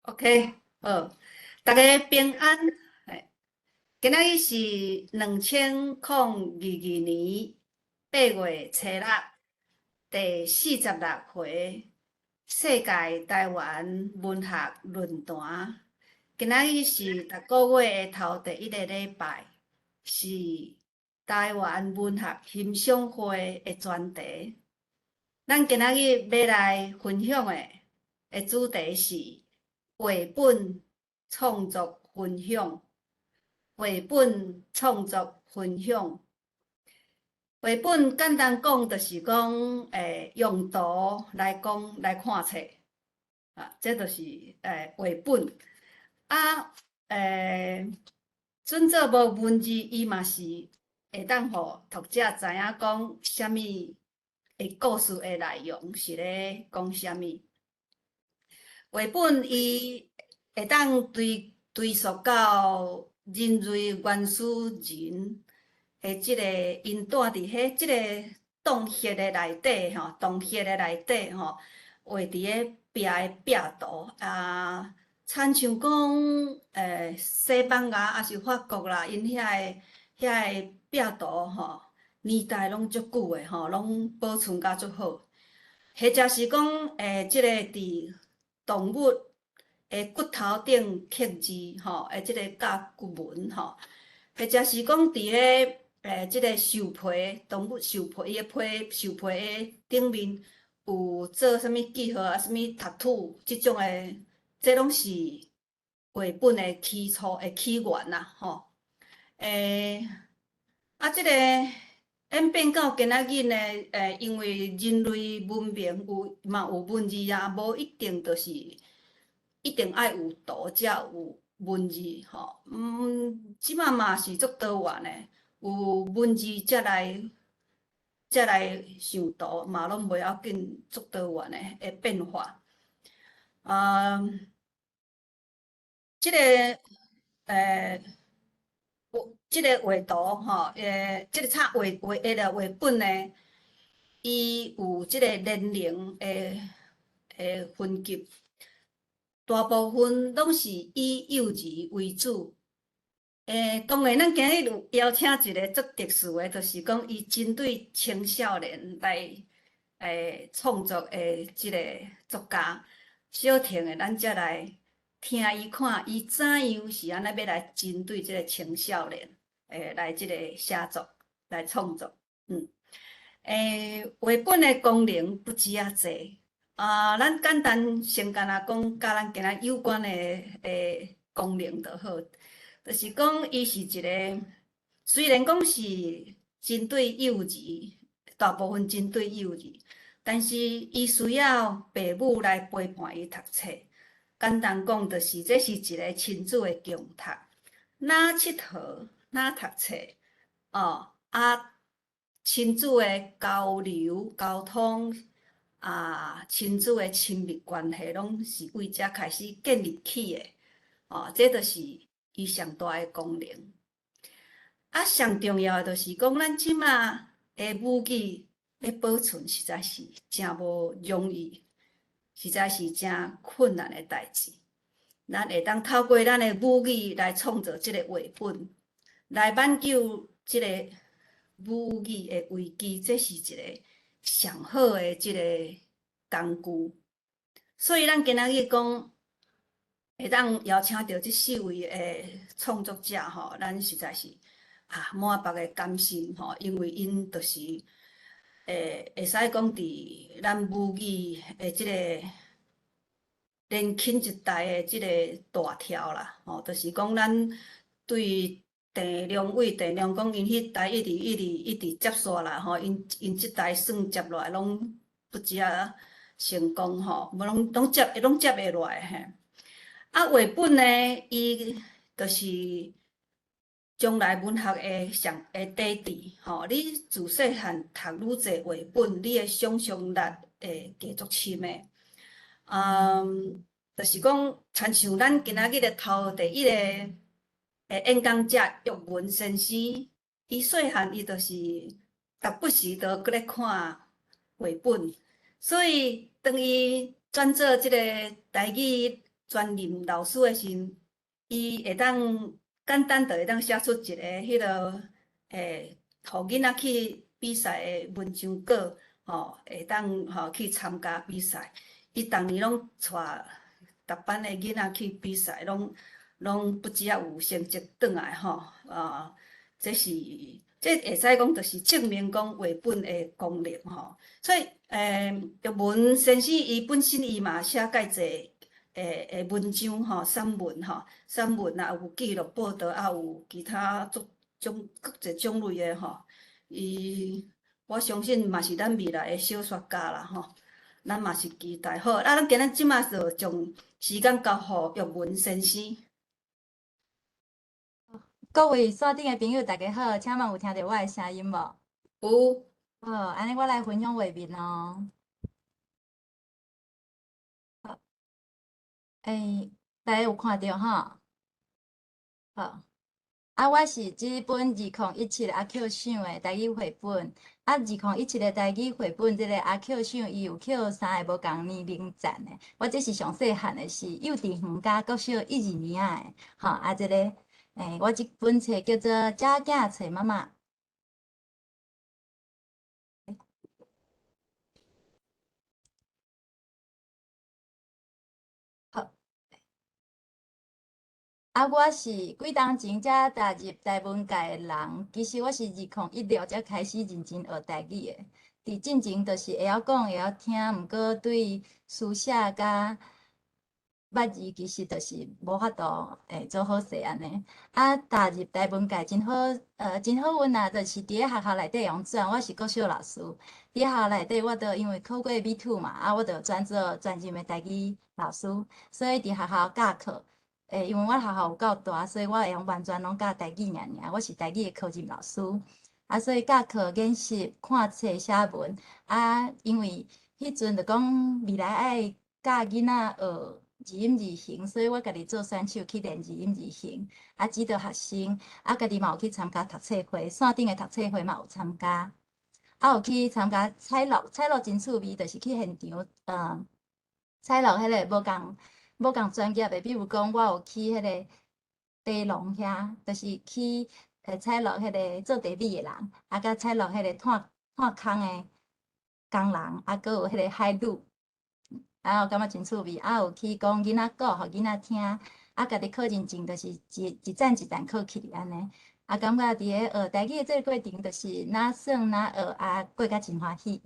OK，好，逐家平安。嘿，今仔日是2022年8月初六，第46回世界台灣文學論壇。今仔日是逐個月的頭第一个禮拜，是台灣文學欣賞會的專題。咱今仔日欲來分享的主題是繪本創作分享。繪本創作分享，繪本簡單講，就是講，用圖來講來看冊，啊，這就是繪本。啊，準做無文字，伊嘛是會當予讀者知影講啥物的故事的內容是咧講啥物。繪本伊會當追溯到人類原始人的這个，𪜶蹛佇彼這个洞穴的內底吼，洞穴的內底吼，畫佇咧壁的壁圖啊，親像講西班牙抑是法國啦，𪜶遐个壁圖吼，年代攏足久的吼，攏保存甲足好。或者是講這个佇動物的骨頭頂刻字吼，的這个甲骨文吼，或者是講佇咧這个獸皮，動物獸皮，伊的皮獸皮的頂面有做啥物記號啊，啥物 tattoo 這種的，這攏是繪本的起初的起源啦，吼。啊，這个演變到今仔日呢，因為人類文明有嘛有文字啊，無一定就是一定愛有圖才有文字吼。這馬嘛是足多元的，有文字才來想圖嘛，攏袂要緊，足多元的變化。啊，這个這个畫圖吼，這个插畫畫的繪本呢，伊有這個年齡的分級，大部分攏是以幼兒為主。當然，咱今日有邀請一个足特殊的，就是講伊針對青少年來創作的這个作家。小停的，咱才來聽伊看，伊怎樣是按呢欲來針對這个青少年，來這个寫作來創作。繪本的功能不止遐濟。啊，咱簡單先干焦講，佮咱今仔有關的功能就好。就是講，伊是一个，雖然講是針對幼兒，大部分針對幼兒，但是伊需要父母來陪伴伊讀冊。簡單講，就是這是一個親子的共讀，若𨑨迌，若讀冊，哦，啊，親子的交流溝通，啊，親子的親密關係，攏是為這開始建立起的。哦，這就是伊上大的功能。啊，上重要的就是講，咱這馬的母語欲保存，實在是誠無容易，實在是誠困難的代誌。咱會當透過咱的母語來創造這个繪本，來挽救這个母語的危機，這是一个上好的這个工具。所以，咱今仔日講會當邀請著這四位的創作者吼，咱實在是啊滿腹的感心吼，因為𪜶就是會使講佇咱母語的這个年輕一代的這个大柱啦，吼，就是講咱對鄭良偉、鄭良講，𪜶彼代一直一直一直接續來吼，𪜶這代算接落來攏不止啊成功吼，無攏攏接會落來嘿。啊，繪本呢，伊就是將來文學的上的底底吼。你自細漢讀愈濟繪本，你的想像力會加足深的。就是講，親像咱今仔日的頭第一个的演講者玉文先生，伊細漢伊就是逐不時都閣咧看繪本，所以當伊轉做這个台語專任老師的時，伊會當簡單就會當寫出一個彼個予囡仔去比賽的文章稿，吼，會當吼去參加比賽。伊逐年攏帶逐班的囡仔去比賽，攏不止仔有成績轉來吼，啊，這是這會使講就是證明講繪本的功能吼。所以，玉文先生伊本身伊嘛寫蓋濟的文章吼，散文吼，散文啊有記錄報導，啊有其他足種閣濟種類的吼。伊我相信嘛是咱未來的小說家啦吼。咱嘛是期待好，啊，咱今仔這馬就將時間交予玉文先生。各位線頂的朋友，大家好，請問有聽著我的聲音無？有。好，按呢我來分享畫面哦。好，大家有看著吼？好，啊，我是這本2017阿 Q 賞的台語繪本。啊，2017的台語繪本，這個阿 Q 賞伊有抾三个無仝年齡層的。我這是上細漢的，是幼稚園佮國小一二年仔的。吼，啊，這個，我這本冊叫做《查某囝揣媽媽》。好，啊，我是幾冬前才踏入台文界的人，其實我是2016才開始認真學台語的。佇進前就是會曉講，會曉聽，毋過對書寫佮捌字其實就是無法度會做好勢按呢。啊，踏入台文界真好，真好運啊！就是佇咧學校內底會用轉，我是國小老師，佇咧學校內底我就因為考過 B2 嘛，啊，我就轉做專任的台語老師，所以佇學校教課，因為阮學校有夠大，所以我會用完全攏教台語爾爾，我是台語的科任老師，啊，所以教課、研習、看冊、寫文，啊，因為彼陣就講未來愛教囡仔學字音字形，所以我家己做選手去練字音字形，啊，指導學生，啊，家己嘛有去參加讀冊會，線頂的讀冊會嘛有參加，啊，有去參加採錄，採錄真趣味，就是去現場，採錄彼個無仝專業的，比如講我有去彼個茶農遐，就是去採錄彼個做茶米的人，啊，佮採錄彼個炭空的工人，啊，閣有彼個海女。啊，我感覺真趣味，啊，有去講囡仔故，予囡仔聽，啊，家己考認證，就是一一層一層考起來按呢。啊，感覺佇咧學台語的這個過程，就是若耍若學，啊，過甲真歡喜。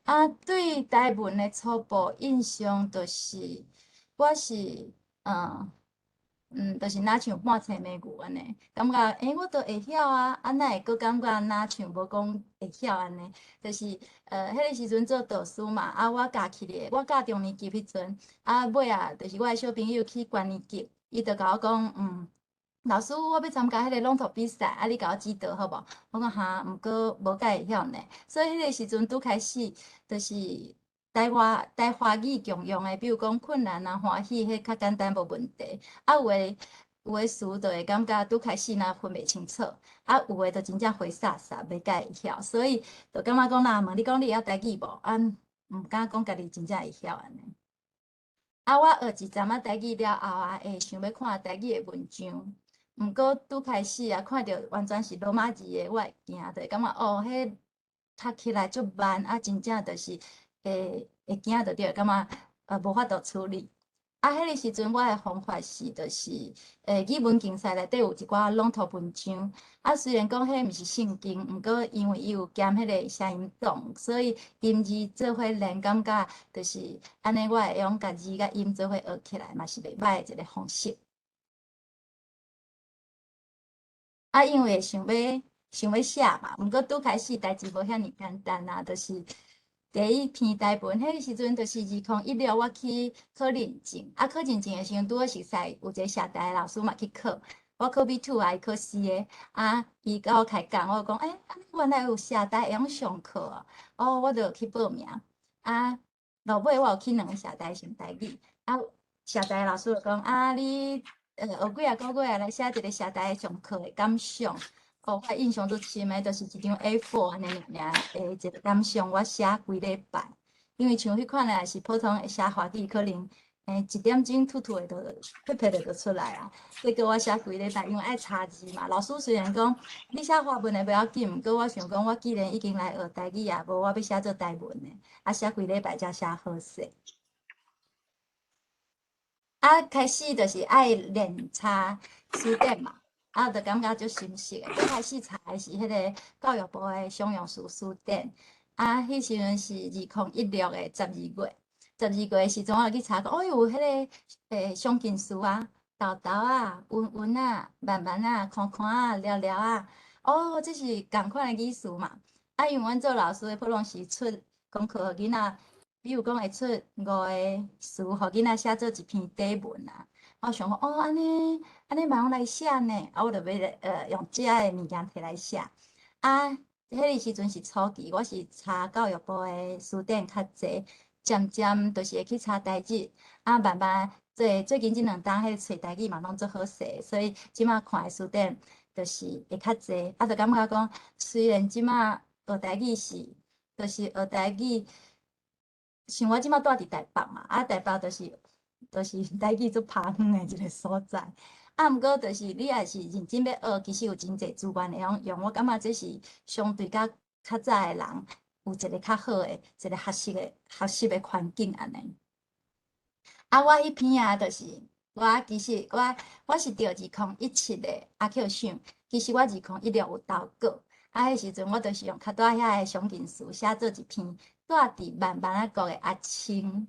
啊，對台文的初步印象，就是我是，就是若像半冊迷牛按呢，感覺我都會曉啊，啊哪會閣感覺若像無講會曉按呢？就是，彼個時陣做導師嘛，啊，我教起來，我教中年級彼陣，啊，尾仔就是我的小朋友去高年級，伊就共我講，老師，我欲參加彼個朗讀比賽，啊，你共我指導好無？我講哈，毋過無蓋會曉呢。所以彼個時陣拄開始，就是台華台華語共用的，比如講困難啊、歡喜，彼較簡單無問題。啊，有的詞就會感覺拄開始若分袂清楚，啊，有的就真正花灑灑，袂蓋會曉。所以就感覺講，若問你講你會曉台語無？啊，毋敢講家己真正會曉按呢。啊，我學一陣仔台語了後啊，會想欲看台語的文章。毋過拄開始啊，看著完全是羅馬字的，我會驚，就會感覺哦，彼讀起來足慢，啊，真正就是會驚著對，感覺無法度處理。啊，彼個時陣我的方法是，就是語文競賽內底有一寡朗讀文章。啊，雖然講彼毋是聖經，毋過因為伊有兼彼個聲音檔，所以音字做伙練，感覺就是按呢，我會用共字佮音做伙學起來，嘛是袂䆀的一個方式。啊，因為想欲寫嘛，毋過拄開始代誌無遐爾簡單啊，就是第一篇台文，彼個時陣就是2016，我去考認證，啊，考認證的時陣拄好熟似有一個社大的老師嘛去考，我考 B2 啊，伊考 C 的，啊，伊佮我開講，我講，欸，原來有社大會用上課哦，哦，我就去報名，啊，落尾我有去兩个社大上台語，啊，社大的老師就講，啊，你學幾仔個月來寫一個社大上課的感想，哦，我印象足深的，就是一張 A4 按呢爾爾的一個感想，我寫幾禮拜，因為像彼款的，是普通會寫華語，可能一點鐘吐吐的就撇撇的就出來啊。結果我寫規禮拜，因為愛查字嘛。老師雖然講你寫華文的袂要緊，毋過我想講，我既然已經來學台語啊，無我欲寫做台文的，啊寫規禮拜才寫好勢。啊，開始就是愛練查詞典嘛，啊，就感覺足心適的。剛開始查的是彼个教育部的常用詞辭典，啊，彼時陣是2016的12月，十二月的時陣我就去查講，哦有彼个相近詞啊，沓沓仔、勻勻仔、慢慢仔、寬寬仔、了了仔，哦，這是仝款的語詞嘛。啊，因為阮做老師的，普通是出功課予囡仔，比如講會出五个詞，予囡仔寫做一篇短文啊。我想講，哦，按呢按呢嘛用來寫呢，啊，我就欲用這个物件提來寫。啊，彼个時陣是初期，我是查教育部的辭典較濟，漸漸就是會去查台日，啊，慢慢最近這兩冬，彼个揣台語嘛攏足好勢，所以這馬看的辭典就是會較濟。啊，就感覺講，雖然這馬學台語是，就是學台語，像我這馬住佇台北嘛，啊，台北就是台語足拍遠的一个所在。啊，毋過就是你若是認真欲學，其實有真濟資源會用用。我感覺這是相對較較早的人有一个較好的一个學習的環境按呢。啊，我彼篇啊，就是我其實我是得2017的阿 Q 賞，其實我2016有投稿。啊，彼時陣我就是用較大遐个相近詞寫做一篇住佇慢慢仔國的阿青。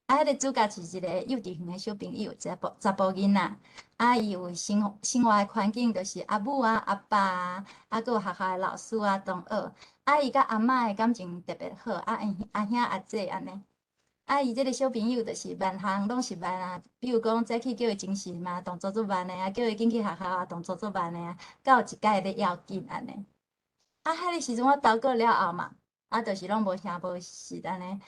啊，彼个主角是一个幼稚園的小朋友，一个查埔囡仔。啊，伊有生活的環境，就是阿母啊、阿爸啊，啊，閣有學校的老師啊同學。啊，伊佮阿嬤的感情特別好，啊，𪜶阿兄阿姐按呢。啊，伊這个小朋友就是萬項攏是慢啊，比如講早起叫伊精神嘛，動作足慢的啊，叫伊緊去學校啊，動作足慢的啊，到有一擺咧要緊按呢。啊，彼个時陣我投稿了後嘛，啊，就是攏無聲無息按呢。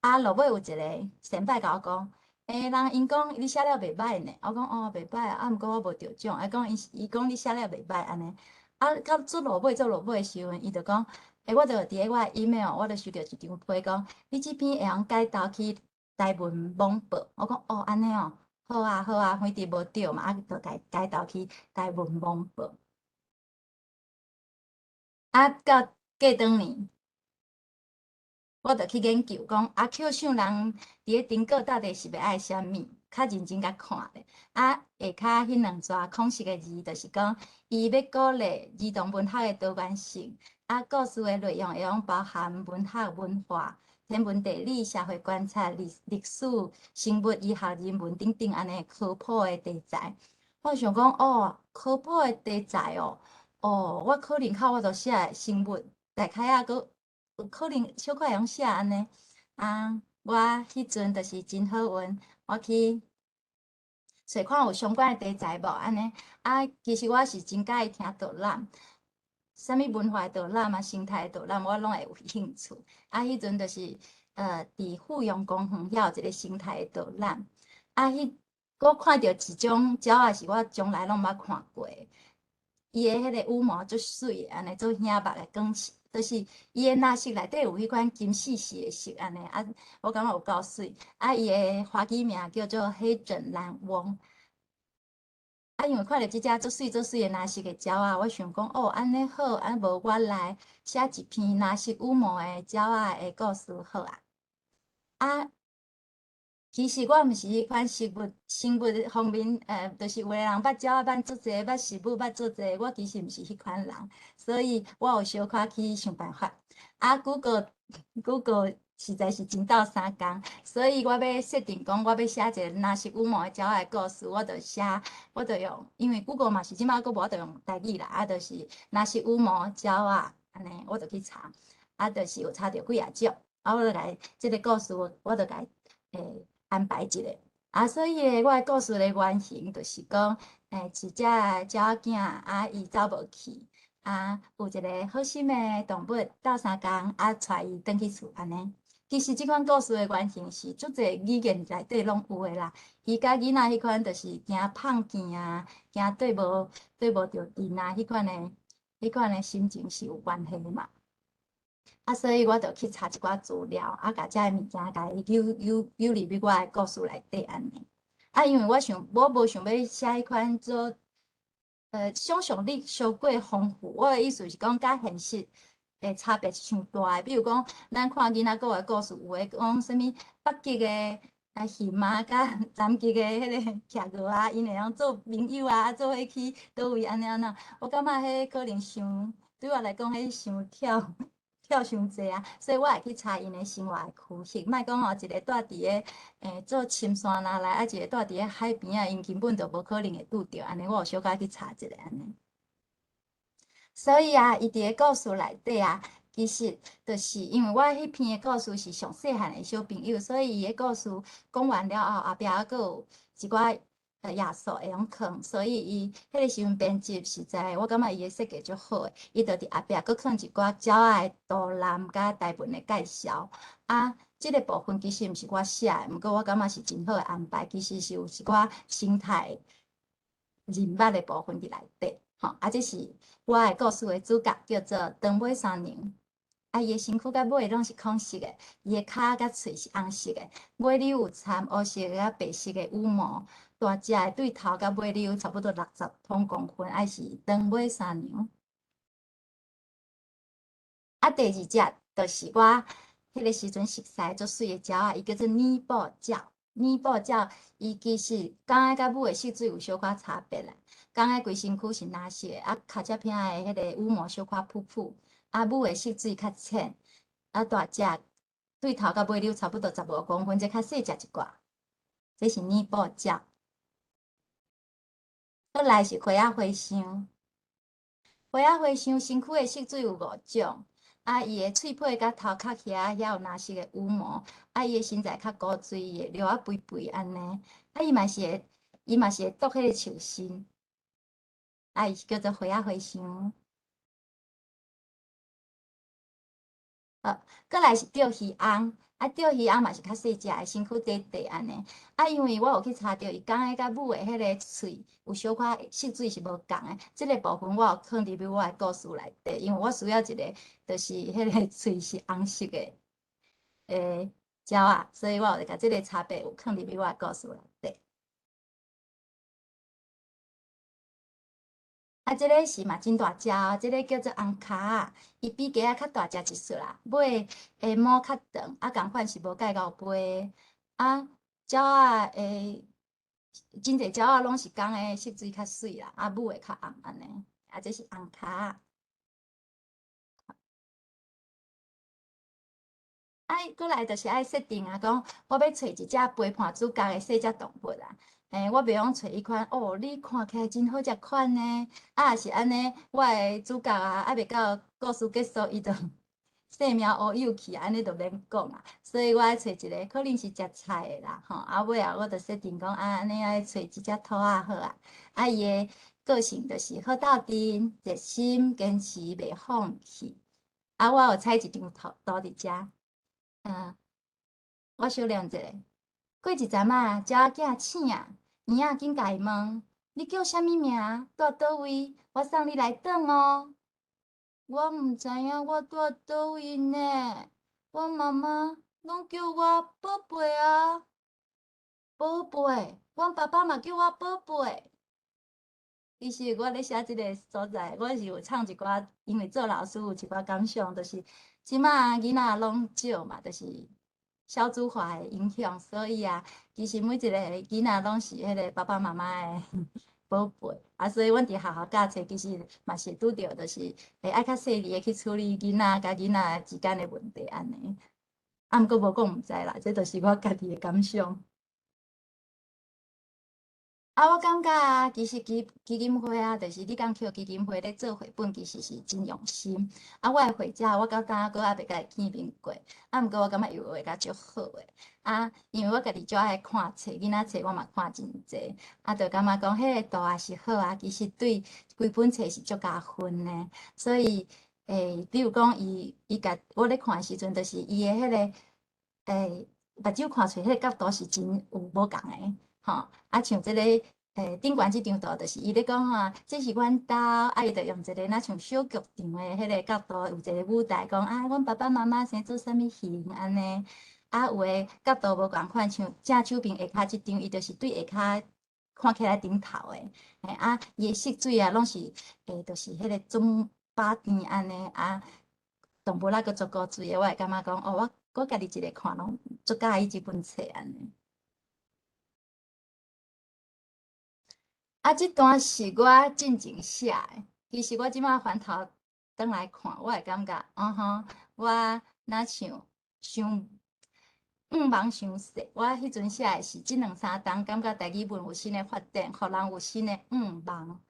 啊，落尾有一个先輩共我講，欸，人𪜶講你寫了袂䆀呢，我講哦袂䆀啊，啊，毋過我無得獎，啊，講伊講你寫了袂䆀按呢。啊，到做落尾做落尾的時陣，伊就講，欸，我就佇咧我的 email，我就收著一張批講，你這篇會用改投去台文網報。我講哦，按呢哦，好啊好啊，反正無著嘛，啊，就共改投去台文網報。啊，到過轉年，我就去研究講，啊，扣賞人佇咧頂稿到底是欲愛啥物，較認真共看咧。啊，下跤彼兩逝空色的字，就是講伊欲鼓勵兒童文學的多元性，啊，故事的內容會用包含文學、文化、天文地理、社會觀察、歷史、生物、醫學、人文等等按呢科普的題材。我想講，哦，科普的題材哦，哦，我可能較我就寫生物，大概啊，閣可能小可會用寫按呢。啊，我彼陣就是真好運，我去揣看有相關的題材無按呢。啊，其實我是真佮意聽導覽，啥物文化的導覽啊，生態的導覽，我攏會有興趣。啊，彼陣就是佇富陽公園遐有一个生態的導覽。啊，彼我看著一種鳥仔是我從來攏毋捌看過的，伊的彼个羽毛足媠的，按呢做顯目的光色，就是伊的藍色內底有彼款金絲絲的色按呢，啊，我感覺有夠媠。啊，伊的華語名叫做黑枕藍翁。啊，因為看著這隻足媠足媠的藍色的鳥仔，我想講哦，按呢好，啊無我來寫一篇藍色羽毛的鳥仔的故事好啊。啊，其實我毋是彼款生物方面，就是有的人捌鳥仔捌足濟，捌植物捌足濟，我其實毋是彼款人，所以我有小可去想辦法。啊，Google 實在是真鬥相共，所以我欲設定講，我欲寫一个藍色羽毛的鳥仔的故事，我就寫，我就用，因為 Google 嘛是這馬閣無法度用台語啦，啊，就是藍色羽毛鳥仔，按呢，我就去查，啊，就是有查著幾仔種，啊，我就共這个故事，我就共安排一下。啊，所以咧，我的故事的原型就是講，一隻鳥仔囝，啊，伊走無去，啊，有一个好心的動物鬥相共，啊，帶伊轉去厝按呢。其實這款故事的原型是足濟語言內底攏有的啦。伊佮囡仔彼款就是驚麭見啊，驚綴無著陣啊，彼款的心情是有關係的嘛。啊，啊，所以我就去查一寡資料，啊，共遮个物件共伊扭扭扭入去我的故事內底按呢。啊，因為我想，我無想欲寫彼款做，想像力傷過豐富。我的意思是講，佮現實的差別傷大的。比如講，咱看囡仔故的故事，有的講啥物北極的熊仔佮南極的彼个企鵝啊，𪜶會曉做朋友啊，做伙去佗位按呢按怎。我感覺彼可能傷，對我來講，彼傷跳跳傷濟啊，所以我會去查𪜶的生活的區域，莫講吼，一個蹛佇咧做深山內內，啊一個蹛佇咧海邊仔，𪜶根本就無可能會拄著按呢，我有小可去查一下按呢。所以啊，伊佇个故事內底啊，其實就是因為我彼篇的故事是上細漢的小朋友，所以伊的故事講完了後，後壁猶閣有一寡頁數會用囥，所以伊彼个時陣編輯實在，我感覺伊的設計足好的，伊就佇後壁閣囥一寡鳥仔的圖欄佮台文的介紹。啊，這个部分其實毋是我寫的，毋過我感覺是真好的安排，其實是有一寡生態認捌的部分佇內底。吼，啊，這是我的故事的主角，叫做長尾山娘。啊，伊的身軀佮尾攏是紺色的，伊的跤佮喙是紅色的，尾裡有摻烏色佮白色的羽毛。大隻的對頭佮尾裡有差不多60公分，愛是長尾山娘。啊，第二隻就是我彼个時陣熟似足媠的鳥仔，伊叫做尼布鳥。尼布鳥，伊其實公的佮母的色水有小可差別啦。公的規身軀是藍色的，啊，跤脊片的彼个羽毛小可殕殕，啊，母的色水較淺，啊，大隻，對頭到尾裡差不多15公分，這較細隻一寡。這是尼布鳥。過來是花仔和尚，花仔和尚身軀的色水有五種，啊，伊的喙皮佮頭殼遐遐有藍色的羽毛，啊，伊的身材較古錐，會尿仔肥肥按呢，啊，伊嘛是會啄彼个樹身，啊，伊是叫做花仔和尚。好，過來是釣魚翁，啊，釣魚翁嘛是較細隻的，身軀短短按呢。啊，因為我有去查著，伊公的佮母的彼个喙有小可色水是無仝的，這个部分我有囥入去我的故事內底，因為我需要一個就是彼个喙是紅色的鳥仔，所以我有共這个差別有囥入去我的故事內底。啊，這个是嘛真大隻哦，這个叫做紅跤仔，伊比雞仔較大隻一撮啦，尾的毛較長，啊，仝款是無蓋𠢕飛。啊，鳥仔的真濟鳥仔攏是公的色水較媠啦，啊，母的較紅按呢。啊，這是紅跤仔。啊，過來就是愛設定啊，講我欲揣一隻陪伴主角的細隻動物啊。我袂用揣彼款哦，你看起來真好食款呢。啊，若是按呢，我的主角啊，猶未到故事結束，伊就生命烏有去，按呢就免講啊。所以我愛揣一个可能是食菜的啦，吼。啊，尾後我就設定講啊，按呢愛揣一隻兔仔好啊。啊，伊的個性就是好鬥陣、熱心、堅持、袂放棄。啊，我有採一張圖圖佇遮，我小念一下。過一陣仔，鳥仔囝醒啊，嬰仔緊共伊問：你叫啥物名？蹛佗位？我送你來轉哦。我毋知影我蹛佗位呢。我媽媽攏叫我寶貝啊，寶貝。阮爸爸嘛叫我寶貝。其實我咧寫這个所在，我是有藏一寡，因為做老師有一寡感想，就是這馬囡仔攏少嘛，就是少子化的影響，所以啊，其實每一個囡仔攏是彼个爸爸媽媽的寶貝啊，所以阮佇學校教冊其實嘛是拄著，就是會愛較細膩的去處理囡仔佮囡仔之間的問題按呢。啊，毋過無講毋知啦，這就是我家己的感想。啊，我感覺啊，其實基金會啊，就是李江橋基金會咧做繪本，其實是真用心。啊，我的繪者，我到今閣猶未共伊見面過。啊，毋過我感覺伊畫甲足好的。啊，因為我家己足愛看冊，囡仔冊我嘛看真濟。啊，就感覺講彼个圖畫是好啊，其實對規本冊是足加分的。所以，比如講，伊共我咧看的時陣，就是伊的彼个，目睭看出彼个角度是真有無仝的。吼，啊，像這个頂懸這張圖就是伊咧講啊，這是阮兜，啊，伊就用一個若像小劇場的彼個角度，有一個舞台，講啊，阮爸爸媽媽生做啥物型按呢。啊，有的角度無仝款，像正手邊下跤這張，伊就是對下跤看起來頂頭的，嘿啊，伊的色水啊，攏是就是彼個棕白甜按呢啊，動物仔閣足古錐的，我會感覺講，哦，我家己一个看攏足佮意這本冊按呢。啊，這段是我進前寫的，其實我這擺翻頭轉來看，我會感覺，嗯哼，我若像傷願望傷細。我彼陣寫的是這兩三冬，感覺台語文有新的發展，予人有新的願望。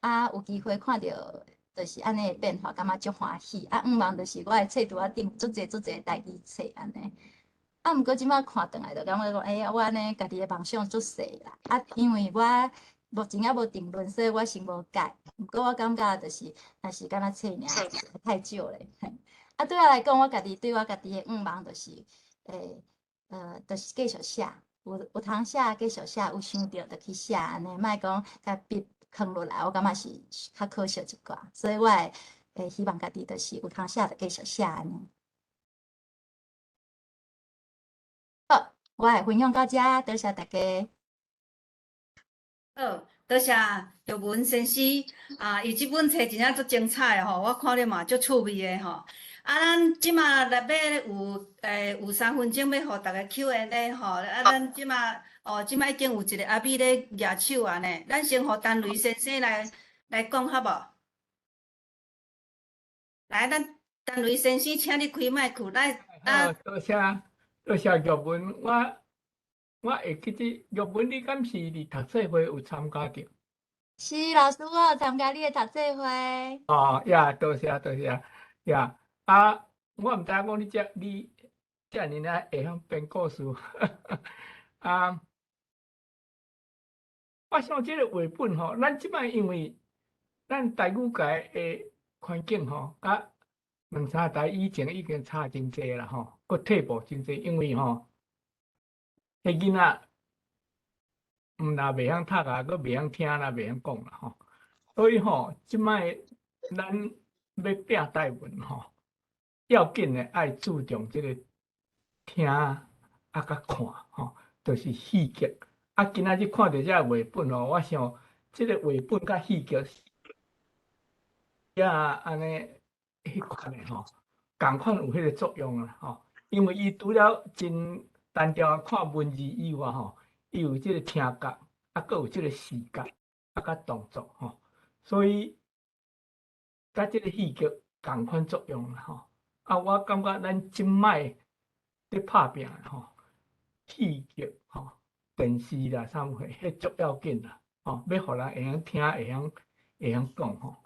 啊，有機會看著就是按呢的變化，感覺足歡喜。啊，願望就是我的冊櫥仔頂足濟足濟台語冊按呢。啊，毋過這擺看轉來就感覺講，欸，我按呢家己的夢想足細啦。啊，因為我目前猶無定論，所以我先無改。毋過我感覺就是，若是敢若冊爾，太少咧。啊，對我來講，我家己對我家己的願望就是，就是繼續寫，有通寫繼續寫，有想著就去寫，按呢，莫講共筆囥落來，我感覺是較可惜一寡。所以我會希望家己就是有通寫就繼續寫按呢。好，我會分享到遮，多謝大家。好，多謝玉文先生啊，伊這本冊真正足精彩的吼，我看了嘛足趣味的吼。啊，咱這馬來欲有3分鐘欲予逐家 Q&A 吼，啊，咱這馬哦，這馬已經有一个阿美咧舉手啊呢，咱先予陳雷先生來講好無？來，咱陳雷先生，請你開麥克來。好，多謝多謝玉文，我會記得玉文，你敢是佇讀冊會有參加著？是，老師，我有參加你的讀冊會。哦，呀，多謝多謝，呀，啊，我毋知影講你遮你遮爾仔會曉編故事，啊，我想這个繪本吼，咱這擺因為咱台語界的環境吼，佮兩三代以前已經差真濟啦吼，閣退步真濟，因為吼，彼囡仔毋但袂曉讀啊，閣袂曉聽啦，袂曉講啦吼。所以吼，這擺咱欲拼台文吼，要緊的愛注重這个聽啊，佮看吼，就是戲劇。啊，今仔日看著這个繪本吼，我想這个繪本佮戲劇，也按呢彼款的吼，仝款有彼个作用啦吼。因為伊除了真單調看文字以外吼，伊有這个聽覺，啊，閣有這个視覺，啊，佮動作吼，所以佮這个戲劇仝款作用啦吼。啊，我感覺咱這擺咧拍拚的吼，戲劇吼、電視啦，啥物貨，彼足要緊啦，吼，欲予人會曉聽、會曉講吼。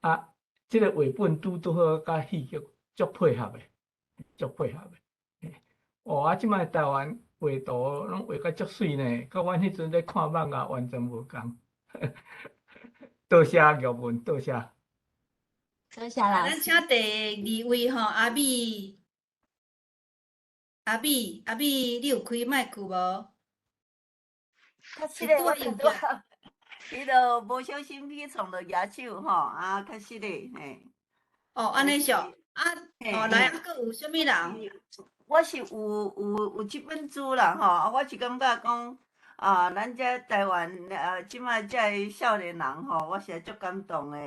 啊，這个繪本拄拄好佮戲劇足配合的，足配合的。哦，啊，這擺台灣畫圖攏畫甲足媠呢，佮阮彼陣咧看漫畫完全無仝。多謝玉文，多謝。多謝老師。咱請第二位吼，阿美，阿美，阿美，你有開麥克無？確實咧，我拄仔，彼落無小心去創著舉手吼，啊，確實咧，嘿。哦，按呢是哦，啊，哦，來，啊，閣有啥物人？我是有這本書啦吼，啊，我是感覺講，啊，咱這台灣啊，這擺這个少年人吼，我是足感動的。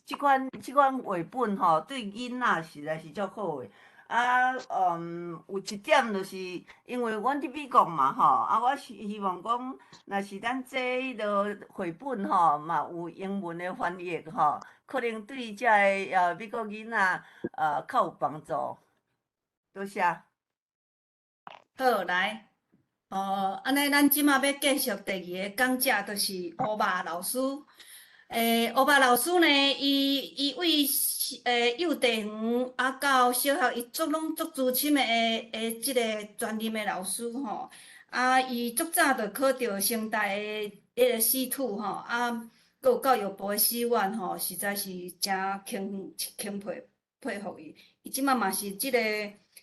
這款繪本吼，對囡仔實在是足好的。啊，有一點就是因為阮佇美國嘛吼，啊，我是希望講，若是咱這彼落繪本吼，嘛有英文的翻譯吼，可能對這个美國囡仔較有幫助。多謝。好，來，哦，按呢，咱這馬欲繼續第二个講者，就是烏肉老師。烏肉老師呢，伊對幼稚園啊到小學，伊足攏足資深的這个專任的老師吼。啊，伊足早就考著成大的彼个 C2 吼，啊，閣有教育部的 C1 吼，實在是誠欽佩服伊。伊這馬嘛是這个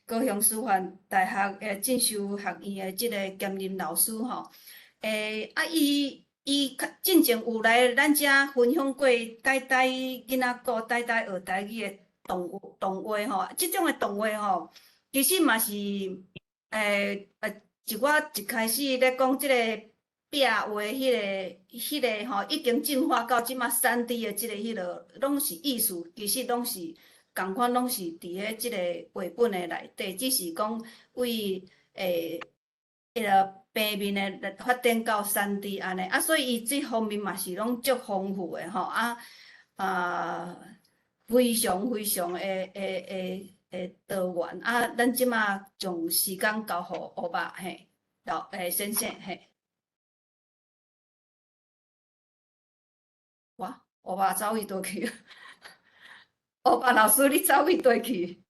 高雄師範大學進修學院的這个兼任老師吼。欸，啊，伊較進前有來咱遮分享過台台囡仔故、台台學台語的動畫吼，這種的動畫吼，其實嘛是一我一開始咧講這個壁畫彼個吼，已經進化到這馬3D 的這個彼落，攏是意思，其實攏是仝款，攏是佇咧這個繪本的內底，只是講為彼個平面的發展到3D 按呢，啊，所以伊這方面嘛是攏足豐富的吼，啊，非常非常的多元，啊，咱這馬將時間交予烏肉嘿，老先生嘿。哇，烏肉走去佗去？烏肉老師，你走去佗去？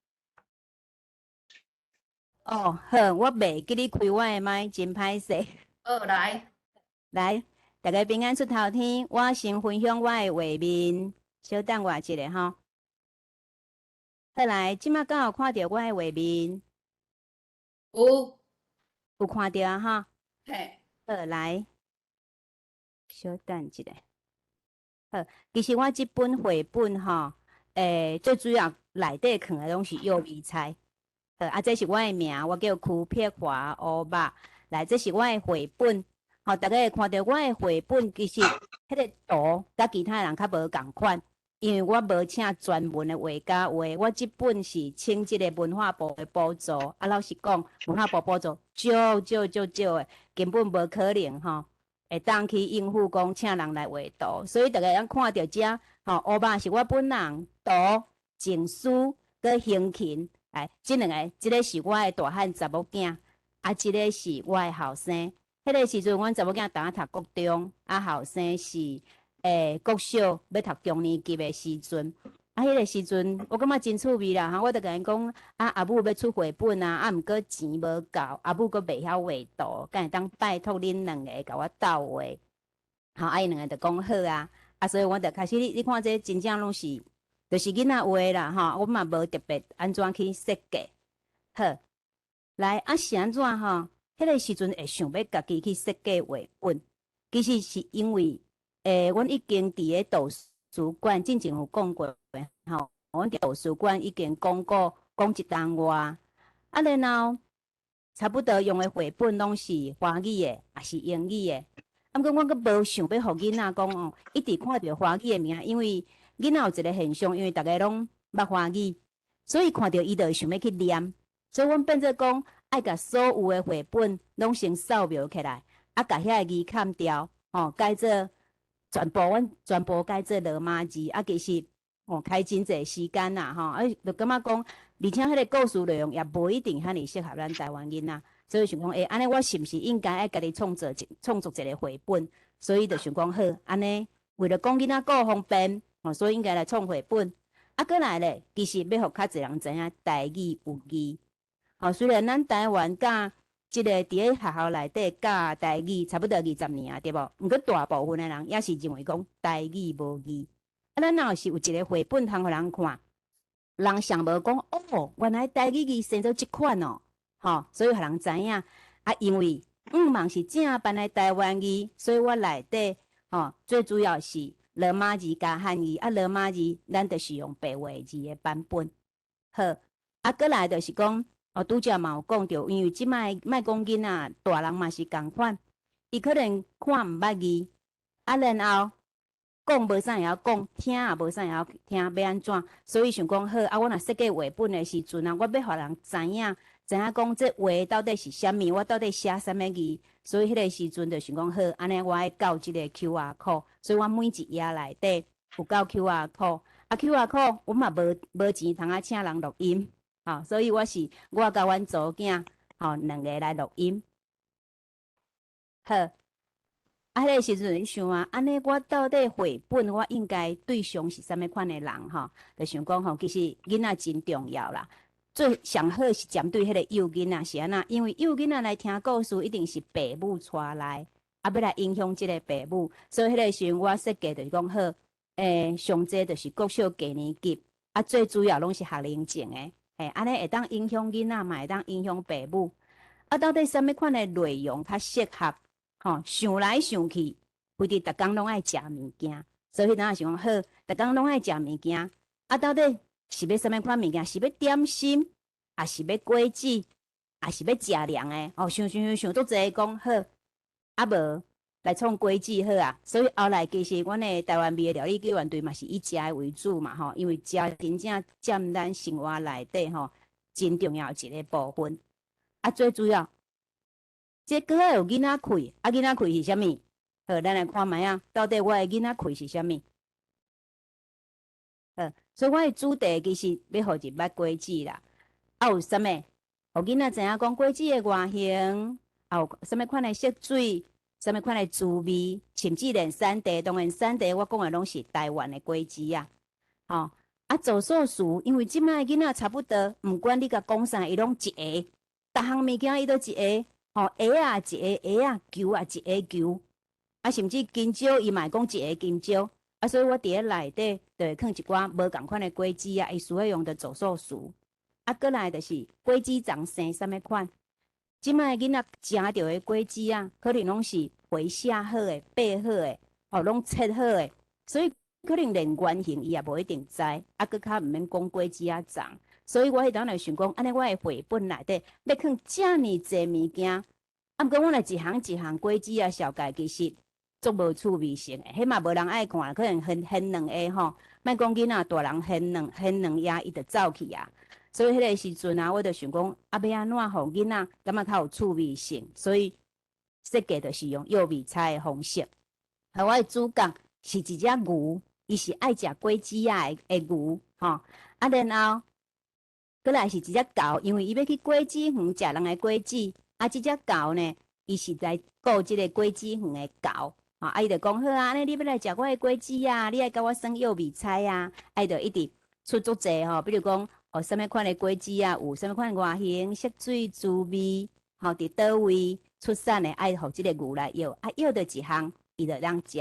哦，好，我袂記你開我的麥，真歹勢。好，來，來，大家平安出頭天，我先分享我的畫面，稍等我一下吼。好來，這馬敢有看著我的畫面？有，有看著啊吼。嘿。好，來，稍等一下。好，其實我這本繪本吼，最主要內底囥的攏是藥味菜。好，啊，這是我的名，我叫邱碧華烏肉。來，這是我的繪本，吼，大家會看著我的繪本，其實彼個圖佮其他人較無仝款，因為我無請專門的畫家畫，我這本是請這個文化部的補助。啊，老實講，文化部補助少少少少的，根本無可能吼，會當去應付講請人來畫圖。所以大家會當看著遮，吼，烏肉是我本人，圖、靜思、閣興勤。來，這兩个，這个是我的大漢查某囝，啊，這个是我的後生。彼个時陣，阮查某囝當讀國中，啊，後生是國小欲讀中年級的時陣。啊，彼个時陣我感覺真趣味啦，哈！我就共𪜶講，啊，阿母欲出繪本啊，啊，毋過錢無夠，阿母閣袂曉畫圖，敢會當拜託恁兩个共我鬥畫。吼，啊，𪜶兩个就講好啊，啊，所以我就開始，你看這真正攏是。就是囡仔畫啦，吼，我嘛無特別按怎去設計。好，來啊是按怎吼？彼個時陣會想欲家己去設計繪本，其實是因為，阮已經佇咧圖書館進前有講過，吼，阮佇圖書館已經講過講一冬外，啊，然後差不多用的繪本攏是華語的，抑是英語的。啊，毋過阮閣無想欲予囡仔講哦，一直看著華語的物件，因為囡仔有一個現象，因為逐家攏捌華語，所以看著伊就會想欲去念。所以阮變做講，愛共所有的繪本攏先掃描起來，啊，共遐个字砍掉，吼，改做全部，阮全部改做羅馬字。啊，其實哦，開真濟時間啦，吼，啊，就感覺講，而且彼个故事內容也無一定遐爾適合咱台灣囡仔，所以想講，欸，按呢我是毋是應該愛家己創作一個繪本？所以就想講好，按呢為了講囡仔故方便。哦，所以應該來創繪本。啊，閣來咧，其實欲予較濟人知影台語有字。吼，雖然咱台灣教這个佇咧學校內底教台語差不多20年啊，對無？毋過大部分的人猶是認為講台語無字。啊，咱若是有一个繪本通予人看，人上無講哦，原來台語字生做這款哦，吼，所以予人知影。啊，因為向望是正版的台灣字，所以我內底吼最主要是羅馬字佮漢字，啊，羅馬字咱就是用白話字的版本。好，啊，閣來就是講，哦，拄才嘛有講著，因為這擺莫講囡仔，大人嘛是仝款，伊可能看毋捌字，啊，然後講無啥會曉講，聽也無啥會曉聽，欲按怎？所以想講好，啊，我若設計繪本的時陣啊，我欲予人知影，知影講這畫到底是啥物，我到底寫啥物字。所以彼个時陣就想講好，按呢我愛校這個 QR code，所以我每一頁內底有校 QR code。啊，QR code 阮嘛無錢通啊請人錄音，吼，所以我是我佮阮查某囝，吼，兩个來錄音。好，啊，彼个時陣想啊，按呢我到底繪本我應該對象是啥物款的人吼？就想講吼，其實囡仔真重要啦。最上好是針對彼个幼囡仔是按怎？因為幼囡仔來聽故事，一定是爸母帶來，啊，欲來影響這个爸母。所以彼个時陣我設計就是講好，上濟就是國小低年級，啊，最主要攏是學齡前的，嘿，按呢會當影響囡仔，嘛會當影響爸母。啊，到底啥物款的內容較適合？吼，想來想去，非得逐工攏愛食物件，所以彼當想講好，逐工攏愛食物件，啊，到底是欲啥物款物件？是欲點心，抑是欲果子，抑是欲食涼的？哦，想想想想足濟，講好，啊無來創果子好啊。所以後來其實阮的台灣味的料理救援隊嘛是以食的為主嘛，吼，因為食真正佔咱生活內底吼真重要一個部分。啊，最主要，這閣愛有囡仔氣，啊，囡仔氣是啥物？好，咱來看覓仔，到底我的囡仔氣是啥物？好，所以我的主題其實欲予入捌果子啦。啊，有啥物？予囡仔知影講果子的外形，啊有啥物款的色水，啥物款的滋味，甚至連產地，當然產地我講的攏是台灣的果子啊。吼，啊，做數詞，因為這擺囡仔差不多，毋管你共講啥，伊攏一下，逐項物件伊都一下，吼，鞋仔一下鞋仔，球仔一下球，啊，甚至香蕉伊嘛會講一下香蕉。啊，所以我佇咧內底就會囥一寡無仝款的果子啊，伊需要用著做數詞。啊，閣來就是果子長生啥物款？這擺囡仔食著的果子啊，可能攏是回下好的、掰好的，吼，攏切好的，所以可能連原形伊也無一定知。啊，閣較毋免講果子仔長。所以我彼當就想講，按呢我的繪本內底欲囥遮爾濟物件，啊，毋過我若一項一項果子仔紹介，其實足無趣味性的，彼嘛無人愛看，可能掀掀兩下吼，莫講囡仔，大人掀兩掀兩頁伊就走去啊。所以彼個時陣啊，我就想講，啊，欲按怎予囡仔感覺較有趣味性，所以設計就是用幼味猜的方式。啊，我的主角是一隻牛，伊是愛食果子仔的牛，吼。啊，然後閣來是一隻猴，因為伊欲去果子園食人的果子。啊，這隻猴呢，伊是來顧這個果子園的猴。啊，伊就講好啊，按呢你欲來食我的果子啊，你愛共我耍幼味猜啊，啊，伊就一直出足濟吼，比如講，哦，啥物款的果子啊，有啥物款外形、色水、滋味，吼，佇佗位出產的，愛予這个牛來搖，啊，搖著一項，伊就會當食。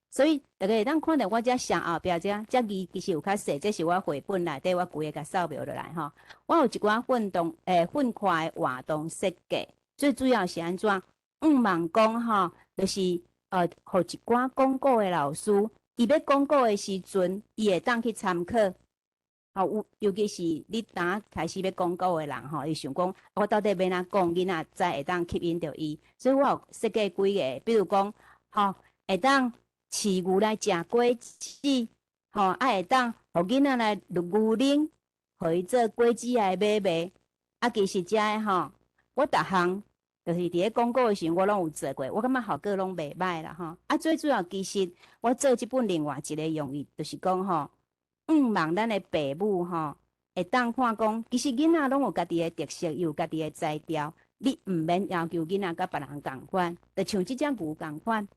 所以逐家會當看著我遮寫後壁遮，遮字其實有較細，這是我繪本內底我規个共掃描落來吼。我有一寡奮動奮快的活動設計，最主要是按怎？向望講吼，就是予一寡講古的老師，伊欲講古的時陣，伊會當去參考。吼，有尤其是你當開始欲講古的人吼，伊想講我到底欲按怎講，囡仔才會當吸引著伊。所以我有設計幾个，比如講，吼，會當飼牛來食果子，吼，啊會當予囡仔來攄牛奶，予伊做果子仔的買賣。啊，其實遮的吼，我逐項就是佇咧講古的時陣，我攏有做過，我感覺效果攏袂䆀啦吼。啊，最主要其實我做這本另外一个用意，就是講吼，向望咱的爸母吼，會當看講，其實囡仔攏有家己的特色，伊有家己的才調，你毋免要求囡仔佮別人仝款，就像這隻牛仝款。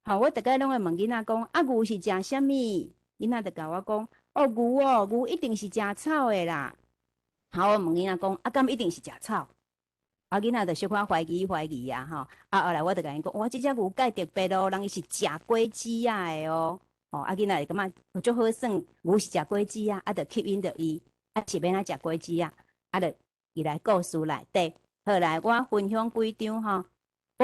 吼，我逐擺攏會問囡仔講，啊，牛是食啥物？囡仔就共我講，哦，牛哦，牛一定是食草的啦。好，我問囡仔講，啊，敢一定是食草？啊，囡仔就小可懷疑懷疑啊，吼。啊，後來我就共𪜶講，哇，這隻牛蓋特別哦，人伊是食果子仔的哦。吼，啊，囡仔就感覺足好耍，牛是食果子仔，啊，就吸引著伊，啊，是欲按怎食果子仔，啊，就伊來故事內底。後來我分享幾張吼，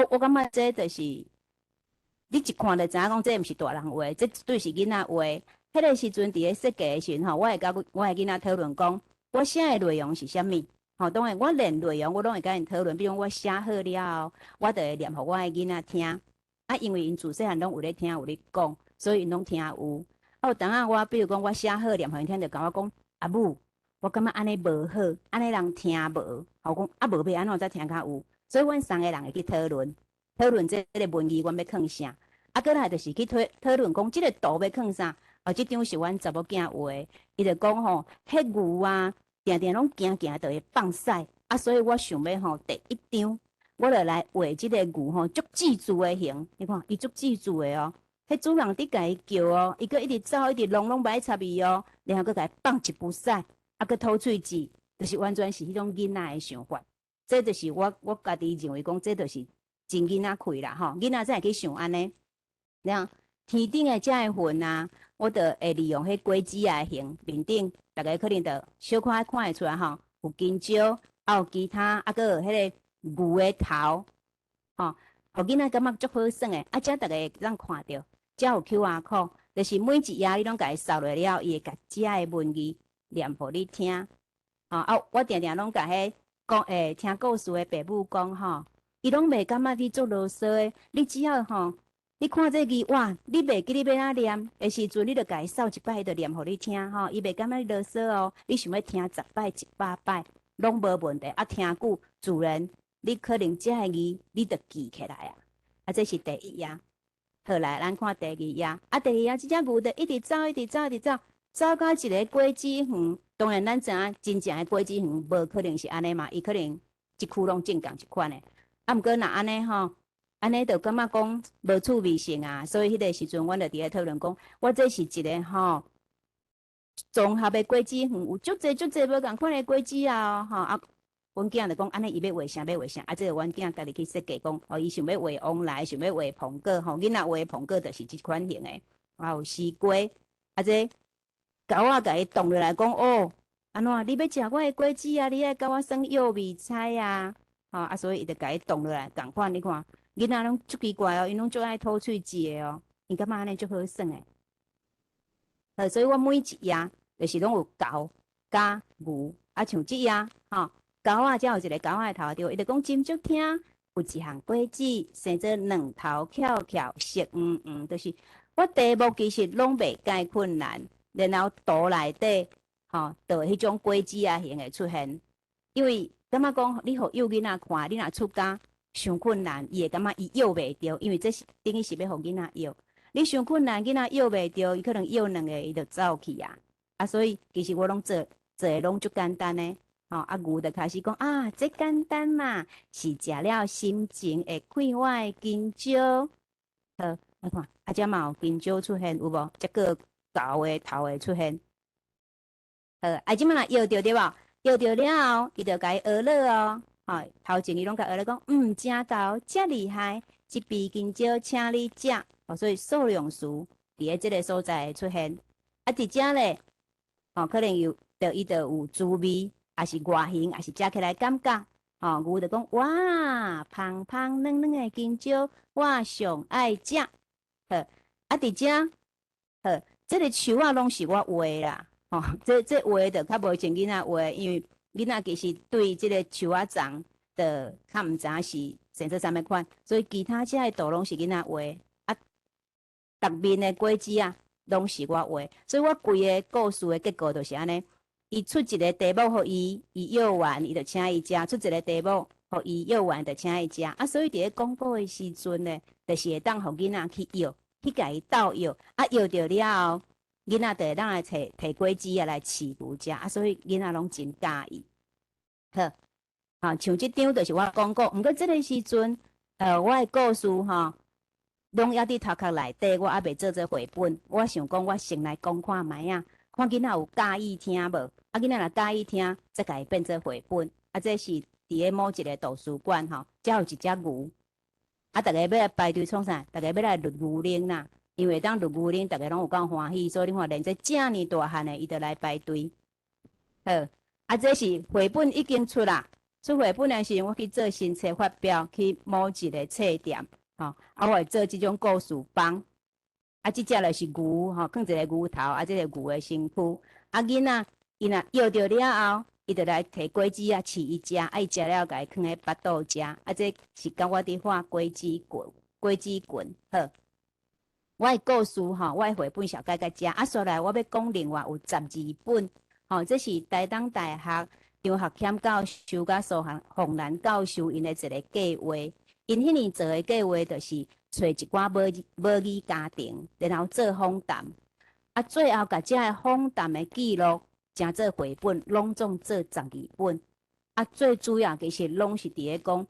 我感覺這就是你一看就知影講，這毋是大人畫，這絕對是囡仔畫。彼個時陣佇咧設計的時陣吼，我會佮我的囡仔討論講，我寫的內容是啥物？吼，當然我連內容我攏會佮𪜶討論，比如講我寫好了後，我就會念予我的囡仔聽。啊，因為𪜶自細漢攏有咧聽，有咧講，所以𪜶攏聽有。啊，有當仔我比如講我寫好念予𪜶聽，就共我講，阿母，我感覺按呢無好，按呢人聽無。我講啊，無欲按怎才聽較有？所以阮三个人會去討論，討論這个文字阮欲囥啥。啊，閣來就是去討討論講，這个圖欲囥啥？哦，這張是阮查某囝畫的，伊就講吼，彼牛啊，定定攏行行就會放屎，啊，所以我想欲吼，第一張我就來畫這个牛吼，足濟字的形，你看伊足濟字的哦，彼主人佇共伊叫哦，伊閣一直走，一直弄攏無愛插伊哦，然後閣共伊放一晡屎，啊，閣吐喙舌，就是完全是彼種囡仔的想法。這就是我家己認為講，這就是真囡仔氣啦吼，囡仔才會去想按呢。了後天頂的這个雲啊，我就會利用彼果子仔的形，面頂逐家可能就小可看會出來吼，有香蕉，啊有其他，啊閣有彼个牛的頭，吼，予囡仔感覺足好耍的。啊，遮逐家會當看著，遮有 QR code，就是每一頁你攏共伊掃落了後，伊會共遮的文字念予你聽。吼啊，我定定攏共彼講聽故事的爸母講吼，伊攏袂感覺你足囉嗦的，你只要吼，你看這字哇，你袂記得欲按怎念的時陣，你就共伊掃一擺，伊就念予你聽吼，伊袂感覺你囉嗦哦。你想欲聽10擺、100擺，攏無問題。啊，聽久自然，你可能這个字你就記起來啊。啊，這是第一頁。好來，咱看第二頁。啊，第二頁這隻牛就一直走，一直走，一直走，走到一个果子園。當然，咱知影真正的果子園無可能是按呢嘛，伊可能一區攏種仝一款的。啊，毋過若按呢吼，按呢就感覺講無趣味性啊，所以彼个時陣，阮就佇咧討論講，我這是一个吼綜合的果子園，有足濟足濟無仝款的果子啊，吼啊，阮囝就講按呢伊欲畫啥欲畫啥，啊，這个阮囝家己去設計講，哦，伊想欲畫旺來，想欲畫蘋果，吼，囡仔畫蘋果就是這款型的，啊有西瓜，啊這狗仔共伊擋落來講，哦，按怎你欲食我的果子啊？你愛共我耍藥味猜啊？吼啊，所以伊就共伊擋落來，仝款你看。囡仔攏足奇怪哦，𪜶攏足愛吐喙舌的哦，𪜶感覺按呢足好耍的。好，所以我每一頁就是攏有猴佮牛，啊像這頁吼，猴仔才有一個猴仔的頭對，伊就講斟酌聽，有一項果子生做兩頭翹翹，色黃黃，就是我題目其實攏袂介困難，然後圖內底吼，就彼種果子仔形會出現，因為感覺講你予幼囡仔看，你若出家傷困難，伊會感覺伊搖袂著，因為這是等於是欲予囡仔搖。你傷困難，囡仔搖袂著，伊可能搖兩个，伊就走去啊。啊，所以其實我攏做做的攏足簡單的，吼啊牛就開始講啊，這簡單嘛，是食了心情會快活的香蕉。好，你看，啊遮嘛有香蕉出現有無？這個猴的頭會出現。好，啊這擺若搖著對無？搖著了後，伊就共伊學落哦。吼，頭前伊攏共學咧講，嗯，真𠢕，遮厲害，這杯香蕉請你食。哦，所以數量詞佇咧這个所在會出現。啊，佇遮咧，吼，可能有，就伊就有滋味，抑是外形，抑是食起來感覺。吼，牛就講，哇，芳芳軟軟的香蕉，我上愛食。好，啊，佇遮，好，這个樹仔攏是我畫啦。吼，這這畫就較無像囡仔畫，因為囡仔其實對這个樹仔叢就較毋知影是生做啥物款，所以其他遮的圖攏是囡仔畫。啊，逐面的果子仔攏是我畫，所以我規个故事的結構就是按呢。伊出一个題目予伊，伊搖完，伊就請伊食；出一个題目予伊搖完，就請伊食。啊，所以佇咧講古的時陣呢，就是會當予囡仔去搖，去共伊鬥搖，啊搖著了後，囡仔就會當來揣提果子仔來試牛食，啊，所以囡仔攏真佮意。好，好，像這張就是我講過，毋過這个時陣，我的故事吼，攏猶佇頭殼內底，我猶未做做繪本。我想講，我先來講看覓仔，看囡仔有佮意聽無？啊，囡仔若佮意聽，再共伊變做繪本。啊，這是佇咧某一个圖書館吼，遮有一隻牛，啊，逐家欲來排隊創啥？逐家欲來掠牛奶啦。因為當掠牛奶，逐家攏有夠歡喜，所以你看連這遮爾大漢的，伊就來排隊。好，啊，這是繪本已經出啦。出繪本的時陣，我去做新冊發表，去某一个冊店，吼，啊，我會做這種故事枋。啊，這隻就是牛，吼，囥一个牛頭，啊，這个牛的身軀。啊，囡仔伊若搖著了後，伊就來提果子仔試伊食，啊，伊食了共伊囥佇腹肚遮。啊，這是佮我佇畫果子群，果子群，好。我的故事吼，我的繪本小改到遮，啊，煞來我欲講另外有12本，吼，這是台東大學張學謙教授佮蘇鳳蘭教授𪜶的一个計劃，𪜶彼年做的計劃就是揣一寡母語家庭，然後做訪談，啊，最後共遮个訪談的記錄，成做繪本，攏總做十二本，啊，最主要其實攏是佇咧講，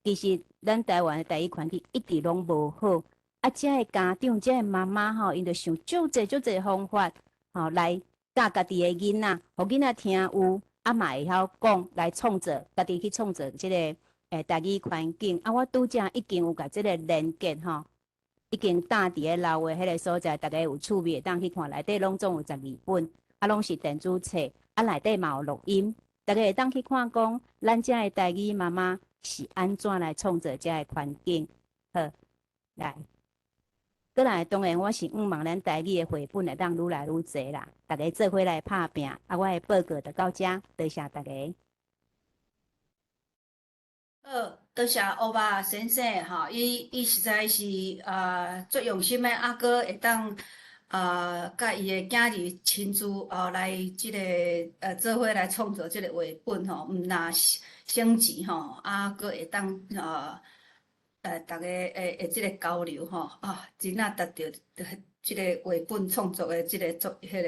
其實咱台灣的台語環境一直攏無好。啊，遮个家長、遮个媽媽吼，𪜶就想足濟足濟方法，吼來教家己的囡仔，予囡仔聽有，啊嘛會曉講，來創造，家己去創造這个台語環境。啊，我拄才已經有共這个連結吼，已經貼佇咧樓的彼个所在，逐家有趣味會當去看，內底攏總有十二本，啊，攏是電子冊，啊，內底嘛有錄音，逐家會當去看講，咱遮的台語媽媽是按怎來創造遮个環境。好，來，閣來當然我是向望咱台語的繪本會當愈來愈濟啦，逐家做伙來拍拚。啊，我的報告就到遮，多謝逐家。好，多謝烏巴先生吼，伊實在是足用心的，啊，閣會當佮伊的囝兒親自來這个做伙來創作這个繪本吼，毋若省錢吼，啊，閣會當逐家會這个交流吼，啊，真正達著這个繪本創作的這个作彼个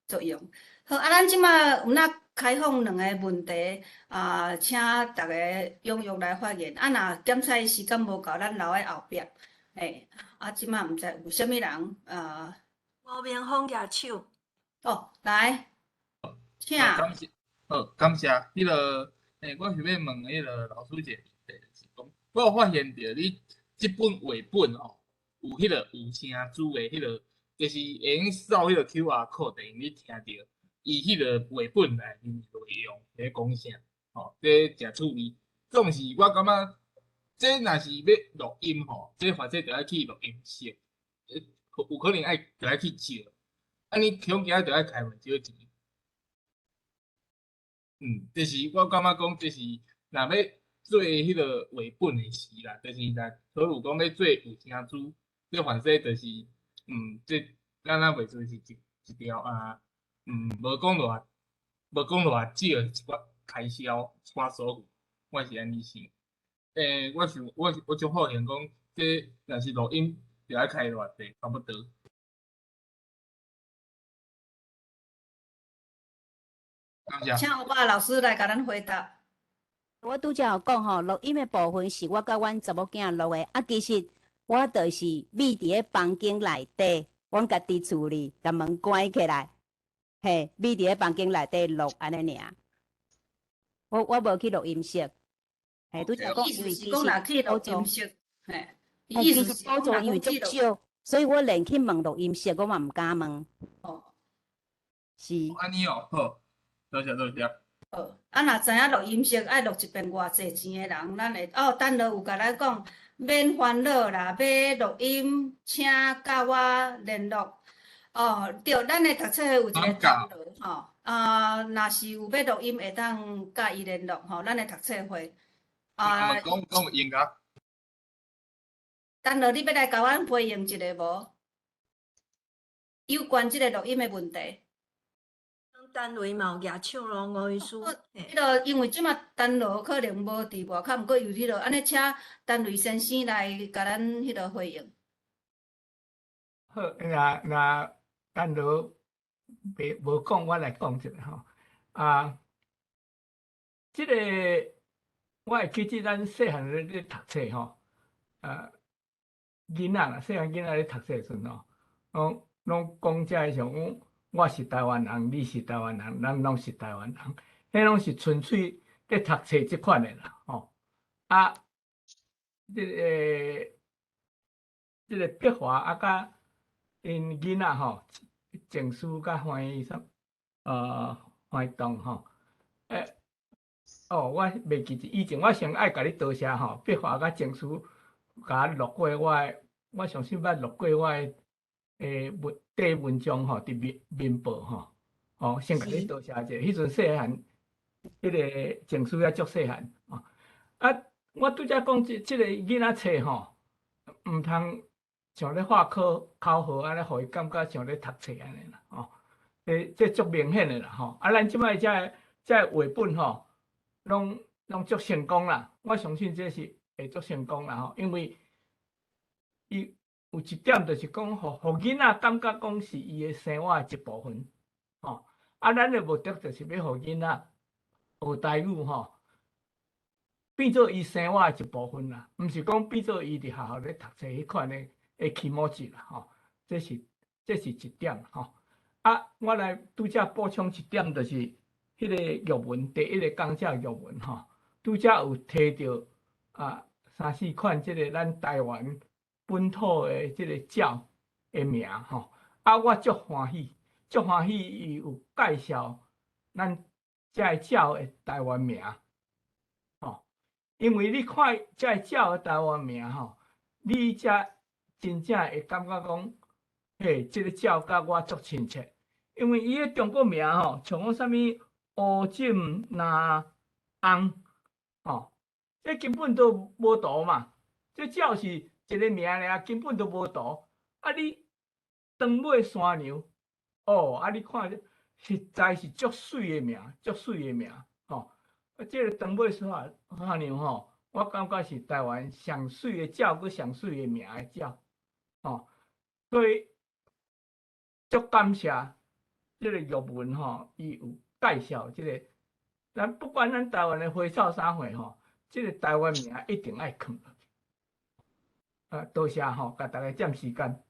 作用。好，啊，咱這馬有哪開放兩個問題啊，請逐家踴躍來發言。啊，若檢採時間無夠，咱留佇後壁。嘿，啊，這馬毋知有啥物人啊？吳明峰舉手。哦，來，請。感謝，好，感謝。彼个，我是欲問彼个老師一个問題，就是講，我有發現著你這本繪本哦，有彼个有聲字的彼个，就是會用掃彼个 QR code，會用你聽著伊彼个繪本內面內容咧講啥，吼，這誠趣味。總是我感覺，這若是欲錄音吼，這或者著愛去錄音室，有可能愛著愛去借，按呢恐驚著愛開袂少錢。就是我感覺講，這是若欲做彼个繪本的時啦，就是若所有講欲做有聲書，這反正就是，這敢若袂做是一條啊，無講偌少一寡開銷，一寡所費，我是按呢想。我想我我就好奇講，這若是錄音，著愛開偌濟，差不多。感謝。請烏巴老師來共咱回答。我拄才有講吼，錄音的部分是我佮阮查某囝錄的，啊，其實我就是覕佇咧房間內底，阮家己厝裡，共門關起來，嘿，覕佇咧房間內底錄按呢爾。我無去錄音室，嘿，拄才講因為其實補助，嘿，其實補助因為足少，所以我連去問錄音室我嘛毋敢問。哦，是。按呢哦，好，多謝多謝。好，啊，若知影錄音室愛錄一遍偌濟錢的人，咱會哦，等落有共咱講，免煩惱啦，欲錄音，請佮我聯絡。哦，對，咱的讀冊會有一個同仁吼，啊，若是有欲錄音，會當佮伊聯絡吼，咱的讀冊會。啊，講講有用㗎。等落你欲來共阮回應一下無？有關這个錄音的問題。單位嘛有舉手咯，吳醫師。彼个因為這馬陳羅可能無佇外口，毋過有彼个，按呢請陳雷先生來共咱彼个回應。好，若陳羅袂無講，我來講一下吼。啊，這个我會記得咱細漢咧讀冊吼，囡仔啦，細漢囡仔咧讀冊時陣吼，攏講這个像講。我是台灣人，你是台灣人，咱攏是台灣人，彼攏是純粹咧讀冊這款的啦，吼。啊，這个碧華啊，佮𪜶囡仔吼，靜思佮歡啥，歡動吼，哦，我袂記得以前我先愛共你多謝吼，碧華佮靜思共我錄過我的，我相信捌錄過我的。文短文章吼，佇面面報吼，吼，先共你多謝一下。彼陣細漢，彼个靜思猶足細漢吼。啊，我拄才講這个囡仔冊吼，毋通像咧畫口號按呢，予伊感覺像咧讀冊按呢啦，吼。這足明顯的啦，吼。啊，咱這擺這個繪本吼，攏足成功啦。我相信這是會足成功啦，吼，因為伊。有一點就是講，予囡仔感覺講是伊的生活的一部分，吼。啊，咱的目的就是欲予囡仔學台語，吼，變做伊生活的一部分啦，毋是講變做伊佇學校咧讀冊彼款的起毛子啦，吼。這是一點，吼。啊，我來拄才補充一點，就是彼个玉文第一个講者玉文，吼，拄才有提著啊三四款這个咱台灣本土的這个鳥的名吼，啊，我足歡喜，足歡喜伊有介紹咱這个鳥的台灣名，吼，因為你看這个鳥的台灣名吼，你才真正會感覺講，嘿，這個鳥佮我足親切，因為伊的中國名吼，像講啥物烏井那翁，吼，這根本都無圖嘛，這鳥是一個名爾，根本都無圖。啊，你長尾山羊，哦，啊，你看，實在是足媠的名，足媠的名，吼。啊，這個長尾山羊吼，我感覺是台灣上媠的鳥，閣上媠的名的鳥，吼。所以足感謝這個玉文吼，伊有介紹這個，咱不管咱台灣的花草啥貨吼，這個台灣名一定愛囥。啊，多謝吼，共大家佔時間。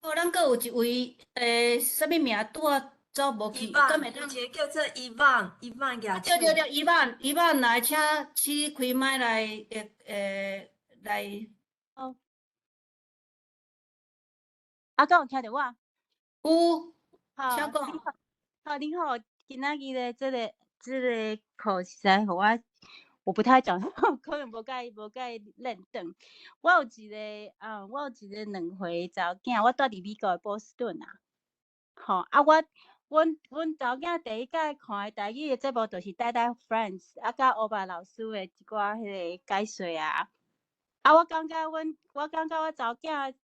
哦，咱閣有一位，啥物名拄仔走無去，敢會當？一個叫做伊萬，伊萬舉手。對對對，伊萬，伊萬來，請請開麥來，來。好。啊，敢有聽著我？有。好，請講。好，你好，今仔日的這個課實在予我，我不太講，可能無介認真。我有一個2歲查某囝，我住佇美國的波士頓啊。吼，啊，我，阮查某囝第一擺看的台語的節目就是《台台 Friends》，啊，佮烏白老師的一寡彼個解說啊。啊，我感覺我查某囝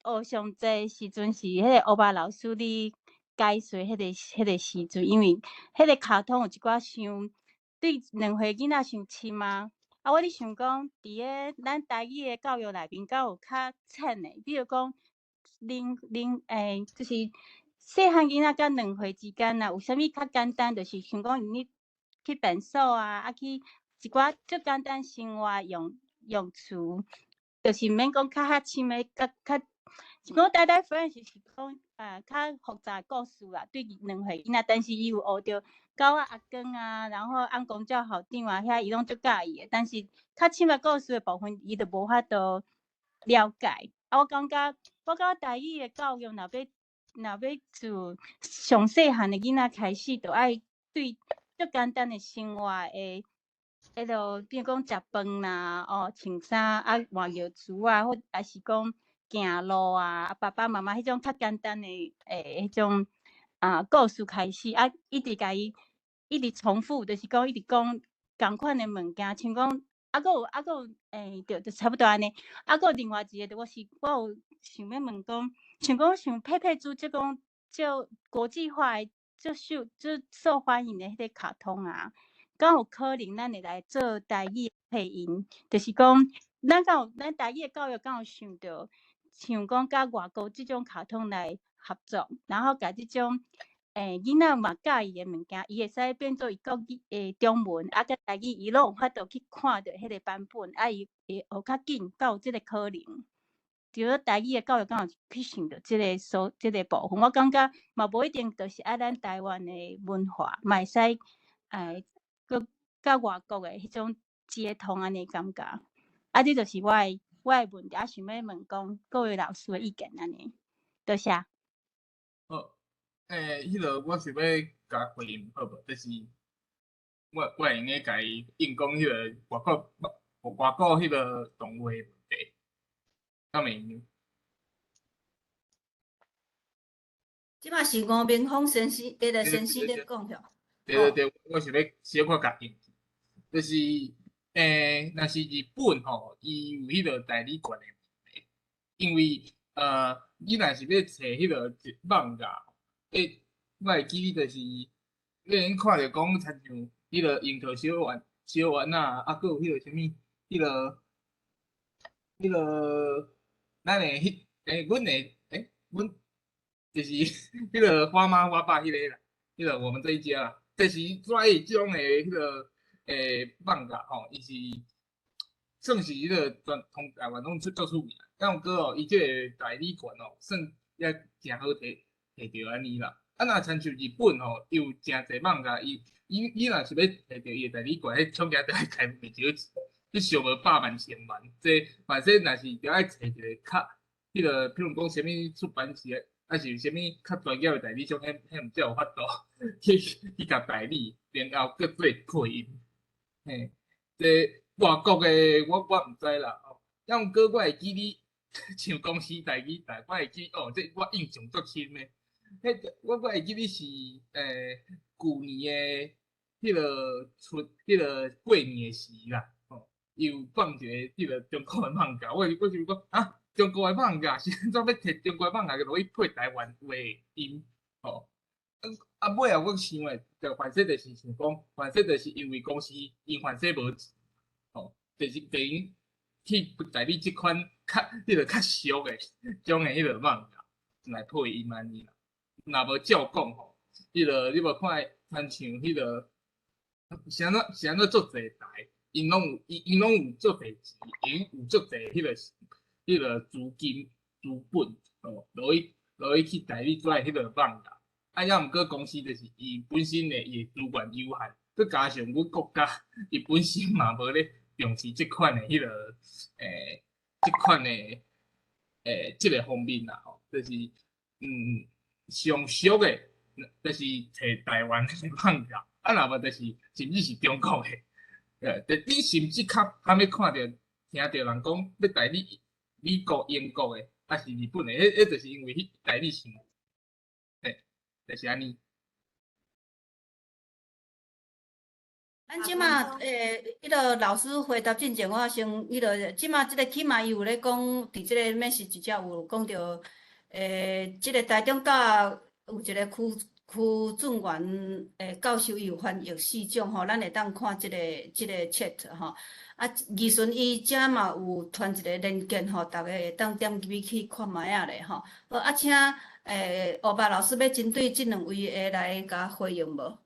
學上濟時陣是彼個烏白老師咧解說彼個時陣，因為彼個卡通有一寡傷對2歲囡仔傷深啊。啊，我咧想講，佇個咱台語的教育內面，敢有較淺的，比如講，恁就是細漢囡仔佮2歲之間啊，有啥物較簡單？就是像講你去便所啊，啊去一寡足簡單生活用詞，就是毋免講較深的，較是講台台 Friends 是講較複雜的故事啦，對2歲囡仔，但是伊有學著狗仔阿公啊，然後翁公照校長啊，遐伊攏足佮意的。但是較深的故事的部分，伊就無法度了解。啊，我感覺台語的教育，若欲自上細漢的囡仔開始，就愛對足簡單的生活的，彼落，比如講食飯啦，哦，穿衫啊，換尿苴啊，或抑是講行路啊，爸爸媽媽彼種較簡單的彼種啊故事開始，啊，一直共伊一直重複，就是講一直講仝款的物件，像講啊，閣有，對，就差不多按呢。啊，閣有另外一個，我有想欲問講，像講像佩佩豬這種足國際化的、足受歡迎的彼個卡通啊，敢有可能咱會來做台語配音？就是講，咱台語的教育敢有想著，像講佮外國這種卡通來合作，然後共這種囡仔嘛佮意的物件，伊會使變做伊國語中文，啊，佮台語伊攏有法度去看著彼個版本，啊，伊會學較緊，敢有這個可能？除了台語的教育，敢有去想著這個部分？我感覺嘛無一定就是愛咱台灣的文化，嘛會使閣佮外國的彼種接通按呢感覺。啊，這就是我的問題，啊，想欲問講各位老師的意見按呢。多謝。好，彼個我想欲共回應好無？就是我會用得共伊應講彼個外國彼個動畫的問題，敢會用？這馬是吳明峰先生，彼個先生咧講著。對對對，我想欲小可共應，就是若是日本吼，伊有彼個代理權的問題，因為你若是欲揣彼個漫畫，我會記得就是你會用看著講，親像彼個櫻桃小丸仔，啊，閣有彼個啥物，彼個咱的彼阮的阮就是彼個花媽花爸彼個啦，彼個我們這一家啦，就是怎伊這種的彼個漫畫吼，伊是算是彼個全通台灣攏足出名。但毋過哦，伊這個代理權哦，算也誠好提著按呢啦。啊，若親像日本吼，伊有誠濟漫畫，伊若是欲提著伊的代理權，彼廠家著愛開袂少錢，你上無百萬千萬，這反正若是著愛揣一個較彼個，譬如講啥物出版社，抑是啥物較專業的代理商，彼毋才有法度去共代理，然後閣做配音。嘿，這外國的我毋知啦，吼，抑毋過我會記你像公司台語台，我會記哦，這我印象足深的。彼我會記你是舊年的彼个春，彼个過年的時啦，吼，伊有放一个彼个中國的漫畫，我想講啊，中國的漫畫是按怎欲提中國的漫畫落去配台灣話音，吼。啊，尾後我想的，就反正就是想講，反正就是因為公司𪜶反正無錢，吼，就是等於去代理這款較彼个較俗的種的彼个漫畫來配音按呢啦。若無照講吼，彼个你無看親像彼个是按怎是按怎足濟台，𪜶攏有𪜶攏有足濟錢，𪜶有足濟彼个資金資本吼，落去代理做彼个漫畫。啊，抑毋過公司就是伊本身的伊的資源有限，閣加上阮國家伊本身嘛無咧重視這款的彼个這款的這个方面啦吼，就是上俗的，就是提台灣的漫畫，啊若無就是甚至是中國的，你甚至較較欲看著聽著人講欲代理美國、英國的，抑是日本的，彼就是因為彼代理商，就是按呢。咱這馬彼个老師回答進前，我先彼个這馬這个起碼伊有咧講，佇這个 message 遮有講著，這个台中教有一個區俊元教授，伊有翻譯四種吼，咱會當看這個 chat 吼。啊，義順伊遮嘛有傳一個連結吼，逐家會當點入去去看覓仔咧吼。好，啊，請烏白老師欲針對這兩位的來共回應無？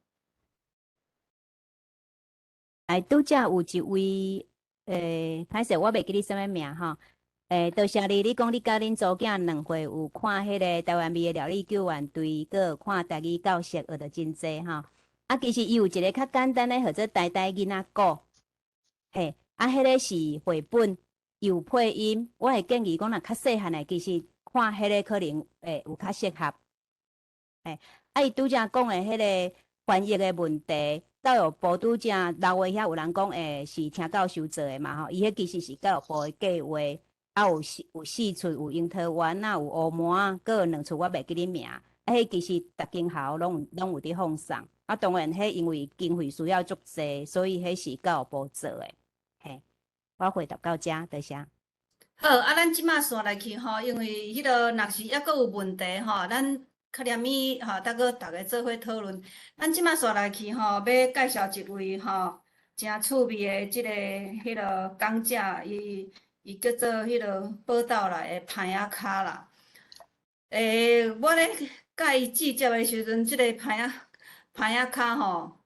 哎，拄才有一位，歹勢，我袂記得啥物名吼。多謝你，你講你佮恁查某囝2歲有看彼个台灣味的料理救援隊，閣有看台語教室，學著真濟吼。啊，其實伊有一个較簡單的，號做台台囡仔鼓，嘿，啊，彼个是繪本，有配音。我會建議講，若較細漢的，其實看彼个可能會有較適合。嘿，啊，伊拄才講的彼个翻譯的問題。教育部拄才六月遐有人講，是聽教授做的嘛吼，伊彼其實是教育部的計劃，啊有四處，有櫻桃園啊，有烏毛仔，閣有兩處我袂記得名，啊，彼其實逐間學校攏有佇放送，啊，當然彼因為經費需要足濟，所以彼是教育部做的，嘿，我回答到遮，多謝。好，啊，咱這馬紲來去吼，因為彼个若是猶閣有問題吼，咱較連咪吼，逐閣逐家做伙討論。咱這馬紲來去吼，欲介紹一位吼，誠趣味的這个彼个講者，伊叫做彼个寶島來的潘仔跤啦。我咧佮伊接觸的時陣，這个潘仔跤吼，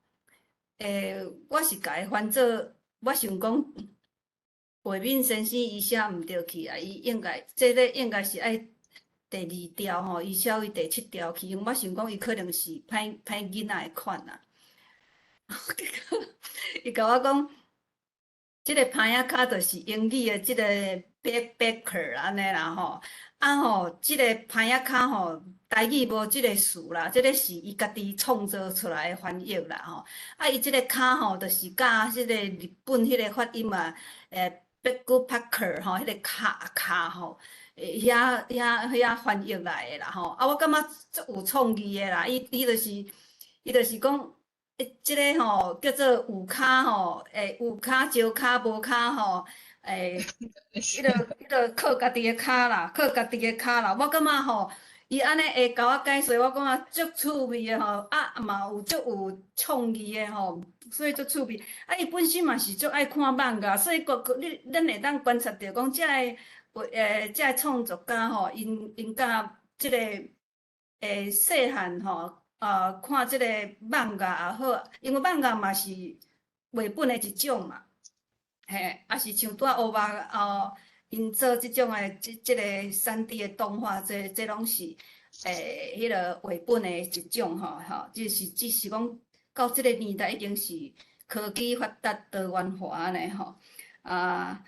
我是共伊翻做，我想講，畫面先生伊寫毋著去啊，伊應該這个應該是愛第二調吼，伊寫為第七調去，因為我想講伊可能是歹歹囡仔的款啦。結果伊共我講，這个潘仔跤就是英語的這个 backpacker 按呢啦吼。啊吼，這个潘仔跤吼，台語無這个詞啦，這个是伊家己創造出來的翻譯啦吼。啊，伊這个跤吼，就是佮這个日本彼个發音啊，backpacker 吼，彼个跤跤吼。遐翻譯來的啦吼，啊，我感覺足有創意的啦，伊就是講，這个吼叫做有跤吼，有跤招跤無跤吼，彼个靠家己的跤啦，靠家己的跤啦，我感覺吼，伊按呢會共我解說，我感覺足趣味的吼，啊嘛有足有創意的吼，所以足趣味。啊，伊本身嘛是足愛看漫畫，所以閣你咱會當觀察著講，這个。這个創作家吼，𪜶佮這个細漢吼，看這個漫畫也好，因為漫畫嘛是繪本的一種嘛，嘿，也是像拄仔烏目哦，𪜶做這種的這個3D 的動畫，這攏是彼个繪本的一種吼吼，只是講到這個年代已經是科技發達多元化按呢吼，啊。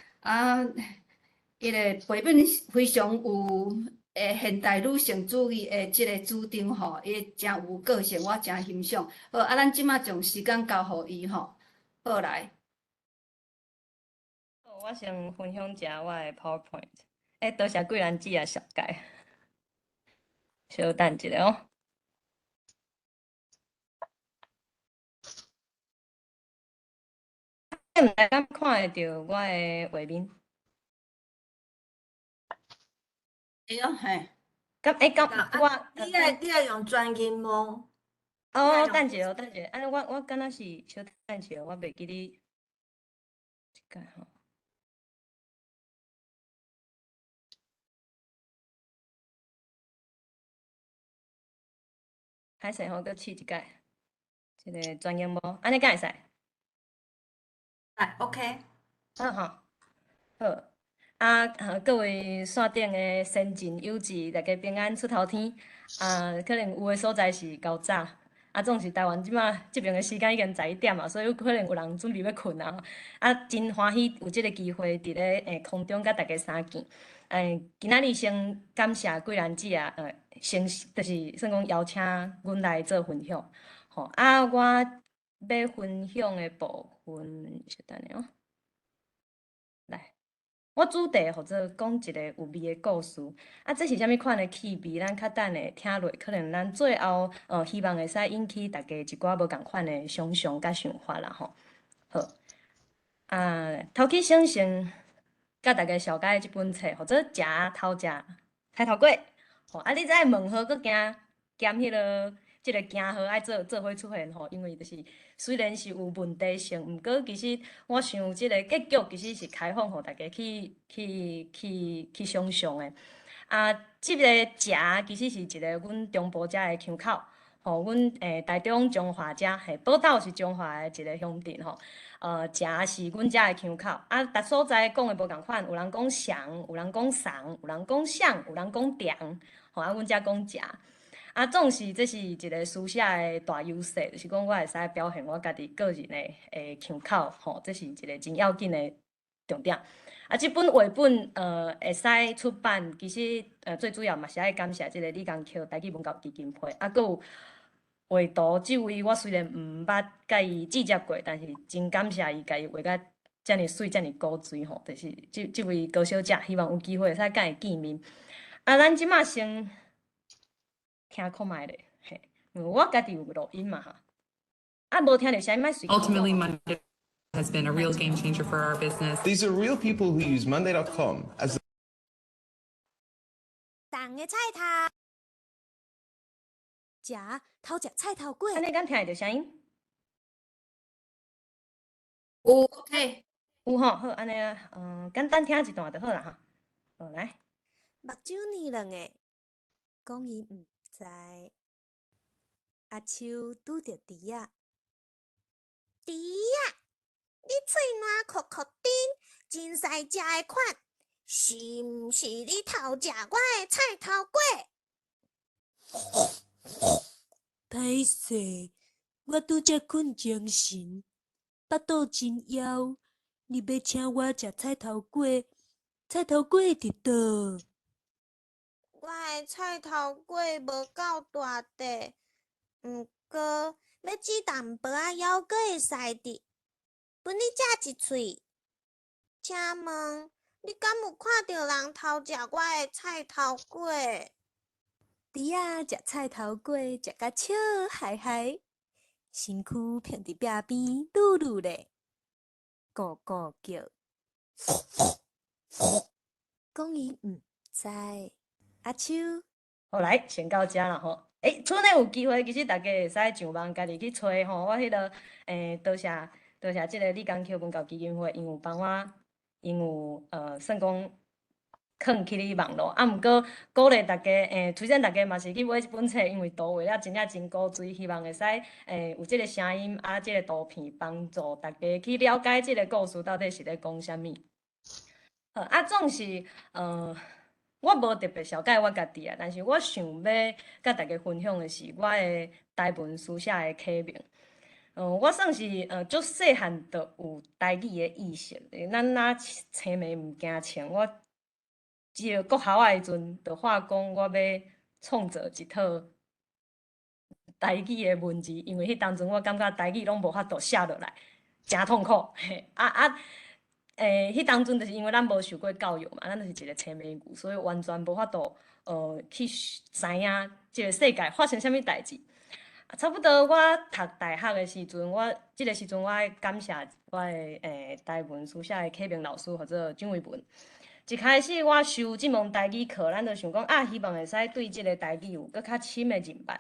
伊个繪本非常有現代女性主義的這个主張吼，伊誠有個性，我誠欣賞。好，啊，咱這馬將時間交予伊吼，好來。我先分享一下我的 PowerPoint。欸，多謝桂蘭姊仔紹介。稍等一下哦。毋知敢看會著我的畫面？會哦，嘿。敢欸，敢我你愛用全螢幕？哦，等一下哦，等一下，按呢我敢若是小等一下，我袂記得這個吼。歹勢吼，閣試一擺，這个全螢幕，按呢敢會使？來，OK。好吼，好。啊，各位線頂的先進友智，大家平安出頭天。啊，可能有的所在是較早，啊，總是台灣這馬這爿的時間已經11點啊，所以有可能有人準備欲睏啊。啊，真歡喜有這个機會佇咧空中佮大家相見。今仔日先感謝桂蘭姊啊，先就是算講邀請阮來做分享。吼，啊，我欲分享的部分，稍等下哦。來，我主題號做講一个有味的故事。啊，這是啥物款的趣味？咱較等下聽落，可能咱最後，希望會使引起大家一寡無仝款的想像佮想法啦吼。好，啊，頭起先先佮大家紹介這本冊，號做《食偷食菜頭粿》。吼，啊，你知問號閣驚兼彼个這个驚號愛做做伙出現吼，因為就是雖然是有問題性，毋過其實我想這个結局其實是開放予大家去想像的。啊，這个食其實是一个阮中部遮的腔口，吼，阮台中彰化遮，嘿，寶斗是彰化的一个鄉鎮吼。食是阮遮的腔口，啊，逐所在講的無仝款，有人講翔，有人講桑，有人講響，有人講甜，吼，啊，阮遮講食。啊，總是這是一个書寫的大優勢，就是講我會使表現我家己個人的腔口，吼，這是一个真要緊的重點。啊，這本繪本會使出版，其實最主要嘛是愛感謝這个李江橋台語文教基金會，啊，閣有畫圖這位，我雖然毋捌佮伊接觸過，但是真感謝伊，共伊畫甲遮爾媠，遮爾古錐吼，就是這位高小姐，希望有機會會使佮伊見面。啊，咱這馬先聽看覓咧，嘿，因為我家己有錄音嘛哈。啊，無聽著聲音莫隨。 Ultimately, Monday has been a real game changer for our business. These are real people who use Monday.com as 重的菜頭，食偷食菜頭粿。按呢敢聽會著聲音？有，OK。有吼，好，按呢，簡單聽一段就好啦哈。好，來。目睭黏兩个，講伊毋知。阿秋拄著豬仔，豬仔，你喙瀾酷酷甜，真使食的款，是毋是你偷食我的菜頭粿？歹勢，我拄才睏精神，腹肚真枵，你欲請我食菜頭粿？菜頭粿佇佗？我的菜頭粿無夠大塊，毋過欲煮淡薄仔猶閣會使佇，分你食一喙。請問你敢有看著人偷食我的菜頭粿？豬仔食菜頭粿，食甲笑嘻嘻，身軀迵佇壁邊擼擼咧，咕咕叫。講伊毋知。阿秋，好來，先到遮啦吼。欸，賰內有機會，其實大家會使上網家己去揣吼。我彼个，多謝多謝這个李江橋文教基金會，𪜶有幫我，𪜶有算講囥起咧網路。啊，毋過鼓勵大家，推薦大家嘛是去買這本冊，因為圖畫了真正真古錐，希望會使，有這个聲音啊，這个圖片幫助大家去了解這个故事到底是咧講啥物。好，啊，總是，我無特別紹介我家己啊，但是我想欲佮大家分享的是我的台文書寫的啟蒙。我算是足細漢就有台語的意識。咱若青暝毋驚穿，我這个國校的時陣就話講我欲創造一套台語的文字，因為彼當陣我感覺台語攏無法度寫落來，誠痛苦。嘿，啊啊，彼當陣就是因為咱無受過教育嘛，咱就是一个青盲牛，所以完全無法度去知影這个世界發生啥物代誌。啊，差不多我讀大學的時陣，我這个時陣我愛感謝我的台文書寫的啟明老師，號做蔣維文。一開始我修這門台語課，咱就想講啊，希望會使對這个台語有閣較深的認捌。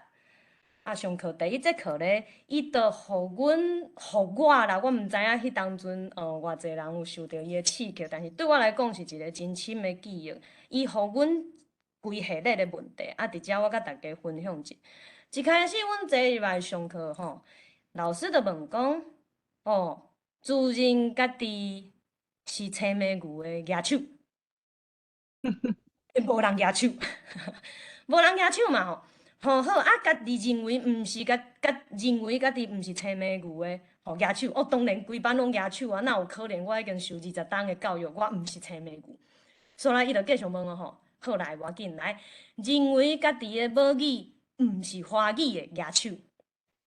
啊，上課第一節課咧，伊就予阮，予我啦，我毋知影彼當陣，偌濟人有受著伊的刺激，但是對我來講是一个真深的記憶。伊予阮規系列的問題，啊，佇遮我佮大家分享者。一開始阮坐入來上課吼，老師就問講，哦，自認家己是青盲牛的舉手，無人舉手，無人舉手嘛吼。吼好啊，家己認為毋是家家認為家己毋是青盲牛的，吼舉手。哦，當然規班攏舉手啊，哪有可能？我已經受20冬的教育，我毋是青盲牛。所以伊就繼續問我吼，好來，無要緊來，認為家己的母語毋是華語的舉手。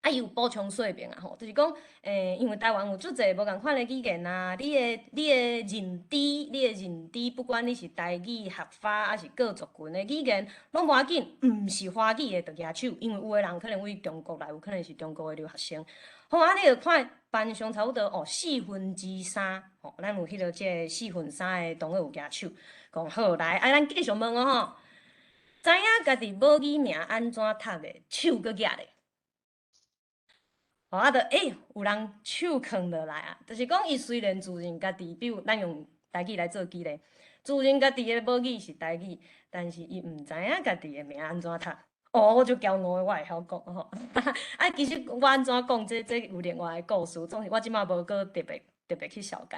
啊，伊有補充說明啊吼，就是講，因為台灣有足濟無仝款的語言啊，你的認知，你的認知，不管你是台語、客家，抑是各族群的語言，攏無要緊，毋是華語的就舉手，因為有的人可能對中國來，有可能是中國的留學生。好啊，你就看班上差不多哦，3/4，吼，咱有彼个這个四分三的同學有舉手，講好來，啊，咱繼續問哦吼，知影家己母語名按怎讀的，手閣舉咧。吼啊，就有人手囥落來啊，就是講伊雖然自認家己，比如咱用台語來做舉例，自認家己的母語是台語，但是伊毋知影家己的名按怎讀。哦，我足驕傲的，我會曉講吼。啊，其實我按怎講，這有另外的故事，總是我這馬無閣特別特別去紹介。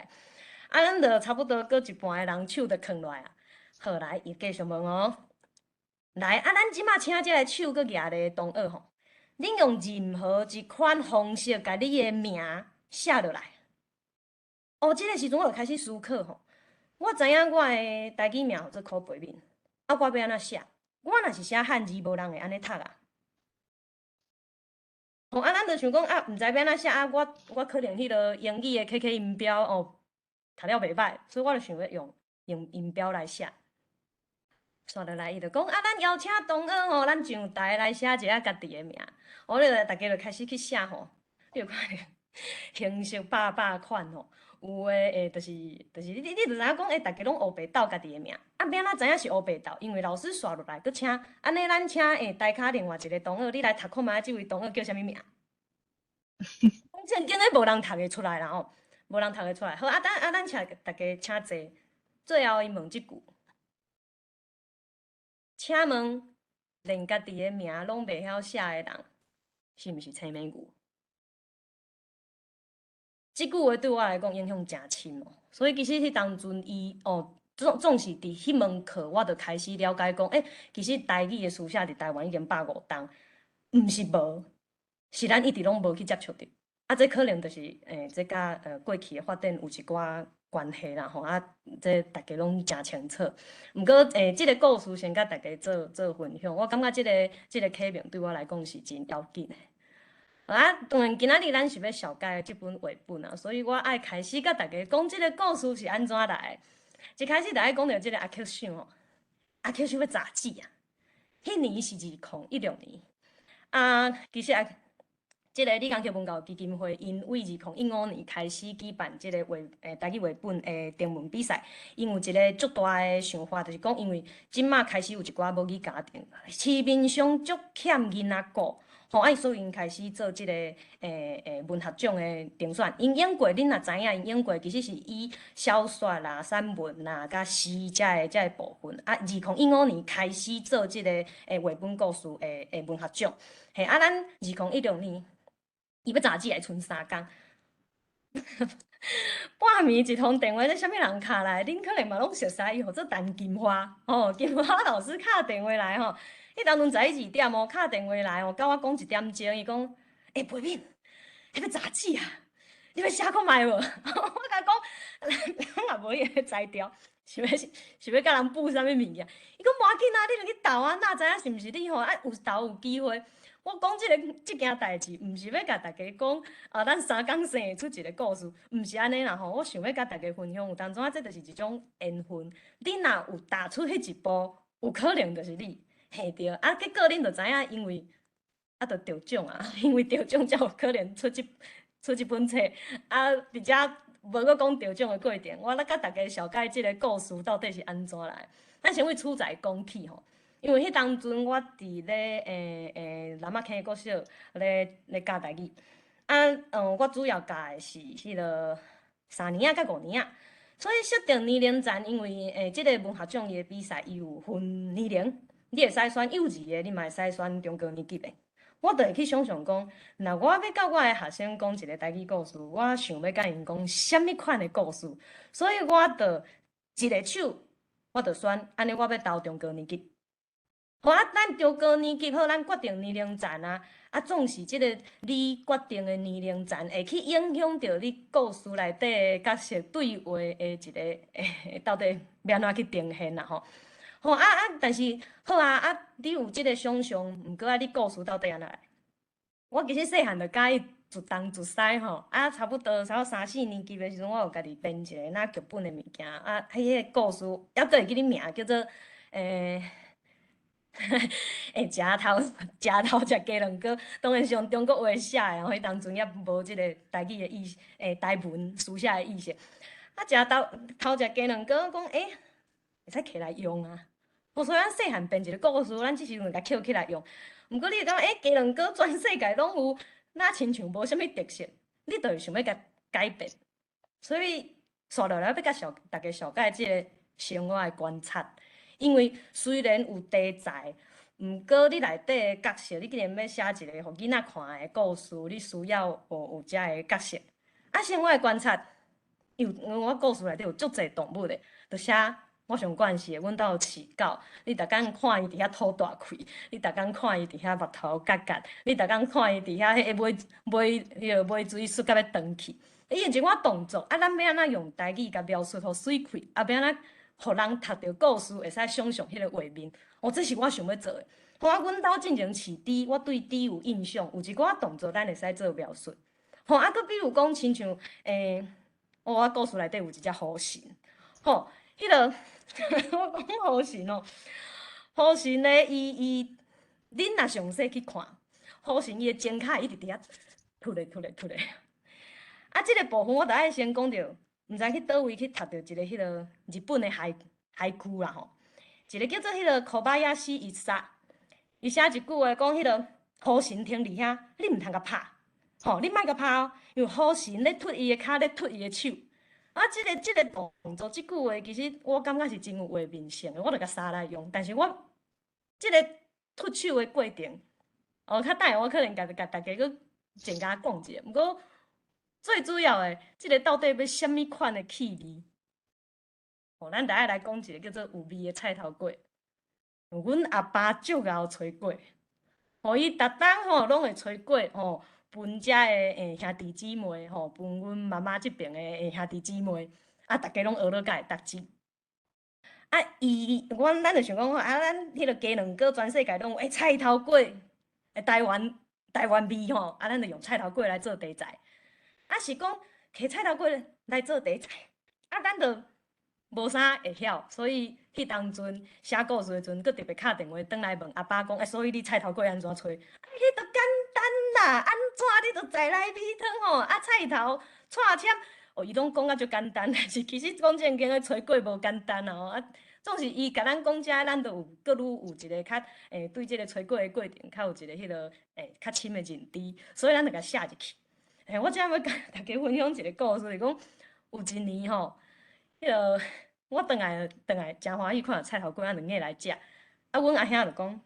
啊，咱就差不多閣一半的人手就囥落來啊。好，來，伊繼續問哦。來，啊，咱這馬請這个手閣舉咧同學吼。恁用任何一款方式，共你的名寫落來。哦，這个時陣我就開始思考吼。我知影我的台語名號做柯培敏，啊，我欲按怎寫？我若是寫漢字，無人會按呢讀啊。吼，啊，咱就想講啊，毋知欲按怎寫啊，我可能彼个英語的 KK 音標哦，讀了袂䆀，所以我就想欲用用音標來寫。煞落來，伊就講啊，咱邀請同學吼，咱上台來寫一下家己的名。哦，你就大家就開始去寫吼，你就看著形式百百款吼，有的就是你就知影講，逐家攏烏白鬥家己的名。啊，欲按怎知影是烏白鬥？因為老師煞落來，閣請，按呢咱請台跤另外一个同學，你來讀看覓，這位同學叫啥物名？正經的無人讀會出來啦吼，無人讀會出來。好，啊，等啊，咱請大家請坐。最後伊問這句。請問，連家己的名攏袂曉寫的人，是毋是青盲牛？這句話對我來講影響誠深哦。所以其實彼當陣伊哦，總是佇彼門課，我就開始了解講，其實台語的書寫佇台灣已經150冬，毋是無，是咱一直攏無去接觸著。啊，這可能就是這佮過去的發展有一寡關係啦吼，啊，這大家攏誠清楚。毋過這个故事先佮大家做做分享，我感覺這个啟明對我來講是真要緊的。啊，當然今仔日咱是欲紹介這本繪本啊，所以我愛開始佮大家講這个故事是按怎來的。一開始就愛講著這个阿克想吼，阿克想欲雜誌啊，彼年是2016年啊，其實啊。這个李光耀文教基金會，𪜶對2015年開始舉辦這个台語繪本的徵文比賽，𪜶有一个足大的想法，就是講，因為這馬開始有一寡母語家庭，市面上足欠囡仔顧，吼，啊，所以𪜶開始做這个文學獎的評選。𪜶用過，恁若知影，𪜶用過其實是以小說啦、散文啦、佮詩這个部分。啊，2015年開始做這个繪本故事的文學獎。嘿，啊，咱2016年。伊欲雜誌來賰3工，半暝一通電話，這啥物人敲來？恁可能嘛攏熟似伊，號做陳金花，吼，金花老師敲電話來吼，彼當陣11、12點哦，敲電話來哦，佮我講一點鐘，伊講，培敏，彼个雜誌啊，你欲寫看覓無？我共伊講，咱也無彼个才調，是欲佮人補啥物物件？伊講無要緊啊，你著去投啊，哪知影是毋是你吼？啊，有投有機會。我講這个這件代誌，毋是欲共大家講啊，咱三工生會出一个故事，毋是按呢啦吼。我想欲共大家分享，有當陣仔這就是一種緣分。你若有踏出彼一步，有可能就是你，嘿對。啊，結果恁就知影，因為啊，就得獎啊，因為得獎才有可能出這本冊。啊，佇遮無閣講得獎的過程，我來共大家紹介這个故事到底是按怎來。咱先為取材講起吼。因為彼當陣我佇咧南仔坑國小咧教台語，啊，我主要教的是彼个三年仔佮五年仔，所以設定年齡層，因為這个文學獎伊的比賽伊有分年齡，你會使選幼稚的，你嘛會使選中高年級的。我就會去想像講，若我欲佮我的學生講一个台語故事，我想欲佮𪜶講啥物款的故事，所以我就一个手，我就選，按呢我欲投中高年級。好啊，咱中高年級好，咱決定年齡層啊，啊，總是這个你決定的年齡層會去影響著你故事內底的角色對話的一个到底欲按怎去呈現啦吼。吼啊啊，但是好啊啊，你有這个想像，毋過啊，你故事到底按怎來？我其實細漢就佮意自東自西吼，啊，差不多差不多三四年級的時陣，我有家己編一個那劇本的物件，啊，彼个故事猶閣會記得名叫做食頭食雞卵糕，當然是用中國話寫的，彼當陣猶無這个台語的意識，台文書寫的意識。啊，食頭食雞卵糕，講會使摕來用啊。所以咱細漢編一个故事，咱這時陣共抾起來用。毋過你會感覺，雞卵糕全世界攏有，哪親像無啥物特色，你就會想欲共改變。所以，紲落來欲共大家紹介這个生活的觀察。因為雖然有題材，毋過你內底的角色，你既然欲寫一个予囡仔看的故事，你需要有遮个角色。啊，生活的觀察，有我故事內底有足濟動物的，就寫我上關心的，阮兜有飼狗，你逐工看伊佇遐吐大氣，你逐工看伊佇遐目頭結結，你逐工看伊佇遐彼尾尾彼个尾椎縮甲欲斷去，伊有一寡動作，啊，咱欲按怎用台語共描述予媠氣，啊，欲按怎予人讀著故事會使想像彼个畫面，哦，這是我想欲做的。好啊，阮兜進前飼豬，我對豬有印象，有一寡動作咱會使做描述。吼，啊，閣比如講，親像我故事內底有一隻虎神，吼，彼个我講虎神哦，虎神咧，伊，恁若詳細去看，虎神伊的前跤一直佇遐突咧突咧突咧。啊，這个部分我著愛先講著。毋知去佗位去讀著一个彼个日本的俳句啦吼，一个叫做彼个小林一茶，伊寫一句話講彼个虎神停佇遐，你毋通共拍，吼，你莫共拍哦，因為虎神咧突伊的跤，咧突伊的手。啊，這个動作，這句話其實我感覺是真有畫面性的，我就共捎來用。但是我這个突手的過程，哦，較等下我可能共大家閣增加講一下，毋過。最主要的，這个到底欲啥物款的氣味？哦，咱著愛來講一个叫做有味的菜頭粿。阮阿爸足𠢕炊粿，吼，伊逐冬吼攏會炊粿吼，分遮的兄弟姊妹吼，分阮媽媽這爿的兄弟姊妹，啊，逐家攏學落共會逐舌。啊，伊，阮咱就想講啊，咱彼个雞卵糕全世界攏有，菜頭粿，台灣味吼，啊，咱就用菜頭粿來做題材。啊，是講摕菜頭粿來做題材，啊，咱就無啥會曉，所以彼當陣寫故事的時陣，閣特別敲電話轉來問阿爸講，所以你菜頭粿按怎炊？啊，彼就簡單啦，按怎你就在來米湯吼，啊，菜頭掣籤，哦，伊攏講甲足簡單，但是其實講正經的炊粿無簡單啊吼，啊，總是伊共咱講這，咱就有閣愈有一個較對這个炊粿的過程較有一个彼个較深的認知，所以咱就共寫入去。我這欲共大家分享一个故事，是講有一年吼，彼个我轉來誠歡喜看著菜頭粿，咱就挵來食。啊，阮阿兄就講，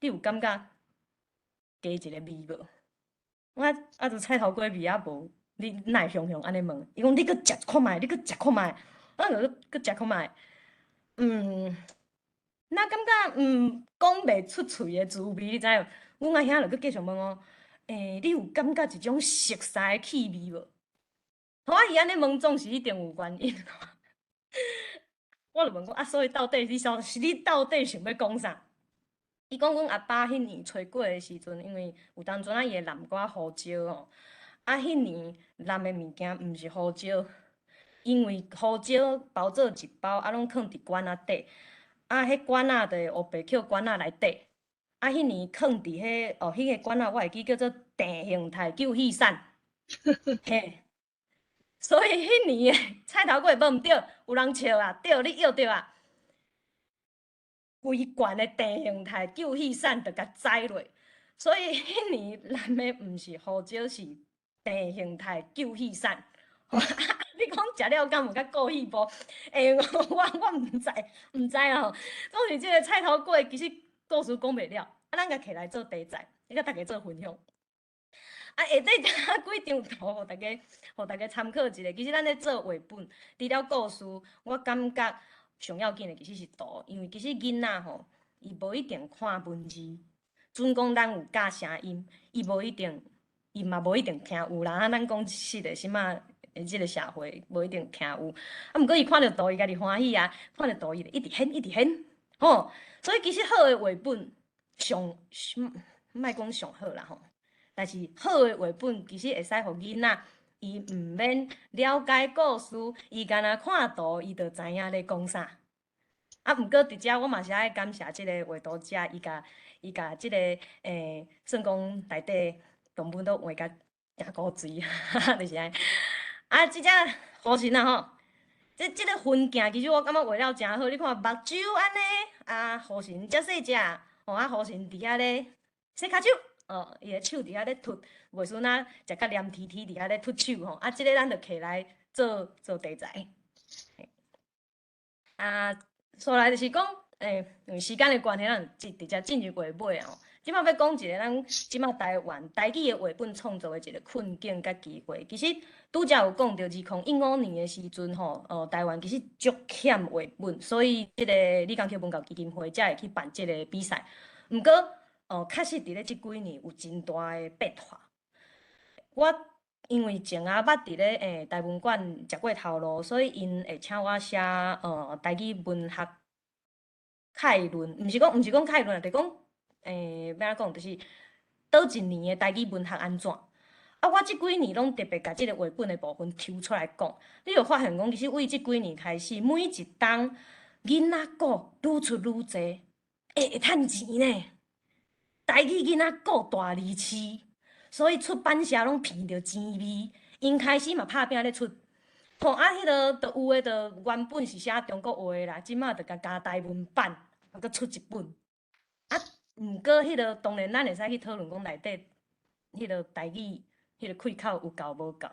你有感覺加一个味無？我啊，就菜頭粿味也無，你哪會雄雄按呢問？伊講你閣食看覓，你閣食看覓，我就閣食看覓。那感覺講袂出喙的滋味，你知無？阮阿兄就閣繼續問我，你有感覺一種熟似的氣味無？好啊，伊按呢問總是一定有原因。我就問講啊，所以到底你想是你到底想欲講啥？伊講阮阿爸彼年炊粿的時陣，因為有當陣仔伊會淋寡胡椒吼，啊，彼年淋的物件毋是胡椒，因為胡椒包做一包，啊，攏囥佇罐仔底，啊，彼罐仔就會烏白抾罐仔內底，啊，彼年囥佇彼哦，彼個罐仔我會記叫做鄭興泰救戲散，嘿，所以彼年的菜頭粿無毋對，有人笑啊，對，你臆著啊。規罐的鄭興泰救戲散就共宰落，所以彼年淋的毋是胡椒，是鄭興泰救戲散。你講食了敢有較過氣無？欸，我毋知，毋知啊吼。總是這个菜頭粿其實故事講袂了，啊，咱共摕來做題材，來共大家做分享。啊，下底遮幾張圖，予大家參考一下。其實咱咧做繪本，除了故事，我感覺上要緊的其實是圖，因為其實囡仔吼，伊無一定看文字，準講咱有教聲音，伊無一定，伊嘛無一定聽有啦。啊，咱講實的，啥物這個社會無一定聽有，啊，毋過伊看著圖，伊家己歡喜啊，看著圖伊就一直現，一直現，吼。所以其實好的繪本上，莫講上好啦吼，但是好的繪本其實會使予囡仔。伊毋免了解故事，伊干焦看圖，伊就知影咧講啥。啊，毋過佇遮我嘛是愛感謝這個畫圖者，伊共這個算講內底論文都畫甲誠古錐，就是按呢。啊，這隻雨神啊吼，這個分鏡其實我感覺畫了誠好，你看目睭按呢，啊，雨神遮細隻，吼啊，雨神佇遐咧洗跤手。哦，伊的手佇遐咧脫，袂輸若食甲黏黐黐佇遐咧脫手吼，啊，這个咱就摕來做做題材。啊，煞來就是講，因為時間的關係，咱直直接進入畫尾吼。這擺欲講一个咱這擺台灣台語的繪本創作的一个困境佮機會。其實拄才有講著，2015年的時陣吼，台灣其實足欠繪本，所以這个李江抾文教基金會才會去辦這个比賽。毋過，確實佇咧這幾年有真大的變化。我因為前仔捌佇咧台文館食過頭路，所以𪜶會請我寫台語文學概論，毋是講概論啊，就講欲按怎講，就是佗一年的台語文學按怎。啊，我這幾年攏特別共這个繪本的部分抽出來講，你就發現講，其實為這幾年開始，每一冬囡仔故愈出愈濟，會趁錢呢。台語囡仔故大利市，所以出版社攏聞著錢味，𪜶開始嘛拍拚咧出。吼啊，彼个就有的就原本是寫中國話的啦，這馬就共加台文版，啊，閣出一本。啊，毋過彼个當然咱會使去討論講內底彼个台語彼个氣口有夠無夠，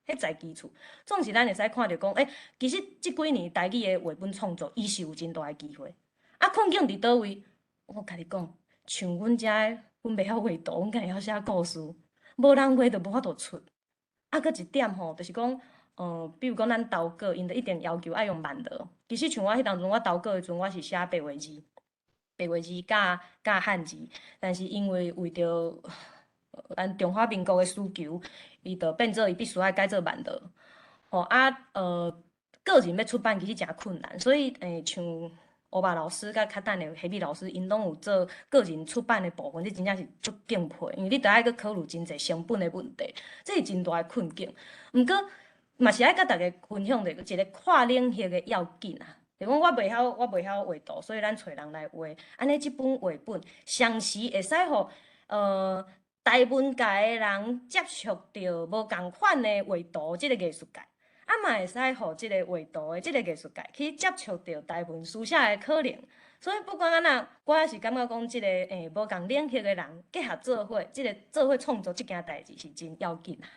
彼在其次。總是咱會使看著講，欸，其實這幾年台語的繪本創作，伊是有真大的機會。啊，困境佇佗位？我共你講，像阮遮的，阮袂曉畫圖，阮敢會曉寫故事，無人畫就無法度出。啊，閣一點吼，就是講，比如講咱投稿，𪜶就一定要求愛用萬字。其實像我彼當陣，我投稿的時陣，我是寫白話字，白話字佮漢字，但是因為為著咱中華民國的需求，伊就變做伊必須愛改做萬字。吼啊，個人欲出版其實誠困難，所以像烏白老師佮較等的黑米老師，𪜶攏有做個人出版的部分，這真正是足敬佩，因為你著愛閣考慮真濟成本的問題，這是真大的困境。毋過嘛是愛佮大家分享著一個跨領域的要緊啊，就講我袂曉畫圖，所以咱揣人來畫。按呢這本繪本，同時會使予台文界的人接觸著無仝款的畫圖這个藝術界。啊嘛會使予這个畫圖的這个藝術界去接觸著台文書寫的可能。所以不管按怎，我也是感覺講這个無仝領域的人結合做伙，這个做伙創作這件代誌是真要緊啊。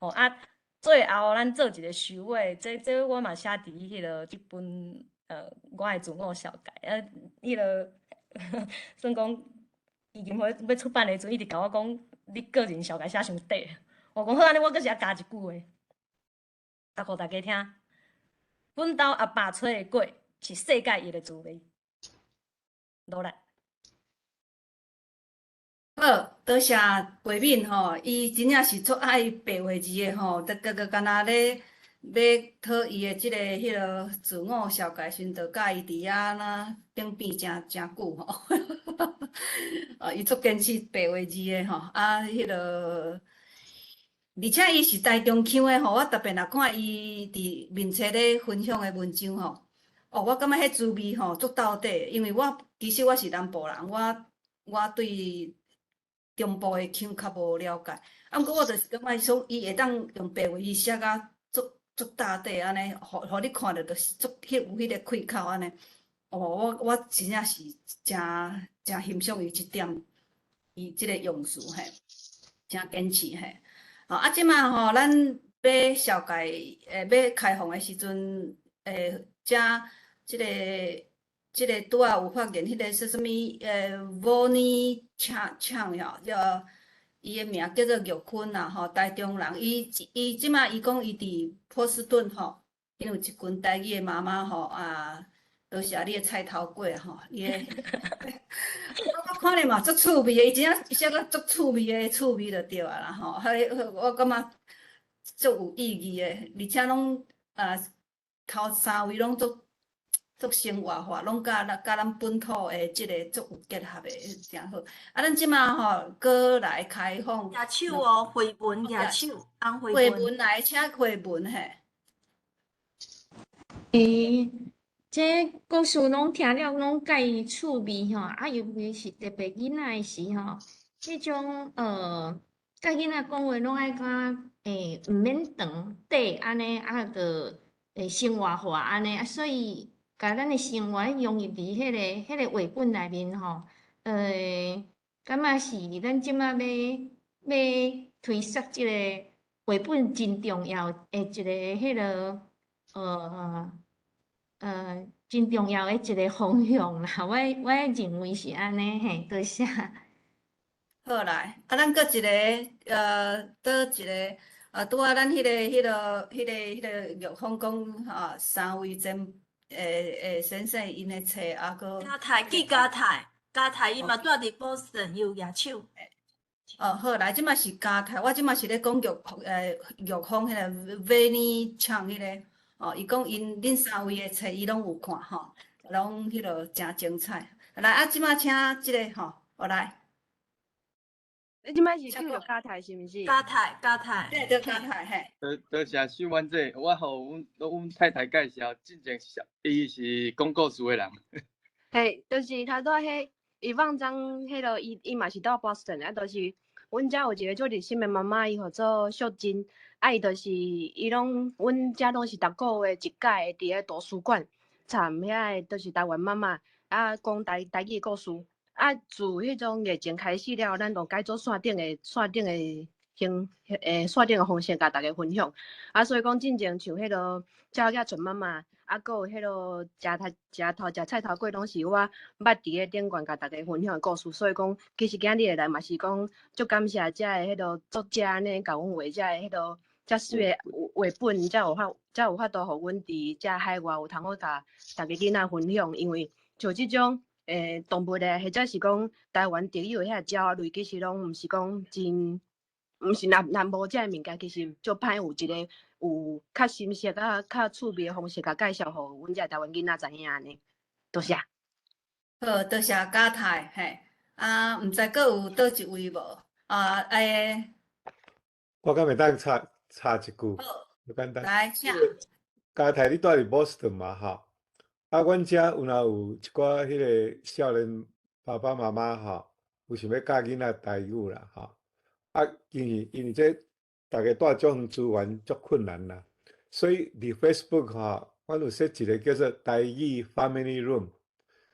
吼啊，最後咱做一個收尾，這我嘛寫佇彼个這本我的自我紹介啊，彼个算講基金會欲出版的時陣，伊直共我講，你個人紹介寫傷短。我講好按呢，我閣寫加一句話，啊，予大家聽。阮兜阿爸炊的粿是世界一的滋味。努力。好，多謝慧敏吼，伊真正是足愛白話字的吼，就閣閣敢若咧欲討伊的這个彼个自我紹介時，就佮伊佇遐那爭辯誠誠久吼。啊，伊足堅持白話字的吼，啊，彼个，而且伊是台中腔的吼，我特別若看伊佇面冊咧分享的文章吼，哦，我感覺彼滋味吼足到底，因為我其實我是南部人，我對中部的腔較無了解，啊，毋過我就是感覺說，伊會當用白話字寫甲足足到底按呢，予你看著就是足彼有彼個氣口按呢。哦，我真正是誠誠欣賞伊這點，伊這个用詞嘿，誠堅持嘿。哦，啊，這馬吼，咱欲紹介，欲開放的時陣，遮這个拄仔有發現，彼个說啥物？Vonnie 唱吼，叫伊的名叫做玉坤啦吼，台中人。伊這馬伊講伊佇波士頓吼，𪜶有一群台語的媽媽吼啊。多謝你的菜頭粿吼，伊的，我看咧嘛足趣味的，伊真正寫甲足趣味的趣味就對啊啦吼，彼我感覺足有意義的，而且攏啊頭三位攏足足生活化，攏佮咱本土的這个足有結合的，誠好。啊，咱這馬吼閣來開放。舉手哦，惠文舉手，安惠惠文來，請惠文嘿。欸，這故事攏聽了攏介趣味吼，啊，尤其是特別囡仔的時吼，彼種佮囡仔講話攏愛較毋免長短按呢，啊，就生活化按呢，啊，所以共咱的生活融入佇彼个繪本內面吼，感覺是咱這馬欲推捒這个繪本真重要的一个彼个真重要的一个方向啦，我認為是按呢嘿，多謝。好來，啊，咱閣一个，佗一个，啊，拄仔咱彼个玉芳講吼，三位前先生𪜶的冊，啊，閣嘉泰記嘉泰，嘉泰伊嘛住佇波士頓，伊有舉手。哦，好，來，這馬是嘉泰，我這馬是咧講玉芳彼个 Vanny 唱彼个。哦，伊講𪜶恁三位的冊，伊攏有看吼，攏彼落誠精彩。來，啊，這馬請這个吼，我來。你這擺是叫做嘉泰是毋是？嘉泰，嘉泰。對，對，嘉泰嘿。多謝秀婉姐，我予阮太太介紹，進前是伊是講故事的人。嘿，就是頭拄仔彼伊放張彼落，伊嘛是住 Boston，啊，就是阮遮有一个足熱心的媽媽，伊號做秀珍。啊，伊就是伊攏，阮遮攏是逐个月一擺佇咧圖書館參遐个，就是台灣媽媽啊講台語故事。啊，自彼種疫情開始了，咱就改做線頂的方式，共大家分享。啊，所以講進前像彼个鳥仔傳媽媽，啊，閣有彼落食菜頭粿，攏是我捌佇咧頂懸共大家分享的故事。所以講，其實今日會來嘛是講足感謝遮个彼落作者按呢，共阮畫遮个彼落遮媠的繪本，才有法度予阮佇遮海外有通好共逐个囡仔分享。因為像這種動物的，或者是講台灣特有的遐鳥仔類，其實攏毋是講真，毋是若無遮个物件，其實足歹有一個有較深色、較趣味的方式，共介紹予阮遮台灣囡仔知影按呢。多謝。好，多謝嘉泰嘿。啊，毋知閣有佗一位無？啊，我敢會當插一句，好簡單。來，請。嘉泰，你住佇 Boston 嘛？吼。啊，阮遮有若有一寡彼个少年爸爸媽媽吼，有想欲教囡仔台語啦，吼。啊，因為這逐家蹛足遠資源足困難啦，所以佇 Facebook 吼，阮有設一个叫做台語 Family Room，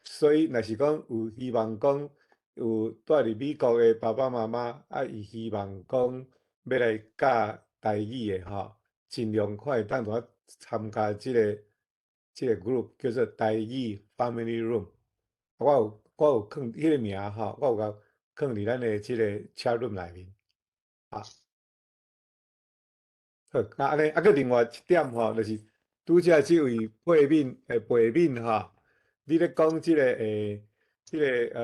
所以若是講有希望講有蹛佇美國的爸爸媽媽，啊，伊希望講欲來教台語的吼，盡量看會當怎參加這個 group 叫做台語 Family Room，我有囥彼个名吼，我有共囥佇咱的這個 chat room 內面。啊，好，啊按呢，啊，閣另外一點吼，就是拄才這位背面吼，你咧講這個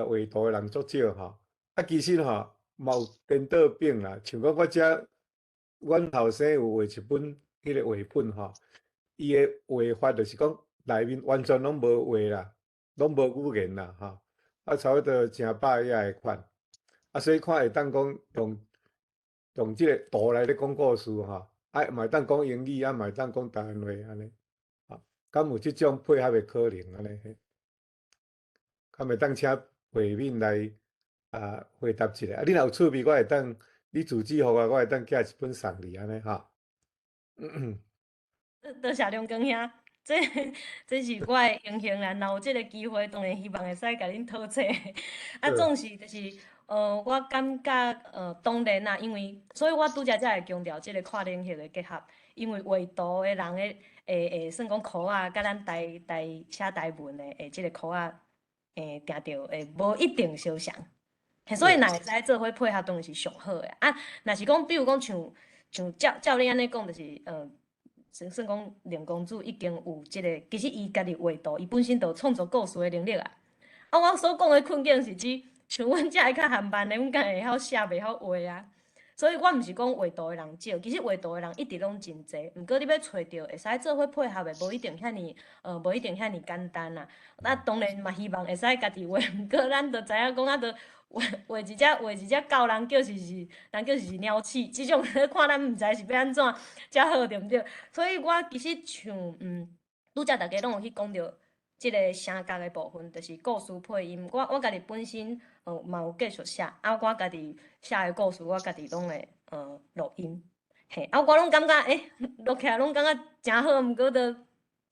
畫圖的人足少吼，啊，其實吼嘛有顛倒反啦，像講我遮，阮後生有畫一本彼個繪本吼，伊的畫法就是講內面完全攏無畫啦，攏無語言啦吼。啊，差不多成百頁的款。啊，所以看會當講用這個圖來咧講故事吼，啊，嘛會當講英語，啊，嘛會當講台灣話按呢，啊，敢有這種配合的可能按呢？敢會當請慧敏來啊回答一下。啊，你若有趣味，我會當你住址予我，我會當寄一本送你按呢吼。多謝梁光兄，這是我的榮幸啦。若有這个機會，當然希望會使共恁討冊。啊，總是就是，我感覺，當然啦，因為，所以我拄才才會強調這个跨領域的結合，因為畫圖的人的，會算講箍仔，佮咱台台寫台文的，這个箍仔，定著會無一定相像。所以若會使做伙配合，當然是上好的。啊，若是講，比如講像照你按呢講，就是，算講林公子已經有這个，其實伊家己畫圖，伊本身就有創作故事的能力啊。啊，我所講的困境是指，像阮遮的較含慢的，阮敢會曉寫，袂曉畫啊。所以我毋是講畫圖的人少，其實畫圖的人一直攏真濟。毋過你欲揣著會使做伙配合的，無一定遐爾，無一定遐爾簡單啦。啊，當然嘛希望會使家己畫，毋過咱就知影講啊，著畫一隻狗，人叫是鳥鼠，這種看咱毋知是欲按怎才好，對毋對？所以我其實像拄才逐家攏有去講著這个聲覺的部分，就是故事配音。我家己本身嘛有繼續寫，啊，我家己寫的故事，我家己攏會錄音。嘿，啊，我攏感覺錄起來攏感覺誠好，毋過都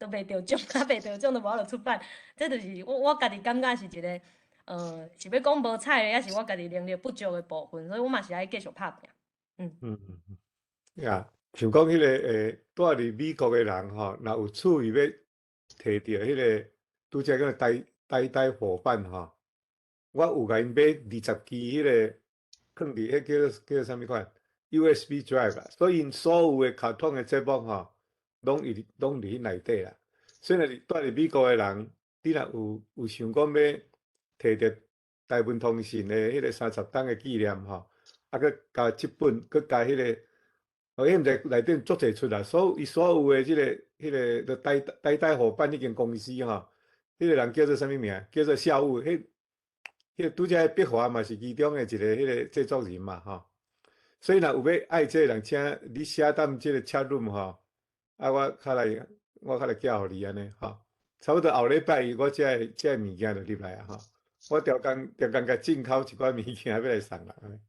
袂著獎，啊，袂著獎就無法度出版。這就是我家己感覺是一个，是欲講無彩的，抑是我家己能力不足的部分，所以我嘛是愛繼續拍拼。嗯，呀，像講彼个蹛佇美國的人吼，若有趣味欲提著彼个拄才講台台台夥伴吼，我有共𪜶買20支彼个，囥佇彼叫做啥物款 USB drive 啦，所以𪜶所有的卡通的節目吼，攏佇彼內底啦。所以若是蹛佇美國的人，你若有想講欲提著台文通信的彼个30冬的紀念吼，啊，閣加這本，閣加彼个，哦，彼毋知內底足濟出啦，所有的這个、彼个，就台台台夥伴彼間公司吼，彼个人叫做啥物名？叫做校務，彼個拄才彼碧華嘛是其中的一个彼个製作人嘛吼。所以若有欲愛這个人，請你寫踮這个 chat room 吼，啊，我較來寄予你按呢吼。差不多後禮拜一，我這个物件就入來啊吼。我逐工逐工共進口一寡物件欲來送人按呢。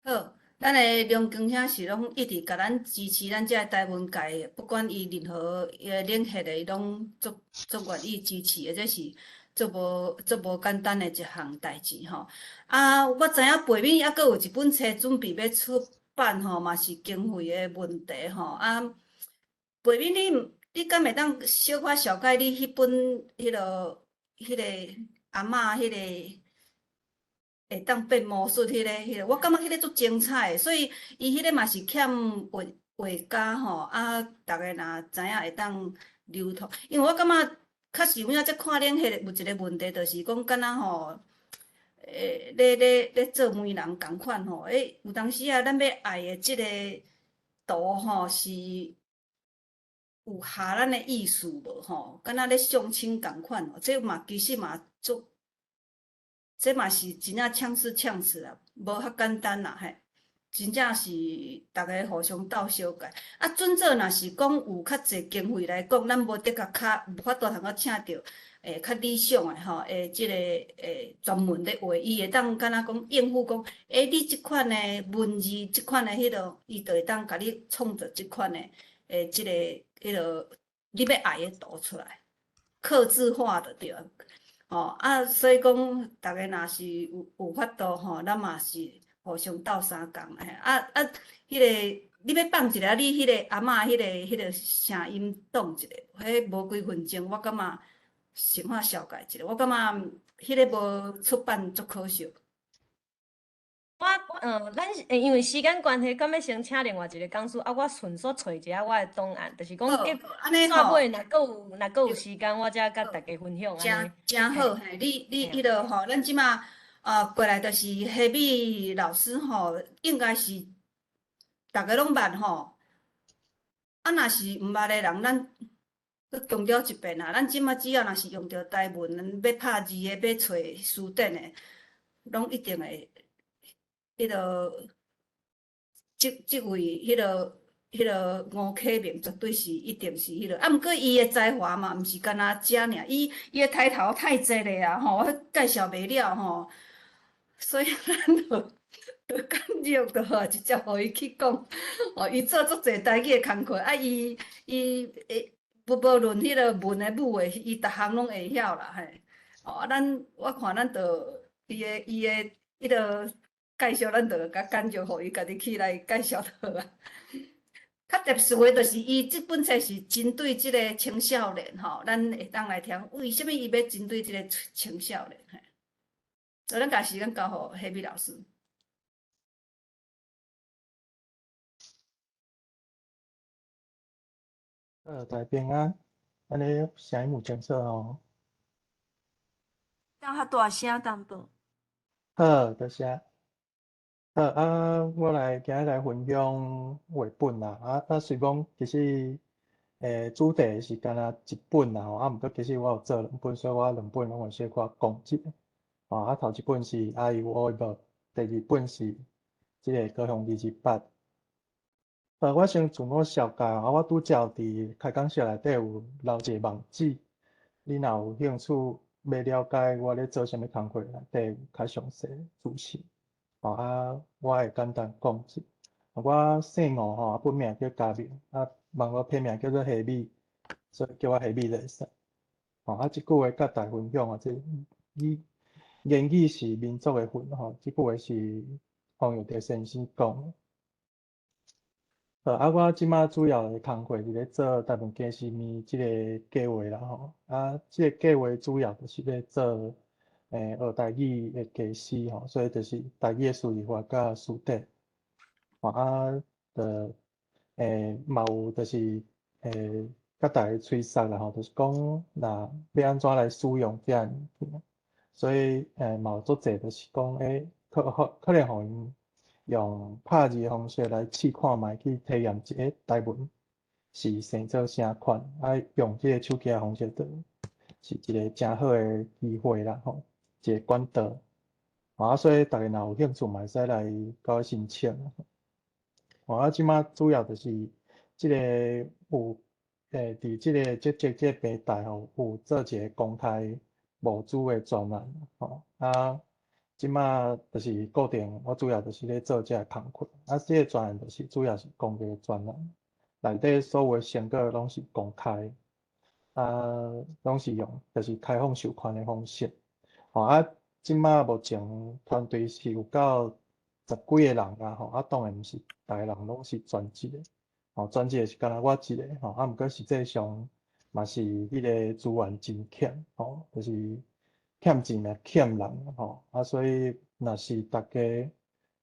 好，咱的梁光兄是攏一直共咱支持咱這个台文界，不管伊任何領域的，伊攏足願意支持的，這是足無簡單的一項代誌吼。啊，我知影背面猶閣有一本冊準備欲出版吼，嘛是經費的問題吼。啊，背面你敢會當小可紹介你彼本彼个阿嬤彼个會當變魔術彼个，我感覺彼个足精彩的，所以伊彼个嘛是欠畫畫家吼，啊，逐家若知影會當流通，因為我感覺確實有影才看恁彼个有一个問題，就是講敢若吼，咧做媒人仝款吼，有當時啊，咱欲愛的這个圖吼是有合咱的意思無吼？敢若咧相親仝款吼，這嘛其實嘛足，這嘛是真正嗆死嗆死啦，無遐簡單啦嘿。真正是逐家互相鬥相共。啊，準做若是講有較濟經費來講，咱無得較較無法度通閣請著較理想的吼，這个專門咧畫，伊會當敢若講應付講，你這款的文字，這款的彼落，伊就會當共你創作這款的這个彼落你欲愛的圖出來，客製化就對啊。吼啊，所以講，逐家若是有法度吼，咱嘛是互相鬥相共嘿。啊啊，彼个你欲放一下你彼个阿嬷彼个聲音擋一下，彼無幾分鐘，我感覺想法紹介一下，我感覺彼个無出版足可惜。我咱是因為時間關係，敢欲先請另外一个講師，啊，我迅速揣一下我的檔案，就是講結尾若閣有時間，我才佮大家分享。誠誠好嘿，你彼落吼，咱這馬啊過來就是黑米老師吼，應該是逐家攏捌吼。啊，若是毋捌的人，咱閣強調一遍啦，咱這馬只要若是用著台文，欲拍字的，欲揣辭典的，攏一定會彼落這位彼落吳啟明絕對是一定是彼落。啊，毋過伊的才華嘛，毋是干焦這爾，伊的抬頭太濟咧啊吼，我介紹袂了吼，所以咱就簡略就好，直接予伊去講。哦，伊做足濟台語的工課，啊，伊會無論彼个文的武的，伊逐項攏會曉啦嘿。哦，啊，咱我看咱就伊的彼个介紹，咱就共簡略，予伊家己去來介紹就好啊。較特殊的，就是伊這本冊是針對這个青少年吼，咱會當來聽為啥物伊欲針對這个青少年嘿。所以咱共時間交予黑米老師。好，大家平安，按呢聲音有清楚吼？當較大聲淡薄。好，多謝。好啊，我來今日來分享繪本啦。啊，雖講其實，主題是干焦一本啦吼，啊，毋過其實我有做兩本，所以我兩本攏會小可講一下。啊，頭一本是《啊有烏無》，第二本是這个高雄28。我先自我紹介啊，我拄則佇開講室內底有留一个網址，你若有興趣欲了解我咧做啥物工課，內底有較詳細資訊。啊，我會簡單講一下。我姓吳吼，本名叫嘉明，啊，網路批名叫做蝦米，所以叫我蝦米就會使。啊，這句話佮大家分享啊，這語言語是民族的魂吼，這句話是黃友德先生講的。好，啊，我這馬主要的工課是咧做台灣家私物這個計畫啦吼。啊，這個計畫主要就是咧做學台語的家私吼，所以就是台語的輸入法佮詞典。啊，就嘛有就是佮大家催促啦吼，就是講若欲按怎來使用這个物件，所以嘛有足濟就是講可能予𪜶用拍字的方式來試看覓，去體驗一下台文是生做啥款，啊，用這个手機的方式，就是一个誠好的機會啦吼，一個管道。啊，所以逐家若有興趣，嘛會使來共我申請。啊，這馬主要就是這个有佇這个這個平台吼，有做一个公開募資的專案吼。啊，這馬就是固定，我主要就是咧做這个工課。啊，這个專案就是主要是公開專案，內底所有的成果攏是公開，啊，攏是用就是開放授權的方式。吼，啊，這馬目前團隊是有到十幾個人啊，吼，啊，當然毋是逐个人攏是專職的，吼，專職的是干焦我一个，吼，啊，毋過實際上嘛是彼个資源真欠，吼，就是欠錢也欠人，吼，啊，所以若是大家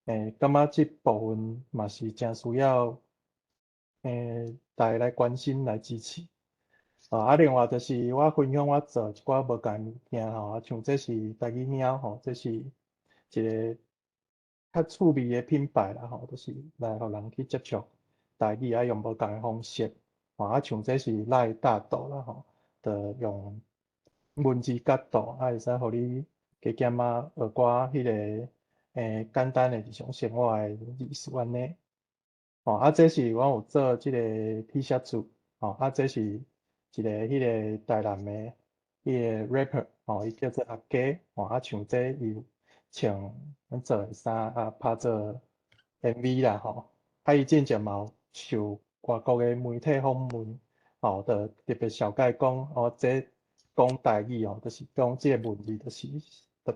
感覺這部分嘛是誠需要大家來關心來支持。啊，另外就是我分享我做一寡無仝物件吼，啊，像這是台語貓吼，這是一个較趣味的品牌啦吼，就是來予人去接觸台語，啊，用無仝的方式，吼，啊，像這是賴大圖啦吼，就用文字角度，啊，會使予你加減仔學寡彼个簡單的日常生活的意思按呢。吼，啊，這是阮有做這個 T 恤子，吼，啊，這是一个彼个台南的彼个 rapper，吼，伊叫做阿雞，吼，啊，像這伊穿阮做的衫啊，拍做 MV 啦，吼，啊，伊進前嘛有受外國的媒體訪問，吼，就特別紹介講，哦，這講台語哦，就是講這个文字就是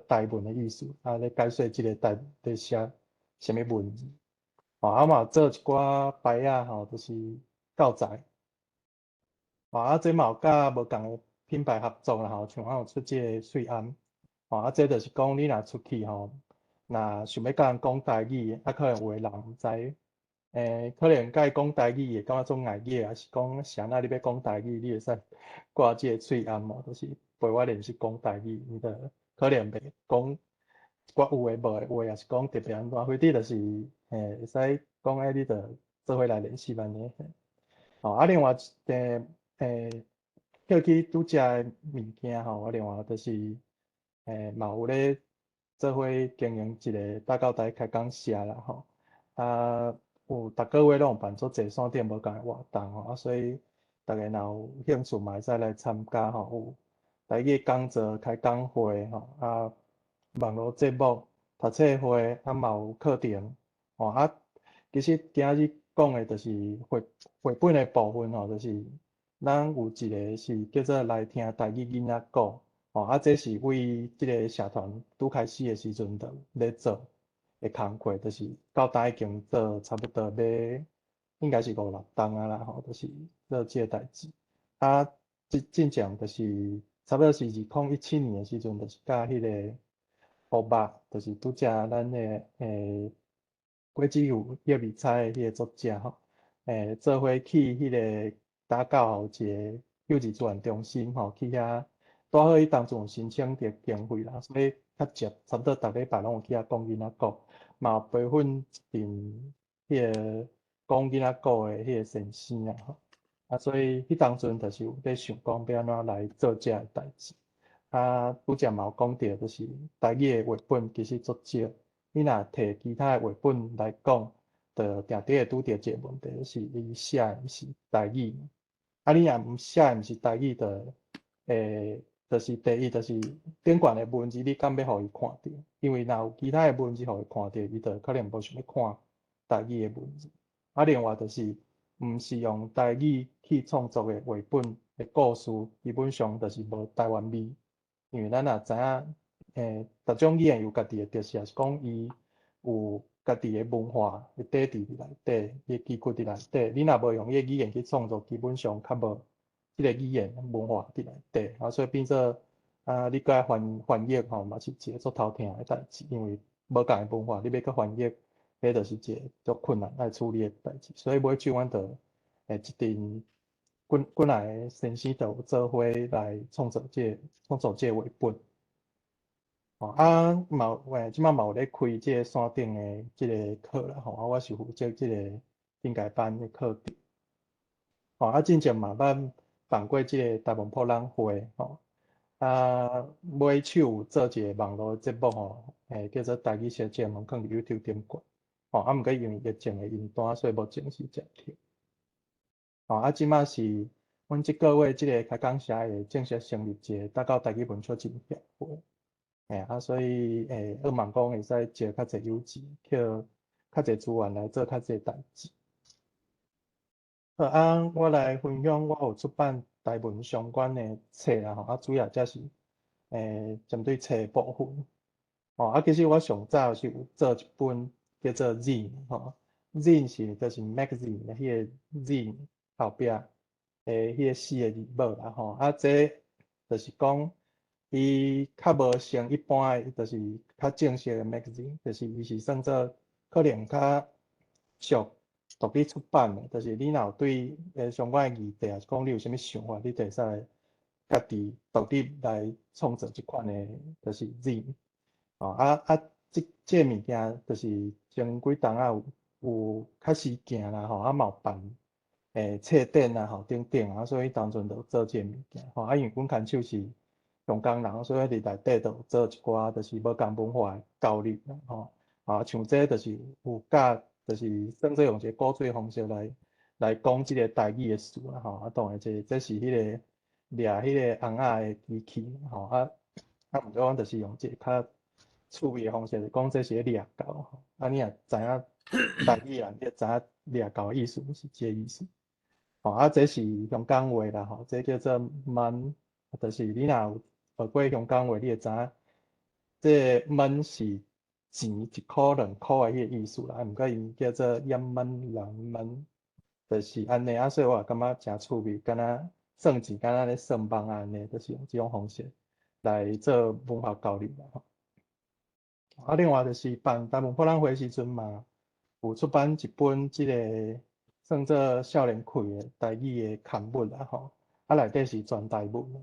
台文的意思，啊，咧解說這个台文咧寫啥物文字，吼，啊嘛有做一寡牌仔吼，就是教材。啊，這嘛有佮無仝的品牌合作啦吼，像阮有出這个喙罨，吼，啊，這就是講你若出去吼，若想欲佮人講台語，啊，可能有的人毋知，可能佮伊講台語會感覺足礙耳，抑是講啥那你欲講台語，你會使掛這个喙罨無，就是陪我練習講台語，伊就可能袂講一寡有的無的話，抑是講特別按怎，反正就是，會使講你就做伙來練習按呢。吼，啊，另外扣去拄才的物件吼，我另外就是，嘛有咧做伙经营一个打狗台开讲社啦吼。啊，有逐个月拢有办足济线顶无仝的活动吼，啊，所以逐家若有兴趣嘛会使来参加吼。有台语讲座、开讲会吼，啊，网路节目、读册会，啊嘛有课程吼。啊，其实今仔日讲的就是绘绘本的部分吼，就是咱有一个是叫做来听台语囡仔讲吼，啊，这是为这个社团拄开始的时阵就咧做的工课，就是到今已经做差不多欲应该是五六冬啊啦吼，就是做这个代志。啊，这进前就是差不多是2017年的时阵，就是佮彼个胡肉，就是拄才咱的果子有叶美彩的彼个作者吼，做伙去彼个打狗一个幼儿资源中心吼，去遐拄好彼当阵有申请著经费啦，所以较捷，差不多逐礼拜拢有去遐讲囡仔故，嘛有培训一阵彼个讲囡仔故的彼个先生啊吼。啊，所以彼当阵就是有咧想讲欲按怎来做这个代志。啊，拄才嘛有讲著，就是台语的绘本其实足少。你若摕其他的绘本来讲，就定定会拄著一个问题，就是伊写的毋是台语。啊，你若毋写的毋是台语，就会就是第一，就是顶悬的文字你敢欲予伊看著？因为若有其他的文字予伊看著，伊就可能无想欲看台语的文字。啊，另外就是，毋是用台语去创作的绘本的故事，基本上就是无台湾味。因为咱若知影，逐种语言有家己的特色，也是讲伊有家己的文化的底伫内底，伊的基础伫内底。你若无用伊的语言去创作，基本上较无这个语言文化伫内底。啊，所以变做啊，你阁爱翻翻译吼，嘛是一个足头疼的代志，因为无仝的文化，你欲阁翻译，彼就是一个足困难爱处理的代志。所以尾手阮就一阵几几若个先生就有做伙来创作这个绘本。吼啊，嘛有这摆嘛有咧开这个线顶的这个课啦吼，啊，我是负责这个进阶班的课程。吼啊，进前嘛捌办过这个台湾博览会吼，啊，尾手有做一个网路节目吼，叫做台语小节目，囥伫 YouTube 顶悬。吼，啊，毋过因为疫情的因单，所以无正式接触。吼，啊，这摆是阮这个月这个开讲社会正式成立一个打狗台语文学进协会。啊，所以希望讲会使招较济有志，捡较济资源来做较济代志。好，啊，我来分享我有出版台文相关的册啦吼，啊，主要则是针对册的部分。吼，啊，其实我上早是有做一本叫做 Zine 吼，Zine 是就是 magazine 的彼个 zine 后壁的彼个四个字母啦吼，啊，这就是讲伊较无像一般的，就是较正式的 magazine，就是伊是算做可能较俗独立出版的，就是你若有对相关的议题，抑是讲你有啥物想法，你就会使家己独立来创作这款的，就是 zine。哦，啊啊，这个物件就是前几冬仔有开始行啦吼，啊嘛有办册展啊吼等等啊，所以当阵就做这个物件吼，啊因为阮牵手是香港人，所以伫内底就有做一寡就是无仝文化的交流啦吼，啊像这就是有教，就是算做用一个古锥方式来讲这个台语的事啦吼，啊当然这是彼个掠彼个尪仔的机器吼，啊啊毋过阮就是用一个较趣味的方式，就讲这是咧掠猴吼，啊你若知影台语人，你就知影掠猴的意思是这个意思。吼，啊这是香港话啦吼，这叫做蚊，就是你若有学过香港话，你会知影这个蚊是钱一箍两箍的彼个意思啦，啊毋过𪜶叫做一蚊两蚊，就是按呢啊，所以我也感觉诚趣味，敢若算钱，敢若咧算梦按呢，就是用这种方式来做文化交流啦吼。啊，另外就是办台湾博览会时阵嘛，有出版一本这个算做少年开的台语的刊物啦吼，啊内底是全台文的，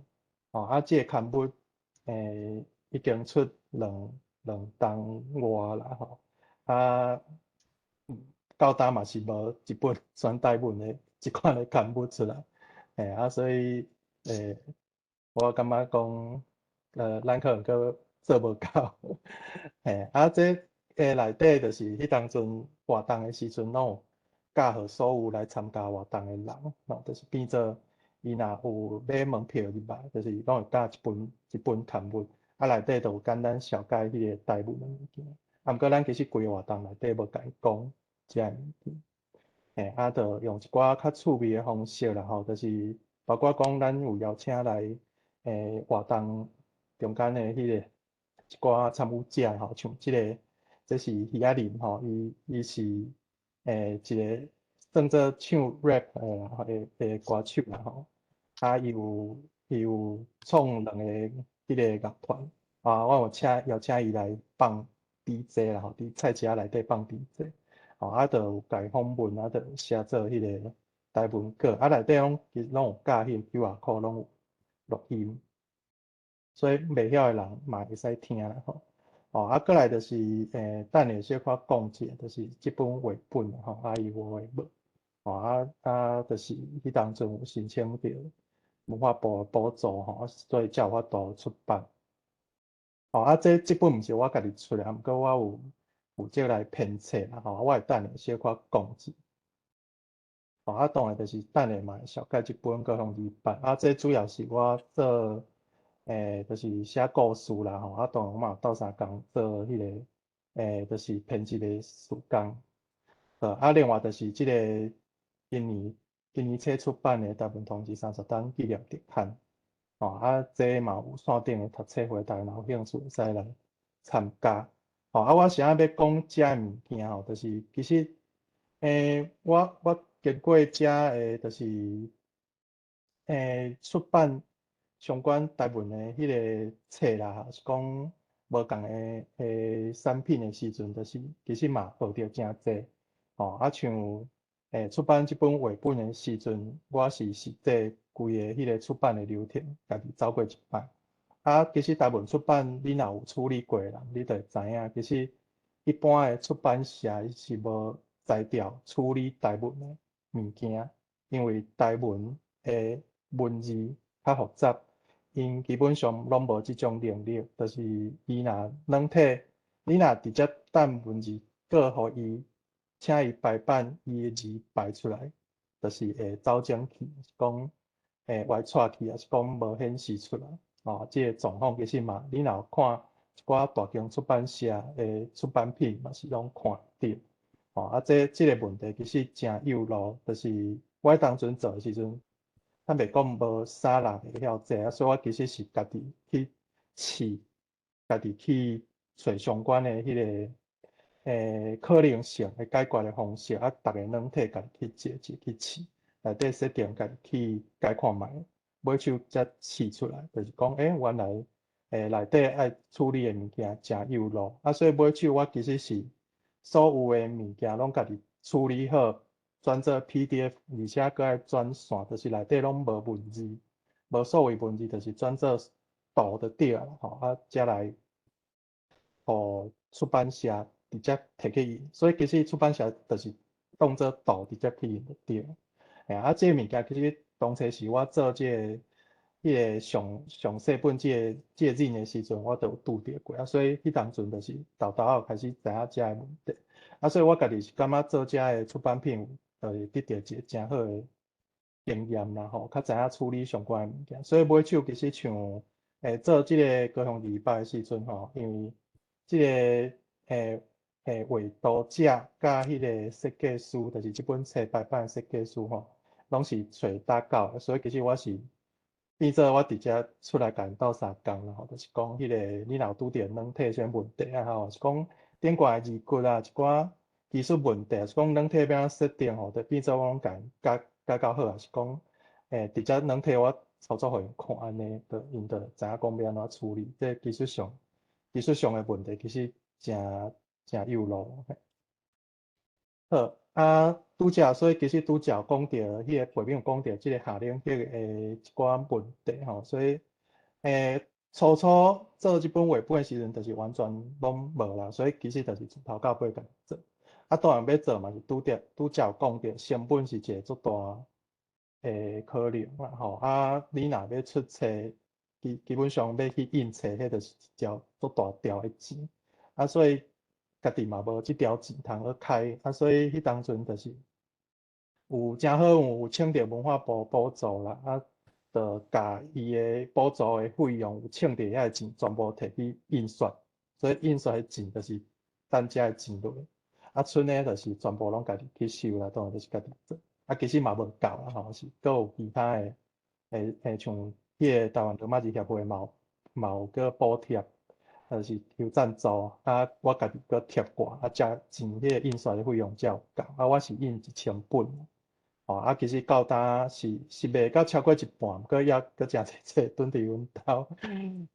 吼啊这个刊物已经出两冬外啦吼，啊到今嘛是无一本全台文的这款的刊物出来，啊所以我感覺講，咱可能閣做無夠，嘿，啊，這內底就是彼當陣活動的時陣，攏有教予所有來參加活動的人，吼，就是變做伊若有買門票入來，就是攏會教一本一本刊物，啊，內底就有簡單紹介彼個台文的物件。啊，毋過咱其實規个活動內底無共伊講這个物件，嘿，啊，就用一寡較趣味的方式啦吼，就是包括講咱有邀請來活動中間的彼個一寡參與者吼，像這個這是魚仔林吼，伊是一個算做唱 rap 的歌手啦吼，啊，伊有創兩個彼個樂團，啊，我有請邀請伊來放 DJ 啦吼，佇菜市仔內底放 DJ，吼，啊，就有共伊訪問，啊，就寫做彼個台文稿，啊，內底攏其實攏有加彼個 QR code，攏有錄音，所以袂曉的人嘛會使聽啦吼。哦，啊，過來就是，等下小可講一下，就是這本繪本吼，啊，伊有的無，吼，啊，就是彼當陣有申請著文化部的補助吼，所以才有法度出版。吼，啊，這本毋是我家己出的，毋過我有負責來編冊啦吼，我會等下小可講一下。吼，啊，當然就是等下嘛會紹介這本高雄二版，啊，這主要是我做，就是寫故事啦吼，啊，當然我嘛有鬥相共做彼個，就是編輯的時工。啊，另外就是這個今年冊出版的《台文同志三十冬紀念特刊》，吼，啊，這嘛有線頂的讀冊會，大家若有興趣會使來參加。吼，啊，我是按欲講這个物件吼，就是其實，我經過遮的，就是，出版相關台文的彼個冊啦，是講無仝的產品的時陣，就是其實嘛學著誠濟。吼，啊，像出版這本繪本的時陣，我是實際規个彼個出版的流程，家己走過一擺。啊，其實台文出版，你若有處理過的人，你就會知影，其實一般的出版社伊是無才調處理台文的物件，因為台文的文字較複雜，𪜶基本上攏無這種能力，就是伊若軟體，你若直接等文字稿予伊，請伊排版，伊的字排出來，就是會走整去，是講會歪錯去，抑是講無顯示出來。哦，這個狀況其實嘛，你若有看一寡大間出版社的出版品，嘛是攏看著。哦，啊，這個問題其實誠幼路，就是我當陣做的時陣，坦白講無啥人會曉這，啊，所以我其實是家己去試，家己去揣相關的彼個可能性的解決的方式，啊，逐个軟體家己去借借去試，內底設定家己去改看覓，尾手才試出來，就是講，原來內底愛處理的物件誠幼路，啊，所以尾手我其實是所有的物件攏家己處理好，轉做 PDF，而且閣愛轉線，就是內底攏無文字，無所謂文字，就是轉做圖就對啊，吼，啊，才來予出版社直接提去印，所以其實出版社就是當做圖直接去印就對。嘿，啊，這个物件其實當初是我做這个彼个上上細本這個 zine 的時陣，我就有拄著過，啊，所以彼當陣就是沓沓仔開始知影這个問題，啊，所以我家己是感覺做這个出版品，就是得著一個誠好的經驗啦，吼，較知影處理相關的物件，所以尾手其實像做這个高雄二八的時陣吼，因為這个畫圖者佮彼個設計師，就是這本冊排版設計師吼，攏是揣打狗的，所以其實我是變做我直接出來共𪜶鬥相共啦吼，就是講彼個你若有拄著軟體啥物問題啊吼，是講頂懸的字骨啊，一寡技術問題，是講軟體欲按怎設定吼，就變做我攏共𪜶教教較好，抑是講直接軟體我操作予𪜶看按呢，就𪜶就知影講欲按怎處理。這技術上的問題其實誠誠幼路。好，啊，拄才所以其實拄才有講著，彼個背面有講著這個夏令營的一寡問題吼，所以初初做這本繪本的時陣，就是完全攏無啦，所以其實就是從頭到尾家己做。啊，當然欲做嘛是拄著拄才有講著，成本是一個足大的可能啦吼。啊，你若欲出冊，基本上欲去印冊，彼就是一條足大條的錢。啊，所以家己嘛無這條錢通去開，啊，所以彼當陣就是有誠好運，有請著文化部補助啦，啊，就共伊的補助的費用有請著遐个錢全部提去印刷，所以印刷的錢就是咱遮的錢落，啊，剩的就是全部攏家己去收啦，當然就是家己做，啊，其實嘛無夠啦吼，是閣有其他的，像彼個台灣羅馬字協會嘛有閣補貼。就是有贊助，啊，我家己閣貼掛，啊，才錢彼個印刷的費用才有夠。啊，我是印1000本，吼，啊，其實到今是賣到超過一半，毋過猶閣誠濟冊囤佇阮兜，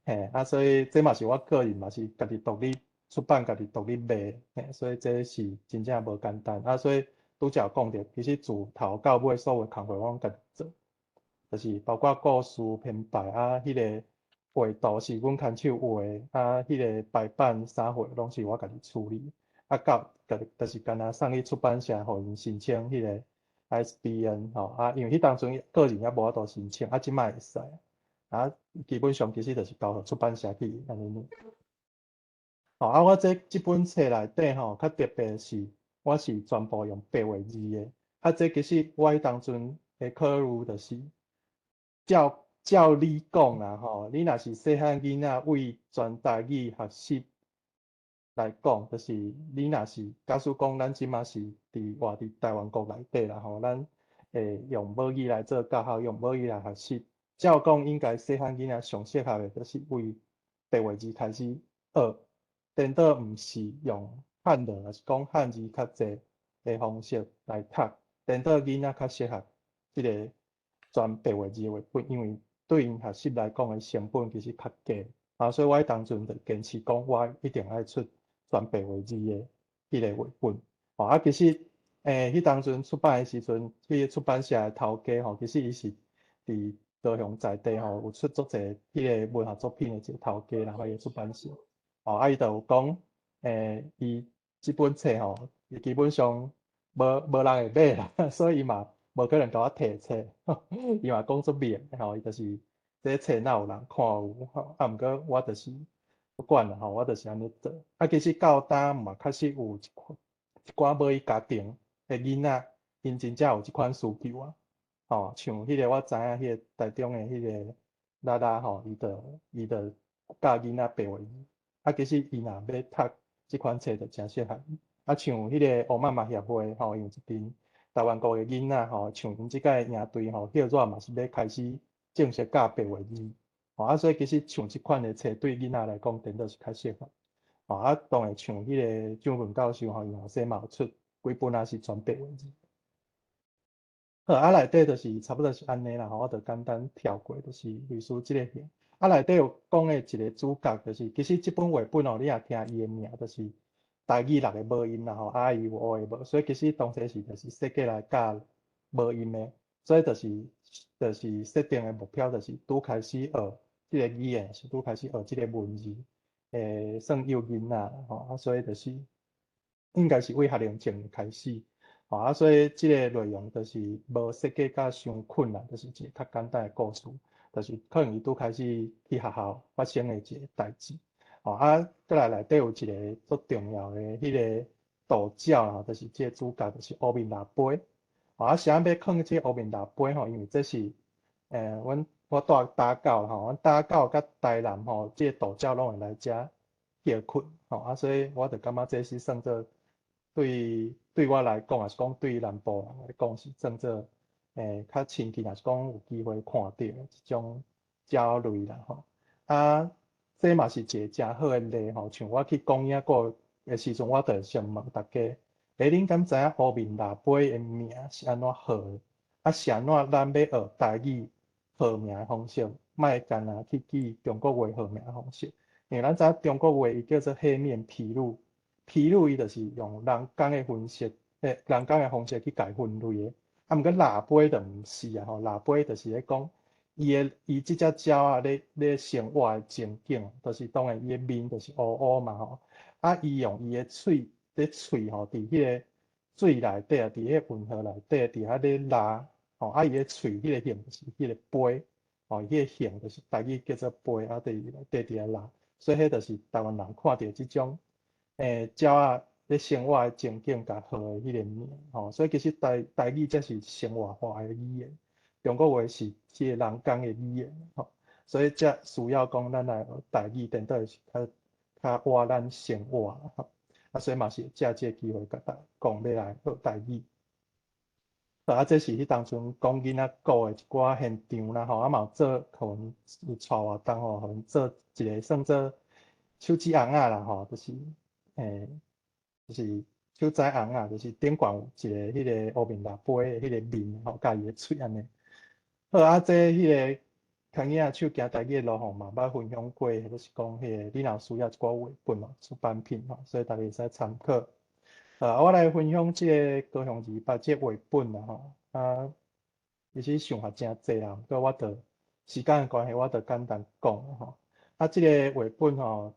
嘿，啊，所以這嘛是我個人嘛是家己獨立出版，家己獨立賣，嘿，所以這是真正無簡單。啊，所以拄才有講著，其實自頭到尾所有工課我攏家己做，就是包括故事編排啊，彼個。畫圖是阮牽手畫的，啊，彼個排版啥貨攏是我家己處理，啊，到家己就是干焦送去出版社，予𪜶申請彼個 ISBN 吼，啊，因為彼當陣個人猶無法度申請，啊，這擺會使，啊，基本上其實就是交予出版社去按呢爾。吼，啊，我這本冊內底吼，較特別是，我是全部用白話字的，啊，這其實我彼當陣的考慮就是照。照理講啦吼，你若是細漢囡仔為全台語學習來講，就是你若是假使講咱這馬是佇活佇台灣國內底啦吼，咱會用母語來做教學，用母語來學習。照講應該細漢囡仔上適合的，就是為白話字開始學，顛倒毋是用漢字，抑是講漢字較濟的方式來讀，顛倒囡仔較適合這个全白話字的繪本，因為對𪜶學習來講的成本其實較低，啊，所以我彼當陣就堅持講，我一定愛出全白話字的彼个繪本。吼，啊，其實，彼當陣出版的時陣，彼个出版社的頭家吼，其實伊是佇高雄在地吼，有出足濟彼个文學作品的一個頭家啦，彼个出版社。吼，啊，伊就有講，伊這本冊吼，伊基本上無人會買啦，所以伊嘛無可能共我提冊，伊嘛講足明的吼，伊就是這冊若有人看有吼，啊，毋過我就是不管啦吼，我就是按呢做。啊，其實到今嘛確實有一寡母語家庭的囡仔，𪜶真正有這款需求啊。吼，像彼個我知影，彼個台中的彼個拉拉吼，伊就教囡仔白話字，啊，其實伊若欲讀這款冊就誠適合。啊，像彼個烏媽媽協會吼，有一陣台灣國的囡仔吼，像𪜶這擺營隊吼，歇熱嘛是欲開始正式教白話字。吼，啊，所以其實像這款的冊對囡仔來講，顛倒是較適合。吼，啊，當然像彼個張文教授吼，伊後生嘛有出幾本仔是全白話字。好，啊，內底就是差不多是按呢啦吼，我就簡單跳過，就是類似這个型。啊，內底有講的一個主角，就是其實這本繪本哦，你若聽伊的名，就是台語六个無音啦吼，啊伊有烏的無，所以其實當初是就是設計來教無音的，所以就是設定的目標就是拄開始學這个語言，是拄開始學這个文字，算幼囡仔吼，啊，所以就是應該是為學齡前開始。吼，啊，所以這个內容就是無設計甲傷困難，就是一个較簡單的故事，就是可能伊拄開始去學校發生的一个代誌。吼，啊，閣來內底有一个足重要的彼个道鳥啦，就是這个主角就是烏面蜊飛。吼，啊，啥物欲囥這个烏面蜊飛吼？因為這是，阮我住打狗吼，阮打狗佮台南吼，這个道鳥攏會來遮歇睏。吼，啊，所以我就感覺這是算做對我來講，抑是講對南部人來講，是算做較親近，抑是講有機會看著的一種鳥類啦吼。啊，這嘛是一个誠好的例吼，像我去講演講的時陣，我就會先問大家：欸，恁敢知影烏面蜊飛的名是按怎號的？啊，是按怎咱欲學台語號名的方式，莫干焦去記中國話號名的方式，因為咱知影中國話伊叫做黑面琵鷺。琵鷺伊就是用人工的分析，人工的方式去共伊分類的。啊，毋過蜊飛就毋是啊吼，蜊飛就是咧講伊的伊這隻鳥仔咧生活的情景，就是當然伊的面就是烏烏嘛吼。啊，伊用伊的喙咧喙吼，佇彼个水內底啊，佇彼个運河內底，佇遐咧撈，吼，吼，啊，伊的喙彼个形就是彼个杯，吼，彼个形就是台语叫做杯，啊，伫伫伫遐拉，所以彼就是台湾人看著這種鳥仔咧生活的情景，共號的彼个名，吼，所以其實台語才是生活化的語言，中國話是這个人工的語言，吼，所以才需要講咱來學台語，顛倒是較較活咱生活，吼，啊，所以嘛是藉這个機會共大家講欲來學台語。啊，這是彼當陣講囡仔鼓的一寡現場啦，吼，啊嘛有做，予𪜶有帶活動吼，予𪜶做一个算做手指尪仔啦，吼，就是就是手指尪仔，就是頂懸有一个彼个烏面蜊杯的彼个面吼，佮伊的喙按呢。好啊，這彼个牽囡仔手行台語的路吼，嘛捌分享過，就是講彼个你若有需要一寡繪本哦，出版品吼，所以大家會使參考。啊，我來分享這个高雄28這繪本啦吼，啊，其實想法誠濟啦，毋過我就時間的關係，我就簡單講吼。啊，這個繪本吼，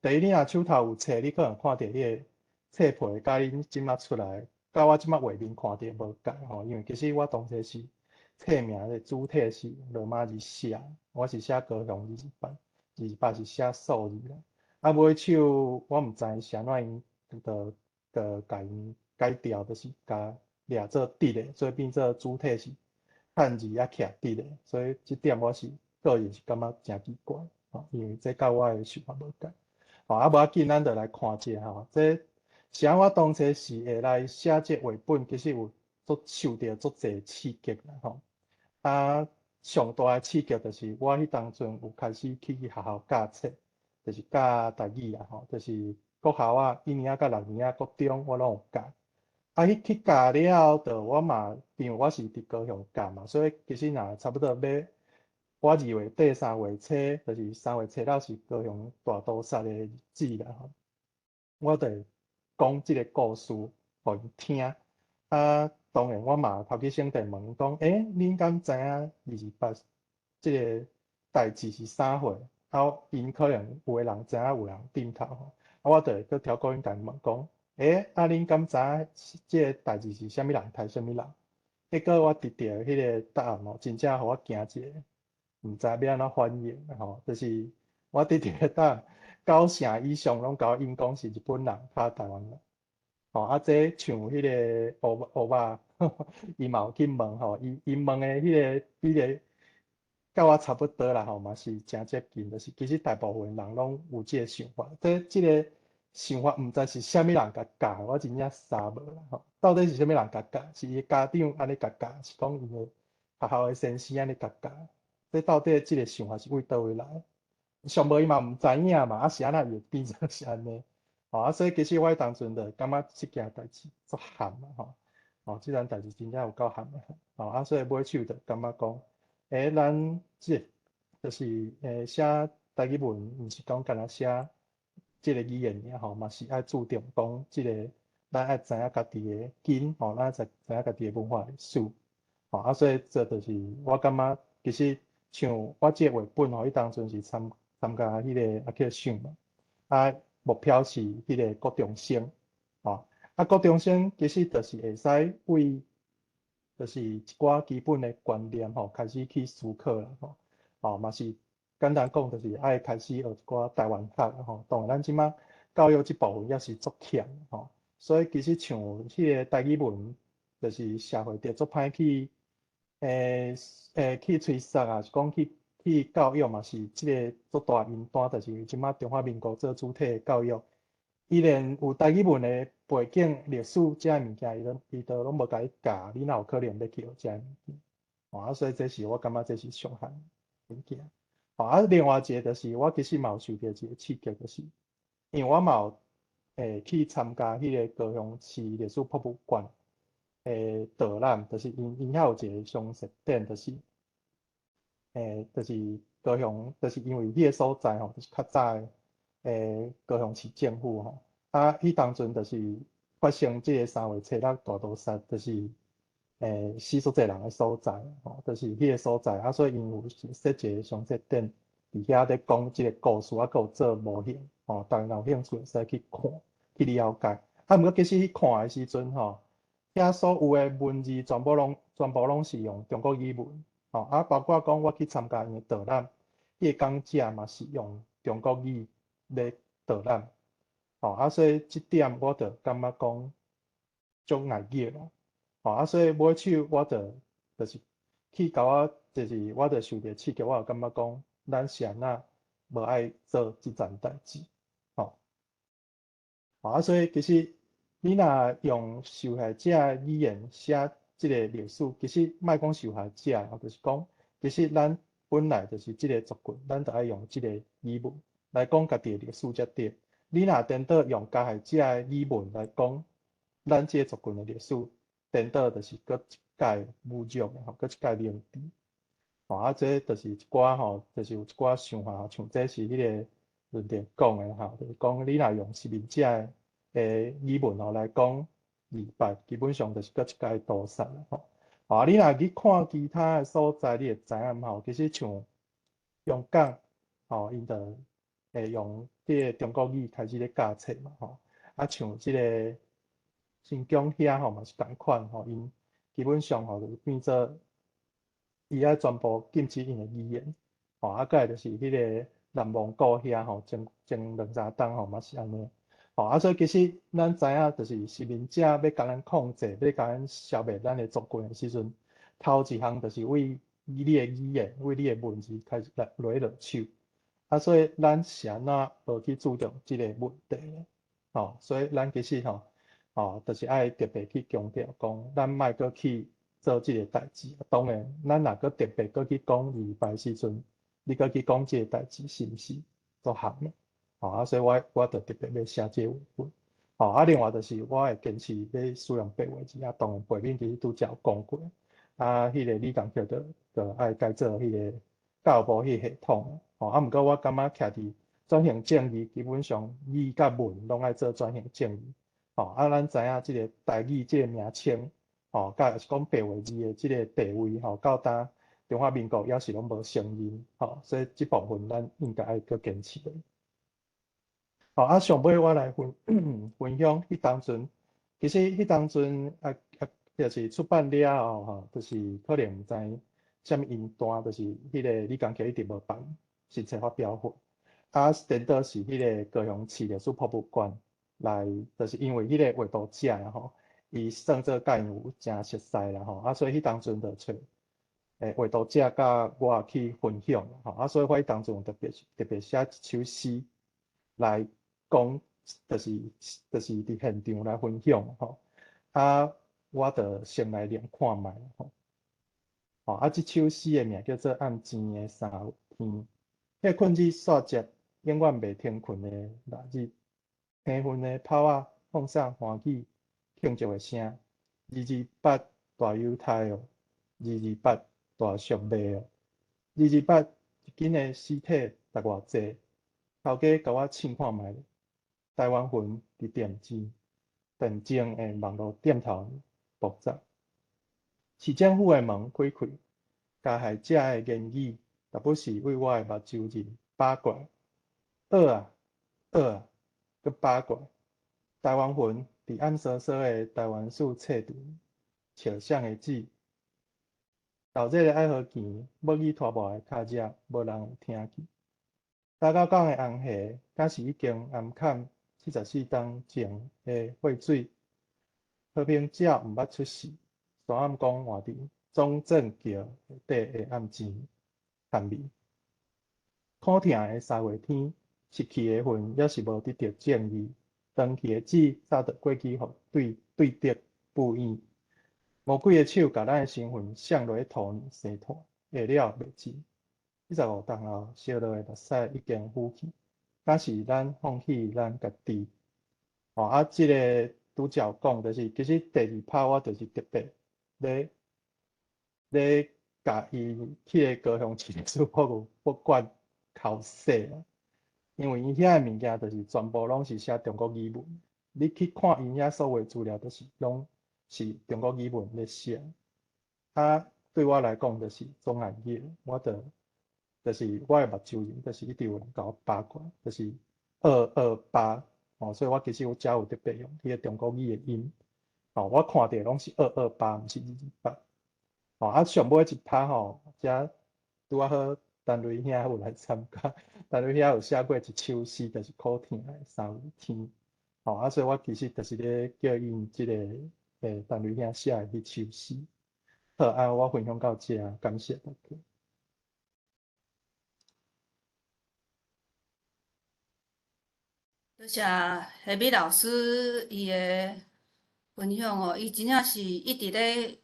第一你若手頭有冊，你可能看著彼个冊皮，佮恁這馬出來，佮我這馬畫面看著無仝吼，因為其實我當初是冊名的主體是羅馬字寫，我是寫高雄28，二八是寫數字啦。啊，尾手我毋知是按怎𪜶就共𪜶改掉，就是共掠做直的，所以變做主體是漢字啊徛直的，所以這點我是個人是感覺誠奇怪，吼，因為這佮我的想法無仝。吼，啊無要緊，咱就來看一下吼，這是按我當初是會來寫這繪本，其實有足受著足濟刺激啦，吼。啊，上大的刺激就是我彼當陣有開始去學校教冊，就是教台語啦，吼，就是國校啊，一年仔佮六年仔國中我攏有教。啊，彼去教了後，就我嘛，因為我是佇高雄教嘛，所以其實若差不多欲我2月底3月初，就是3月初六是高雄大屠殺的日子啦，吼。我就會講這个故事予𪜶聽。啊，當然我嘛頭去先問𪜶講，欸，恁敢知影228這个代誌是啥貨？啊，𪜶可能有的人知影，有的人點頭吼。啊，我就會閣調過𪜶共𪜶問講，欸，啊，恁敢知影這个代誌是啥物人刣啥物人？結果我得著彼个答案吼，真正予我驚一下，毋知欲按怎反應吼。就是我得著的答案，九成以上攏共我𪜶講是日本人敲台灣人。吼，啊，這像彼个烏烏肉，伊嘛有去問吼，伊問的彼個比例，佮我差不多啦吼，嘛是誠接近，就是其實大部分人攏有這个想法。這個想法毋知是啥物人共教，我真正捎無啦吼。到底是啥物人共教？是伊家長按呢共教，是講𪜶的學校的先生按呢共教？這到底這个想法是為佗位來？上無伊嘛毋知影嘛，啊是按怎伊會變做是按呢？吼啊，所以其實我彼當陣就感覺這件代誌足譀啊吼，吼，這件代誌真正有夠譀的吼，啊，所以尾手就感覺講，欸，咱這就是寫台語文，毋是講干焦寫這个語言爾吼，嘛是愛注重講這个，咱愛知影家己的根吼，咱愛知影家己的文化歷史，吼啊，所以這就是我感覺其實像我這個繪本吼，彼當陣是參加彼个阿克賞嘛，啊。目標是彼个國中生，吼，啊，國中生其實就是會使為，就是一寡基本的觀念吼，開始去思考啦，吼，吼嘛是簡單講，就是愛開始學一寡台灣學吼。當然，咱這馬教育這部分猶是足欠吼，所以其實像彼个台語文，就是社會著足歹去，去催促啊，是講去教育嘛是這个足大負擔，就是這馬中華民國做主體的教育，伊連有台語文的背景、歷史這个物件，伊都攏無共你教，你哪有可能欲去學這个物件？吼啊，所以這是我感覺這是上漢物件。吼啊，另外一个就是我其實嘛有受著一個刺激，就是因為我嘛有去參加彼个高雄市歷史博物館的導覽，就是𪜶遐有一個常設展，就是高雄，就是因為彼个所在吼，就是較早的高雄市政府吼，啊，彼當陣就是發生這个3月初六大屠殺，就是死足濟人的所在吼，就是彼個所在，啊，所以𪜶有設一個常設展，佇遐咧講這个故事，啊，閣有做模型，吼，大家若有興趣會使去看，去了解。啊，毋過其實去看的時陣吼，遐遐所有的文字全部攏是用中國語文，吼啊，包括講我去參加𪜶的導覽，彼个講者嘛是用中國語咧導覽，吼啊，所以這點我就感覺講足礙意啦，吼啊，所以尾手我就是去共我，就是我就受著刺激，我就感覺講，咱是按怎無愛做這層代誌，吼，啊，所以其實你若用受害者的語言寫這個歷史，其實莫講受害者，就是講，其實咱本來就是這個族群，咱就愛用這個語文來講家己的歷史才對。你若顛倒用加害者的語文來講，咱這個族群的歷史，顛倒就是閣一擺侮辱的吼，閣一擺凌遲。吼啊，這就是一寡吼，就是有一寡想法，像這是彼個論點講的吼，就是講你若用殖民者的語文吼來講二八，基本上就是閣一擺屠殺啦吼。啊，你若去看其他的所在，你會知影吼，其實像香港吼，𪜶就會用這个中國語開始咧教冊嘛吼。啊，像這个新疆遐吼嘛是仝款吼，𪜶基本上吼就是變做伊愛全部禁止𪜶的語言，吼啊，過來就是彼个內蒙古遐吼，前兩三冬吼嘛是按呢，吼啊，所以其實咱知影，就是殖民者欲共咱控制，欲共咱消滅咱的族群的時陣，頭一項就是為你的語言，為你的文字開始來落落手，啊，所以咱是按怎無去注重這個問題咧？吼，所以咱其實吼，吼，就是愛特別去強調講，咱莫閣去做這個代誌。當然，咱若閣特別閣去講二二八時陣，你閣去講這個代誌，是毋是足合的？吼啊，所以我就特別欲寫這個繪本。吼啊，另外就是我會堅持欲使用白話字啊，當然背面其實拄才有講過。啊，彼個李港橋就愛改做彼個教育部彼個系統。吼啊，毋過我感覺徛佇轉型正義，基本上語佮文攏愛做轉型正義。吼啊，咱知影這个台語這个名稱，吼，佮抑是講白話字的這个地位，吼，到今中華民國猶是攏無承認，吼，所以這部分咱應該愛閣堅持。吼啊，上尾我來分享，彼當陣，其實彼當陣啊啊，就是出版了後吼，就是可能毋知啥物因單，就是彼个李江橋一直無辦新冊發表會，啊，顛倒是彼个高雄市歷史博物館來，就是因為彼个畫圖者吼，伊算做佮𪜶有誠熟似啦吼，啊，所以彼當陣就揣畫圖者佮我去分享吼，啊，所以我彼當陣有特別寫一首詩來講，就是佇現場來分享吼，啊，我就先來念看覓吼，吼啊，這首詩的名叫做《暗錢的三天》，彼困日煞接永遠袂停睏的六日，天昏的炮仔放送歡喜慶祝的聲，二二八大猶太哦，二二八大贖賣哦，二二八一斤的屍體值偌濟？頭家共我試看覓，台灣魂佇電前的網路店頭爆炸，市政府的門開開，加害者的言語，若不是為我的目睭認飽過來，僫啊僫啊，閣飽過來。台灣魂佇暗聳聳的台灣史冊頂，笑誰的字？鬧熱的愛河墘，欲去拖磨的跤跡，無人會聽見。打狗港的紅河，敢是已經淹崁74冬前的血水？和平鳥毋捌出世，山暗公活佇中正橋下底的暗錢香味。苦疼的三月天，失去的魂猶是無得著正義。斷去的舌早就過去予對對敵布院。魔鬼的手共咱的身份送落去土泥生炭，下了袂盡。75冬後，燒落的目屎已經腐去，敢是咱放棄咱家己？吼啊！這个拄才有講，就是其實第二拍我就是特別咧共伊去个高雄市歷史博物館剾洗啦，因為𪜶遐的物件就是全部攏是寫中國語文，你去看𪜶遐所有資料，都是攏是中國語文咧寫。啊，對我來講就是總礙意，我就是我的目睭仁，就是一直有人共我扒過來，就是228哦，所以我其實有遮有特別用彼个中國語的音，吼。吼，我看著攏是228，毋是228。吼，啊，上尾一拍吼，遮拄仔好，陳雷兄有來參加，陳雷兄有寫過一首詩，就是苦疼的三伏天。吼，啊，所以我其實就是咧叫𪜶這個陳雷兄寫的彼首詩。好，啊，我分享到這，感謝大家。多謝夏美老師伊的分享哦，伊真正是一直咧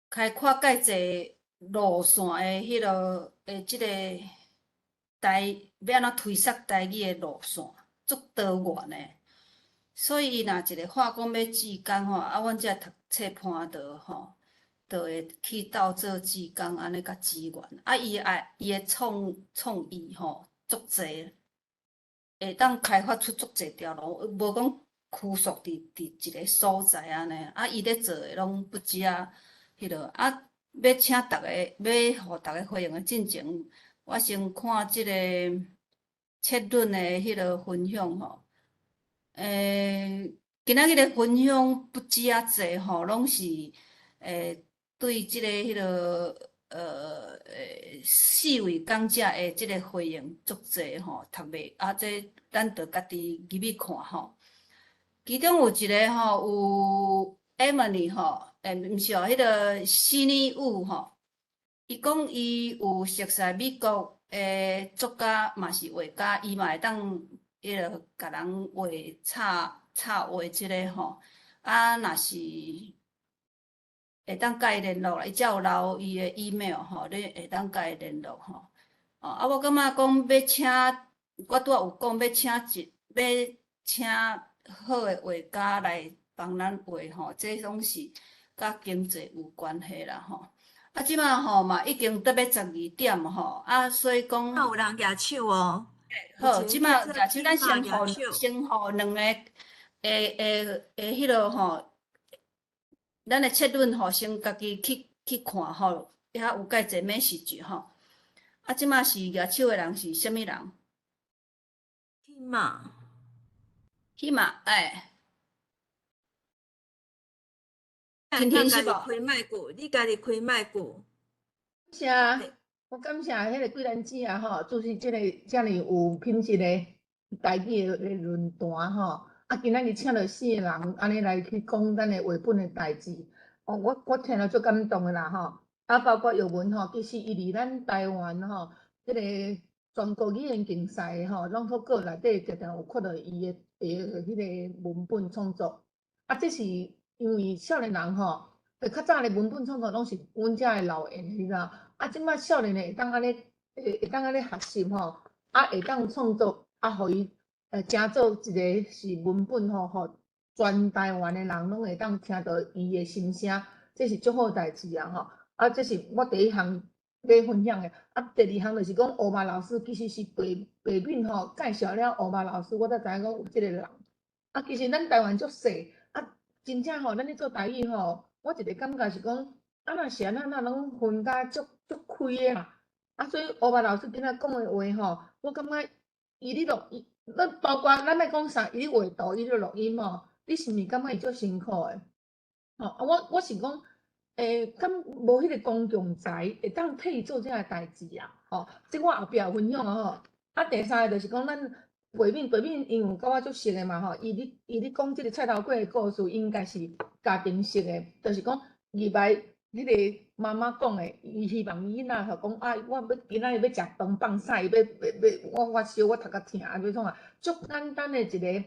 開闊介濟路線的彼落的這個台，欲按怎推捒台語的路線，足多元的。所以伊若一个話講欲志工吼，啊，阮這讀冊盤道吼，就會去鬥做志工，按呢共支援。啊，伊愛伊的創意吼，足濟，會當開發出足濟條路，無講拘束佇一个所在按呢。啊，伊咧做的攏不止啊，彼落啊，欲請逐个，欲予逐个回應的進前，我先看這個切論的彼落分享吼。今仔日的分享不止啊濟吼，攏是對這個彼落四位講者的這個回應足濟吼，讀袂啊，這咱著家己入去看吼。其中有一个吼，有 Emily 吼，毋是哦，彼个悉尼舞吼，伊講伊有熟似美國的作家，嘛是畫家，伊嘛會當彼落共人畫插插畫這个吼，啊，若是會當佮伊聯絡啦，伊才有留伊的 email 吼，你會當佮伊聯絡吼。哦，啊，我感覺講欲請，我拄仔有講欲請一，欲請好的畫家來幫咱畫吼，這攏是佮經濟有關係啦吼。啊，這馬吼嘛已經得欲12點吼，啊，所以講。有人舉手哦。好，這馬舉手，咱先予先予兩个彼落吼。咱的切論吼，先家己去看吼，遐有介濟 message 吼。啊，這馬是舉手的人是啥物人？起碼，起碼，哎。婷婷是無？開麥克，你家己開麥克。感謝，我感謝彼個桂蘭姊啊吼，主持這个遮爾有品質的台語的論壇吼。啊，今仔日請著四个人按呢來去講咱的繪本的代誌，哦，我聽了足感動的啦吼。啊，包括玉文吼，其實伊佇咱台灣吼，這个全國語言競賽吼，攏透過內底常常有看著伊的彼个文本創作。啊，這是因為少年人吼，較早的文本創作攏是阮遮的老人，你知影？啊，這擺少年的會當按呢，會當按呢學習吼，啊，會當創作，啊，予伊。成做一个是文本吼，予全台灣的人攏會當聽著伊的心聲，這是足好代誌啊吼！啊，這是我第一項欲分享的。啊，第二項就是講烏馬老師其實是白敏吼介紹了烏馬老師，我才知影講有這个人。啊，其實咱台灣足細，啊，真正吼，咱咧做台語吼，我一個感覺是講，啊，若是按怎攏分甲足開的啦。啊，所以烏馬老師今仔講的話吼，我感覺伊咧錄音。咱包括咱欲講啥，伊咧畫圖，伊咧錄音吼，你是毋是感覺伊足辛苦的？吼，啊，我是講，敢無彼個公共財會當替伊做這个代誌啊？吼，這我後壁有分享啊吼。啊，第三个就是講咱背面，背面因有佮我足熟的嘛吼，伊咧講這个菜頭粿的故事，應該是家庭式的，就是講入來彼个媽媽講的，伊希望伊囡仔吼講啊，我欲今仔日欲食飯放屎，欲我發燒，我頭殼疼，啊，欲創啊，足簡單的一个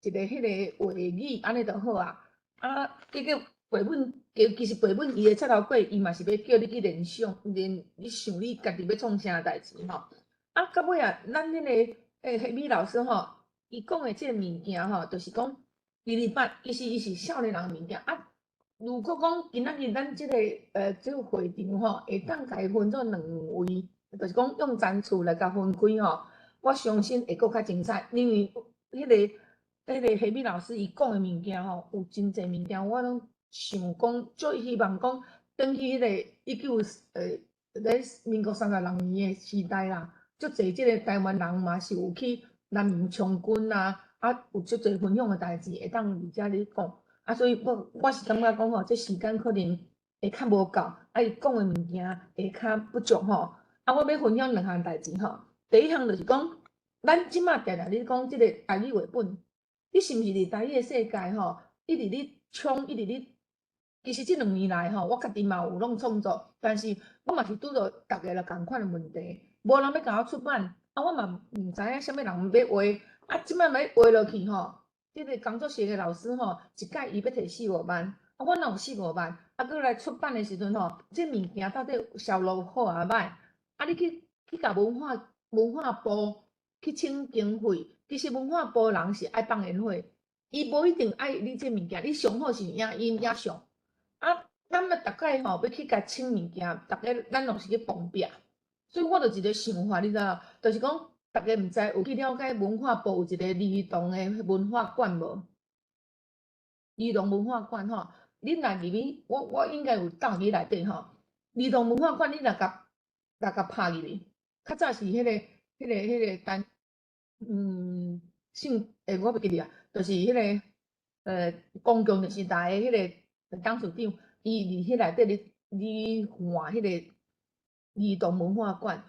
彼个話語，按呢就好啊。啊，結果背本，其實背本伊的菜頭粿，伊嘛是欲叫你去聯想，你想你家己欲創啥代誌吼。啊，到尾啊，咱彼个黑米老師吼，伊講的這个物件吼，就是講228，其實伊是少年人的物件啊。如果講今仔日咱這个這个會場吼，會當共伊分做兩位，就是講用層次來共分開吼，我相信會閣較精彩，因為彼个黑米老師伊講的物件吼，有真濟物件，我攏想講，足希望講，轉去彼个咧民國36年的時代啦，足濟這个台灣人嘛是有去南洋充軍啊，啊，有足濟分享的代誌會當佇遮咧講。啊，所以我是感覺講吼，這時間可能會較無夠，啊，伊講的物件會較不足吼。啊，我欲分享兩項代誌吼。第一項就是講，咱這馬定定咧講這個台語繪本，你是毋是佇台語的世界吼，一直咧衝，一直咧。其實這兩年來吼，我家己嘛有攏創作，但是我嘛是拄著逐家咧仝款的問題，無人欲共我出版，啊，我嘛毋知影啥物人欲畫，啊，這擺欲畫落去吼，這個工作室的老師吼，一屆伊欲提四五萬，啊，我哪有四五萬？啊，閣來出版的時陣吼，這物件到底銷路好抑歹？啊，你去共文化部去請經費，其實文化部人是愛放煙火，伊無一定愛你這物件，你上好是影音影相。啊，咱欲逐擺吼欲去共請物件，逐家咱攏是去碰壁，所以我就一個想法，你知無？就是講，逐家毋知有去了解文化部有一個兒童的文化館無？兒童文化館吼，恁若入去，我應該有放佇內底吼。兒童文化館，你若共拍入去，較早是彼個單，姓我袂記得啊，就是彼個公共電視台的彼個董事長，伊佇彼內底咧換彼個兒童文化館，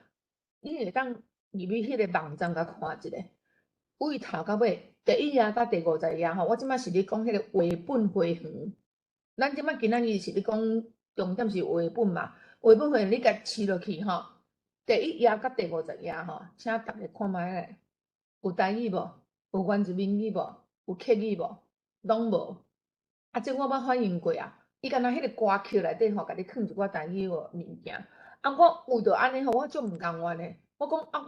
你會當入去彼個網站共看一下，對頭到尾，第一頁到第50頁吼，我這擺是咧講彼個繪本花園。咱這擺今仔日是咧講重點是繪本嘛，繪本花園你共試落去吼，第一頁到第50頁吼，請逐家看覓咧，有台語無？有原住民語無？有客語無？攏無。啊，這我捌反映過啊，伊敢若彼個歌曲內底吼，共你囥一寡台語的物件。啊，我為著按呢吼，我足毋甘願的。我講啊，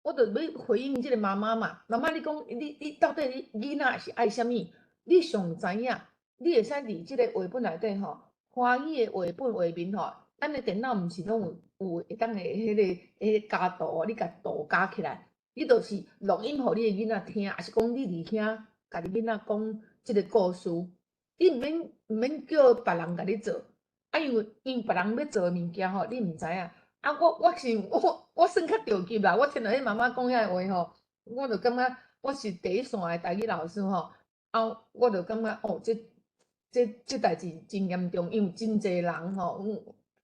我著欲回應這個媽媽嘛。媽媽，你講你到底你囡仔是愛啥物？你上知影，你會使佇這個繪本內底吼，華語的繪本畫面吼，咱的電腦毋是攏有會當會彼個加圖，你共圖加起來，你就是錄音予你的囡仔聽，抑是講你佇遐共你囡仔講這個故事，你毋免叫別人共你做，啊，因為別人欲做的物件吼，你毋知影。啊，我算較著急啦，我聽著彼媽媽講遐個話吼，我就感覺我是第一線的台語老師吼，啊，我就感覺哦，這代誌真嚴重，因為真濟人吼，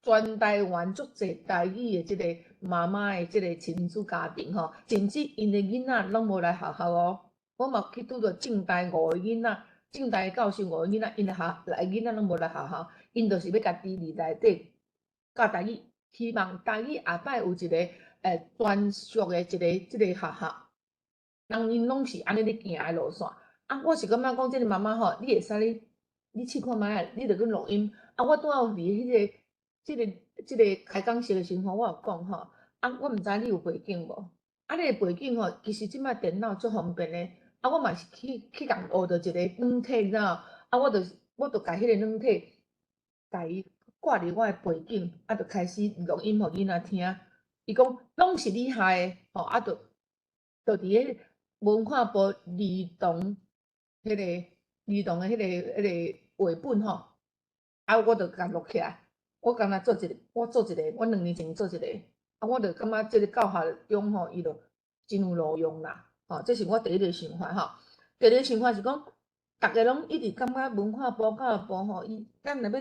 全台灣足濟台語的這個媽媽的這個親子家庭吼，甚至𪜶的囡仔攏無來學校哦。我嘛去拄著政大五個囡仔，政大教授五個囡仔，𪜶的學來囡仔攏無來學校，𪜶就是欲家己佇內底教台語，希望台語後擺有一個專屬的一個這個學校，人𪜶攏是按呢咧行的路線。啊，我是感覺講這個媽媽吼，你會使你試看覓啊，你著去錄音。啊，我拄仔有佇彼個這個開講室的時陣，我有講吼，啊，我毋知你有背景無？啊，你的背景吼，其實這擺電腦足方便的。啊，我嘛是去共學著一個軟體，你知無？啊，我就共彼個軟體，共伊掛佇我的背景，啊，就開始錄音予囡仔聽。伊講攏是你害的，吼，啊，就佇咧文化部兒童彼個兒童的彼個繪本吼，啊，我就共錄起來。我敢若做一個，我做一個，我2年前做一個，啊，我就感覺這個教學中吼，伊就真有路用啦，吼，這是我第一個想法吼。第二個想法是講，逐家攏一直感覺文化部、教育部吼，伊咱若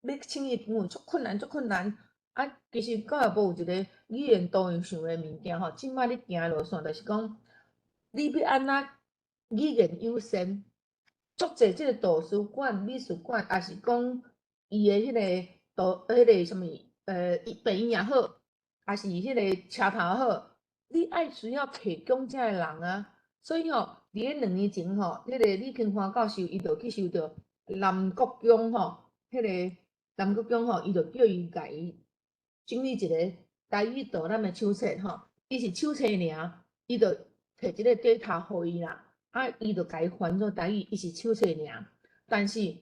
欲請伊經費足困難，足困難。啊，其實教育部有一個語言多樣性的物件吼，這擺咧行的路線就是講，你欲按怎語言優先，足濟這個圖書館、美術館，抑是講伊的彼個圖、彼個啥物，病院也好，抑是彼個車頭也好，你愛需要提供遮的人啊。所以吼，佇咧2年前吼，彼個李清華教授伊就去受著南國宮吼，彼個南國宮吼，伊就叫伊共伊整理一個台語導覽的手冊吼，伊是手冊爾，伊就提一個 data 予伊啦，啊，伊就共伊翻做台語，伊是手冊爾。但是，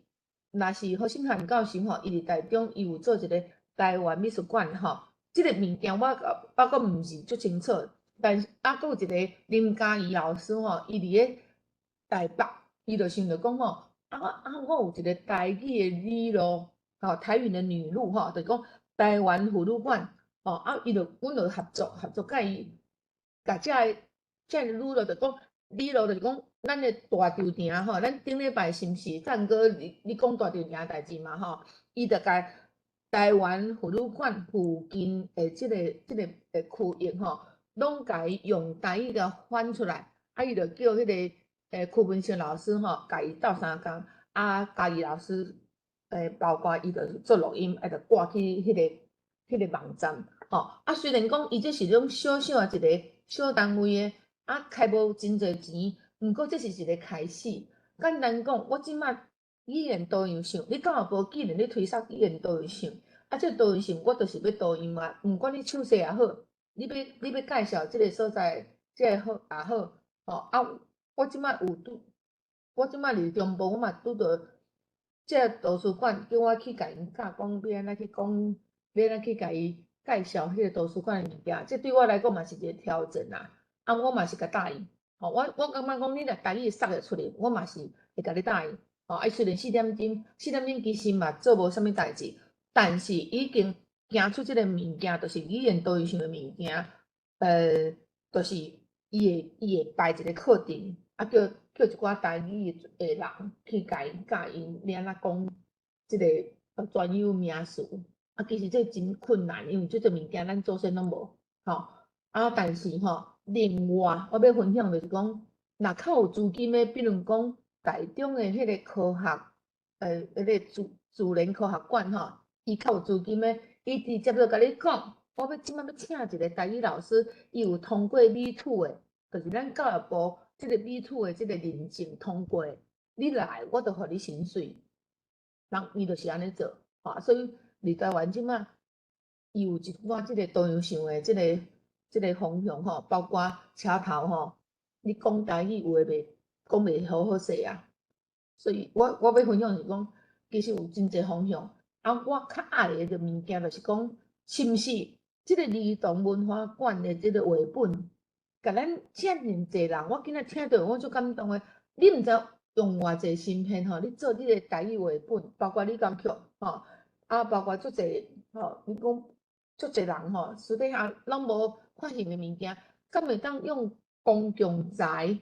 若是何信漢教授吼，伊佇台中伊有做一個台灣美術館吼，這個物件我閣毋是足清楚，但是啊，閣有一個林嘉怡老師吼，伊佇咧台北，伊就想著講吼，啊，我有一個台語的語錄，吼，台語的語錄吼，就是講台灣婦女館，吼，啊，伊就阮就合作合作，共伊共這个語錄就講語錄就是講，咱的大稻埕吼，咱顶礼拜是毋是赞哥你讲大稻埕代志嘛吼？伊就共台湾妇女馆附近的這個的區域吼，攏共伊用台語共翻出來，啊，伊就叫彼個柯文勝老師吼，共伊鬥相共，啊，嘉義老師包括伊就做錄音，啊，就掛去彼個網站吼。啊，雖然講伊這是種小小的一個小單位的，啊，開無真濟錢，毋過這是一個開始。簡單講，我這馬語言多樣性，你教育部既然咧推捒語言多樣性，啊，這多樣性我就是欲多樣啊，毋管你手勢也好，你欲介紹這個所在，這個好也好，吼啊，我這馬有拄，我這馬佇中部，我嘛拄著這個圖書館叫我去共𪜶教講欲按怎去講，欲按怎去共伊介紹彼個圖書館的物件，這對我來講嘛是一個挑戰啦。啊，我嘛是共答應，吼，我感覺講你若台語捒會出來，我嘛是會共你答應。吼，啊，雖然四點鐘，四點鐘其實嘛做無啥物代誌，但是已經行出這個物件，就是語言多樣性的物件，就是伊會排一個課程，啊，叫一寡台語的人去共𪜶教𪜶欲按怎講這個專有名詞。啊，其實這真困難，因為這個物件咱祖先攏無，吼。啊，但是吼，另外我欲分享就是講，若較有資金的，比如講台中的彼個科學，彼個自然科學館吼，伊較有資金的，伊直接就共你講，我欲這馬欲請一個台語老師，伊有通過 B2 的，就是咱教育部這個 B2 的這個認證通過，你來我就予你薪水，人伊就是按呢做，吼，所以佇台灣這馬，伊有一寡這個多樣性的這個方向吼，包括車頭吼，你講台語有的袂講袂好好勢啊，所以我欲分享是講，其實有真濟方向。啊，我較愛的物件就是講，是毋是這個兒童文化館的這個繪本，共咱遮爾濟人，我今仔聽著我足感動的。你毋知用偌濟芯片吼，你做這個台語繪本，包括李金曲吼，啊，包括足濟吼，你講足濟人吼，私底下攏無發現的物件，敢會當用公共財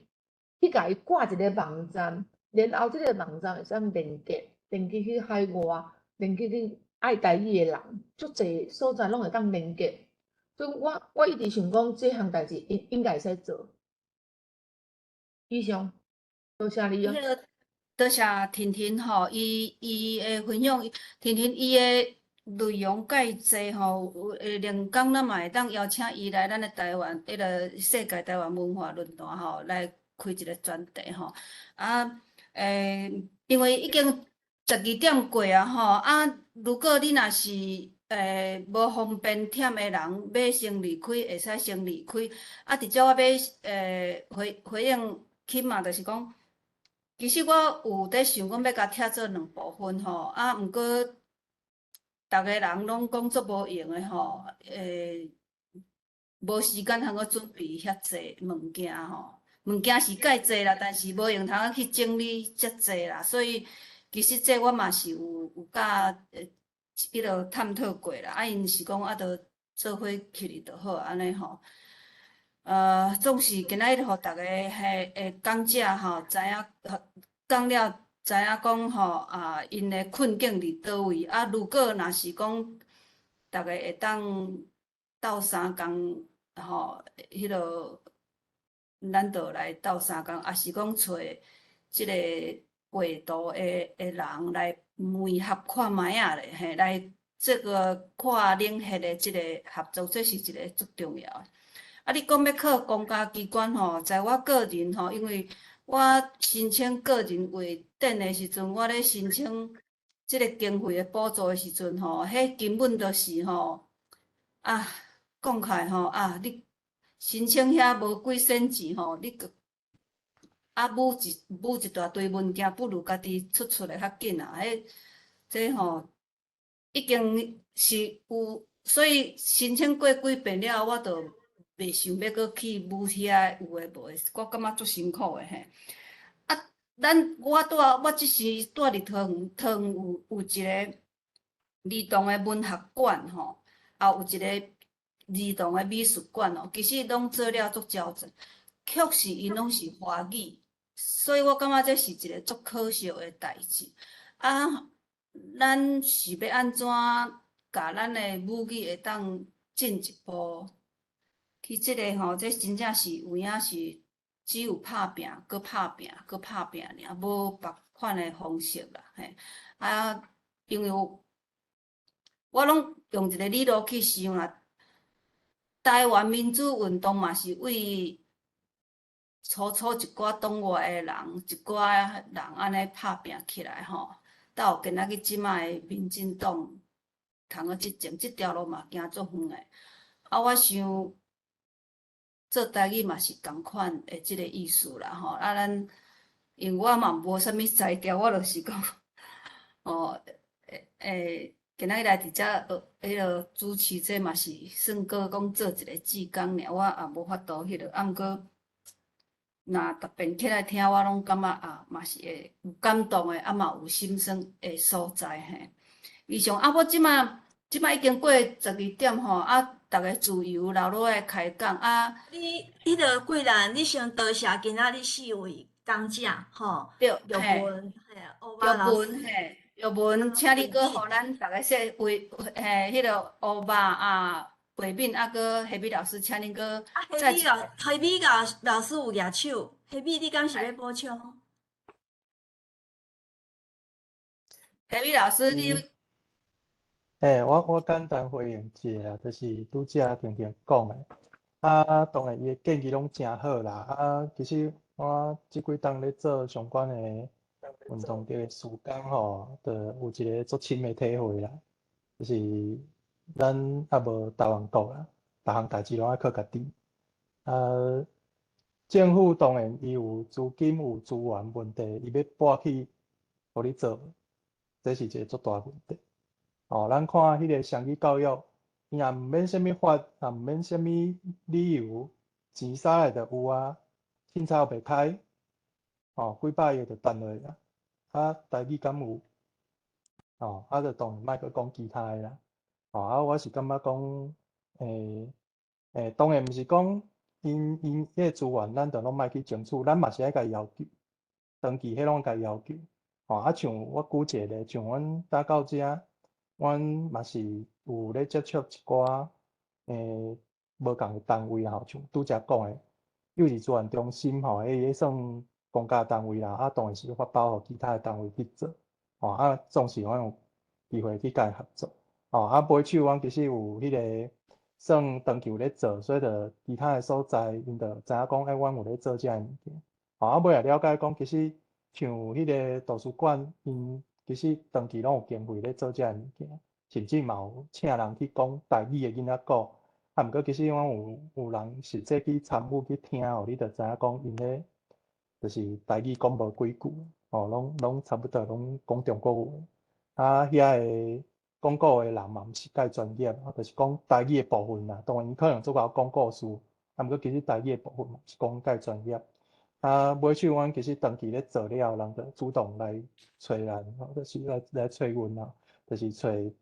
去共伊掛一個網站，然後這個網站會使連結，連結去海外，連結去愛台語的人，足濟所在攏會當連結。所以我一直想講，這項代誌應該會使做。以上，多謝你哦。多謝婷婷吼，伊的分享，婷婷伊的內容介濟吼，有靈感咱嘛會當邀請伊來咱的台灣，彼個世界台灣文化論壇吼，來開一個專題吼。啊，因為已經12點過啊吼，啊，如果你若是無方便忝的人，欲先離開，會使先離開。啊，直接我欲回應起碼就是講，其實我有佇想講欲共拆做兩部分吼，啊，毋過逐个人攏講足無閒的吼，無時間通閣準備遐濟物件吼，物件是介濟啦，但是無閒通去整理遮濟啦，所以其實這我嘛是有佮彼落探討過啦，啊，𪜶是講啊，著做伙起去就好按呢吼。總是今仔日予逐个彼講者吼，知影講了知影講吼啊，𪜶的困境佇佗位啊。如果若是講逐个會當鬥相共吼，彼落咱就來鬥相共，抑是講揣這個畫圖的人來媒合看覓仔咧，嘿，來這個跨領域的這個合作，這是一個足重要的。啊，你講欲靠公家機關吼，在我個人吼，因為我申請個人畫展的時陣，我咧申請這個經費的補助的時陣吼，彼根本就是吼，啊，講起來吼，啊，你申請遐無幾仙錢吼，你閣啊舞一大堆文件，不如家己出出來較緊啊！彼這吼已經是有，所以申請過幾遍了後，我就袂想欲閣去舞遐有的無的，我感覺足辛苦的嘿。啊，咱我拄仔我這時住佇桃園，桃園有一個兒童的文學館吼，也有一個兒童的美術館哦，其實攏做了足周全，確實𪜶攏是華語。所以我感覺這是一個足可惜的代誌。啊，咱是欲按怎共咱的母語會當進一步去這个吼，這真正是有影是只有拍拚，閣拍拚，閣拍拚爾，無別款的方式啦，嘿。啊，因為我攏用一個理路去想啦，台灣民主運動嘛是為初初一寡黨外的人，一寡人按呢拍拚起來吼，到今仔日這擺的民進黨通閣執政，這條路嘛行足遠的。啊，我想做台語嘛是仝款的這个意思啦吼。啊，咱因為我嘛無啥物才調，我就是講，哦，今仔日來佇遮學彼落主持這嘛是算閣講做一个志工爾，我也無法度彼落，啊，毋過若逐遍起來聽，我攏感覺啊，嘛是會有感動的，啊嘛有心酸的所在嘿。以上啊，我這擺已經過12點吼，啊，逐家自由留落來開講啊。你彼个桂蘭，你先多謝今仔日四位講者吼，對，玉文，嘿，烏肉老師，玉文嘿，玉文，請你閣予咱逐家說為嘿，彼个烏肉啊，慧敏啊，閣黑米老師，請恁閣啊，黑米老師有舉手，黑米你敢是欲補充？黑米老師，你。嘿，我簡單回應一下，就是拄才婷婷講的，啊，當然伊的建議攏誠好啦，啊，其實我這幾冬咧做相關的運動的時間吼，就有一个足深的體會啦，就是咱猶無台灣國啦，逐項代誌攏愛靠家己。啊，政府當然伊有資金有資源問題，伊欲撥去予你做，這是一个足大問題。哦，咱看彼个雙語教育，伊也毋免啥物法，也毋免啥物理由，錢塞來就有啊，凊彩欲開，哦，幾百億就擲落去啊。啊，台語敢有？哦，啊，就當然莫閣講其他的啦。哦，啊，我是感覺講，當然毋是講𪜶彼個資源，咱就攏莫去爭取，咱嘛是愛共伊要求，長期彼攏共伊要求。哦，啊，像我舉一個例，像阮搭到遮，阮嘛是有咧接觸一寡無仝的單位啦吼，像拄才講的幼兒資源中心吼，彼算公家單位啦，啊，當然是發包予其他的單位去做，吼，啊，總是阮有機會去共伊合作，吼，啊，尾手阮其實有彼个算長期有咧做，所以就其他的所在，𪜶就知影講，欸，阮有咧做這个物件，吼，啊，尾也了解講，其實像彼个圖書館，𪜶其實長期攏有經費咧做這个物件，甚至嘛有請人去講台語的囡仔故，啊，毋過其實阮有人實際去參與去聽哦，你就知影講𪜶咧就是台語講無幾句，吼，攏差不多攏講中國話，啊，遐个講故的人嘛毋是介專業，啊，就是講台語的部分啦，當然𪜶可能足𠢕講故事，啊，毋過其實台語的部分嘛是講介專業。啊，尾手阮其實長期咧做了後，人就主動來揣咱，吼，就是來揣阮啦，就是揣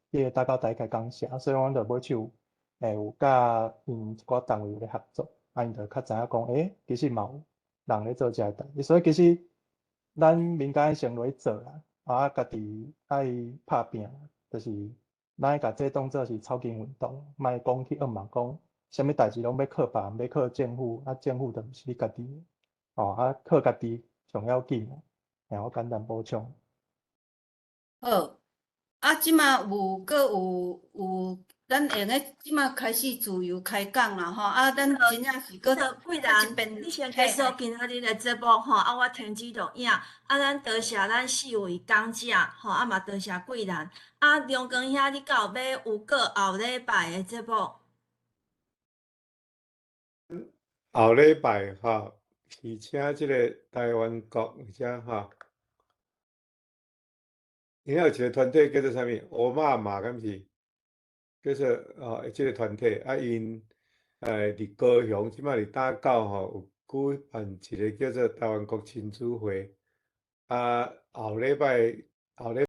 彼个打狗台開講社，所以阮就尾手會有佮𪜶一寡單位有咧合作，啊，𪜶就較知影講，欸，其實嘛有人咧做這个代誌，所以其實咱民間先落去做啦，啊，家己愛拍拚，就是咱愛共這當做是草根運動，莫講去向望講，啥物代誌攏欲靠別人，欲靠政府，啊，政府就毋是你家己的，哦，啊，靠家己上要緊，嘿，我簡單補充。好，啊，這馬有閣有，咱會用得這馬開始自由開講啦吼，啊，咱真正是閣桂蘭，你先結束今仔日的節目吼，啊，我停止錄影，啊，咱多謝咱四位講者吼，啊嘛多謝桂蘭，啊，梁光兄，你敢有欲有閣後禮拜的節目？後禮拜吼是請這个台灣國遮吼，𪜶有一个團體叫做啥物？烏馬馬敢是？叫做哦，這个團體啊，𪜶佇高雄，這擺佇打狗吼，有舉辦一个叫做台灣國親子會。啊，後禮拜後禮。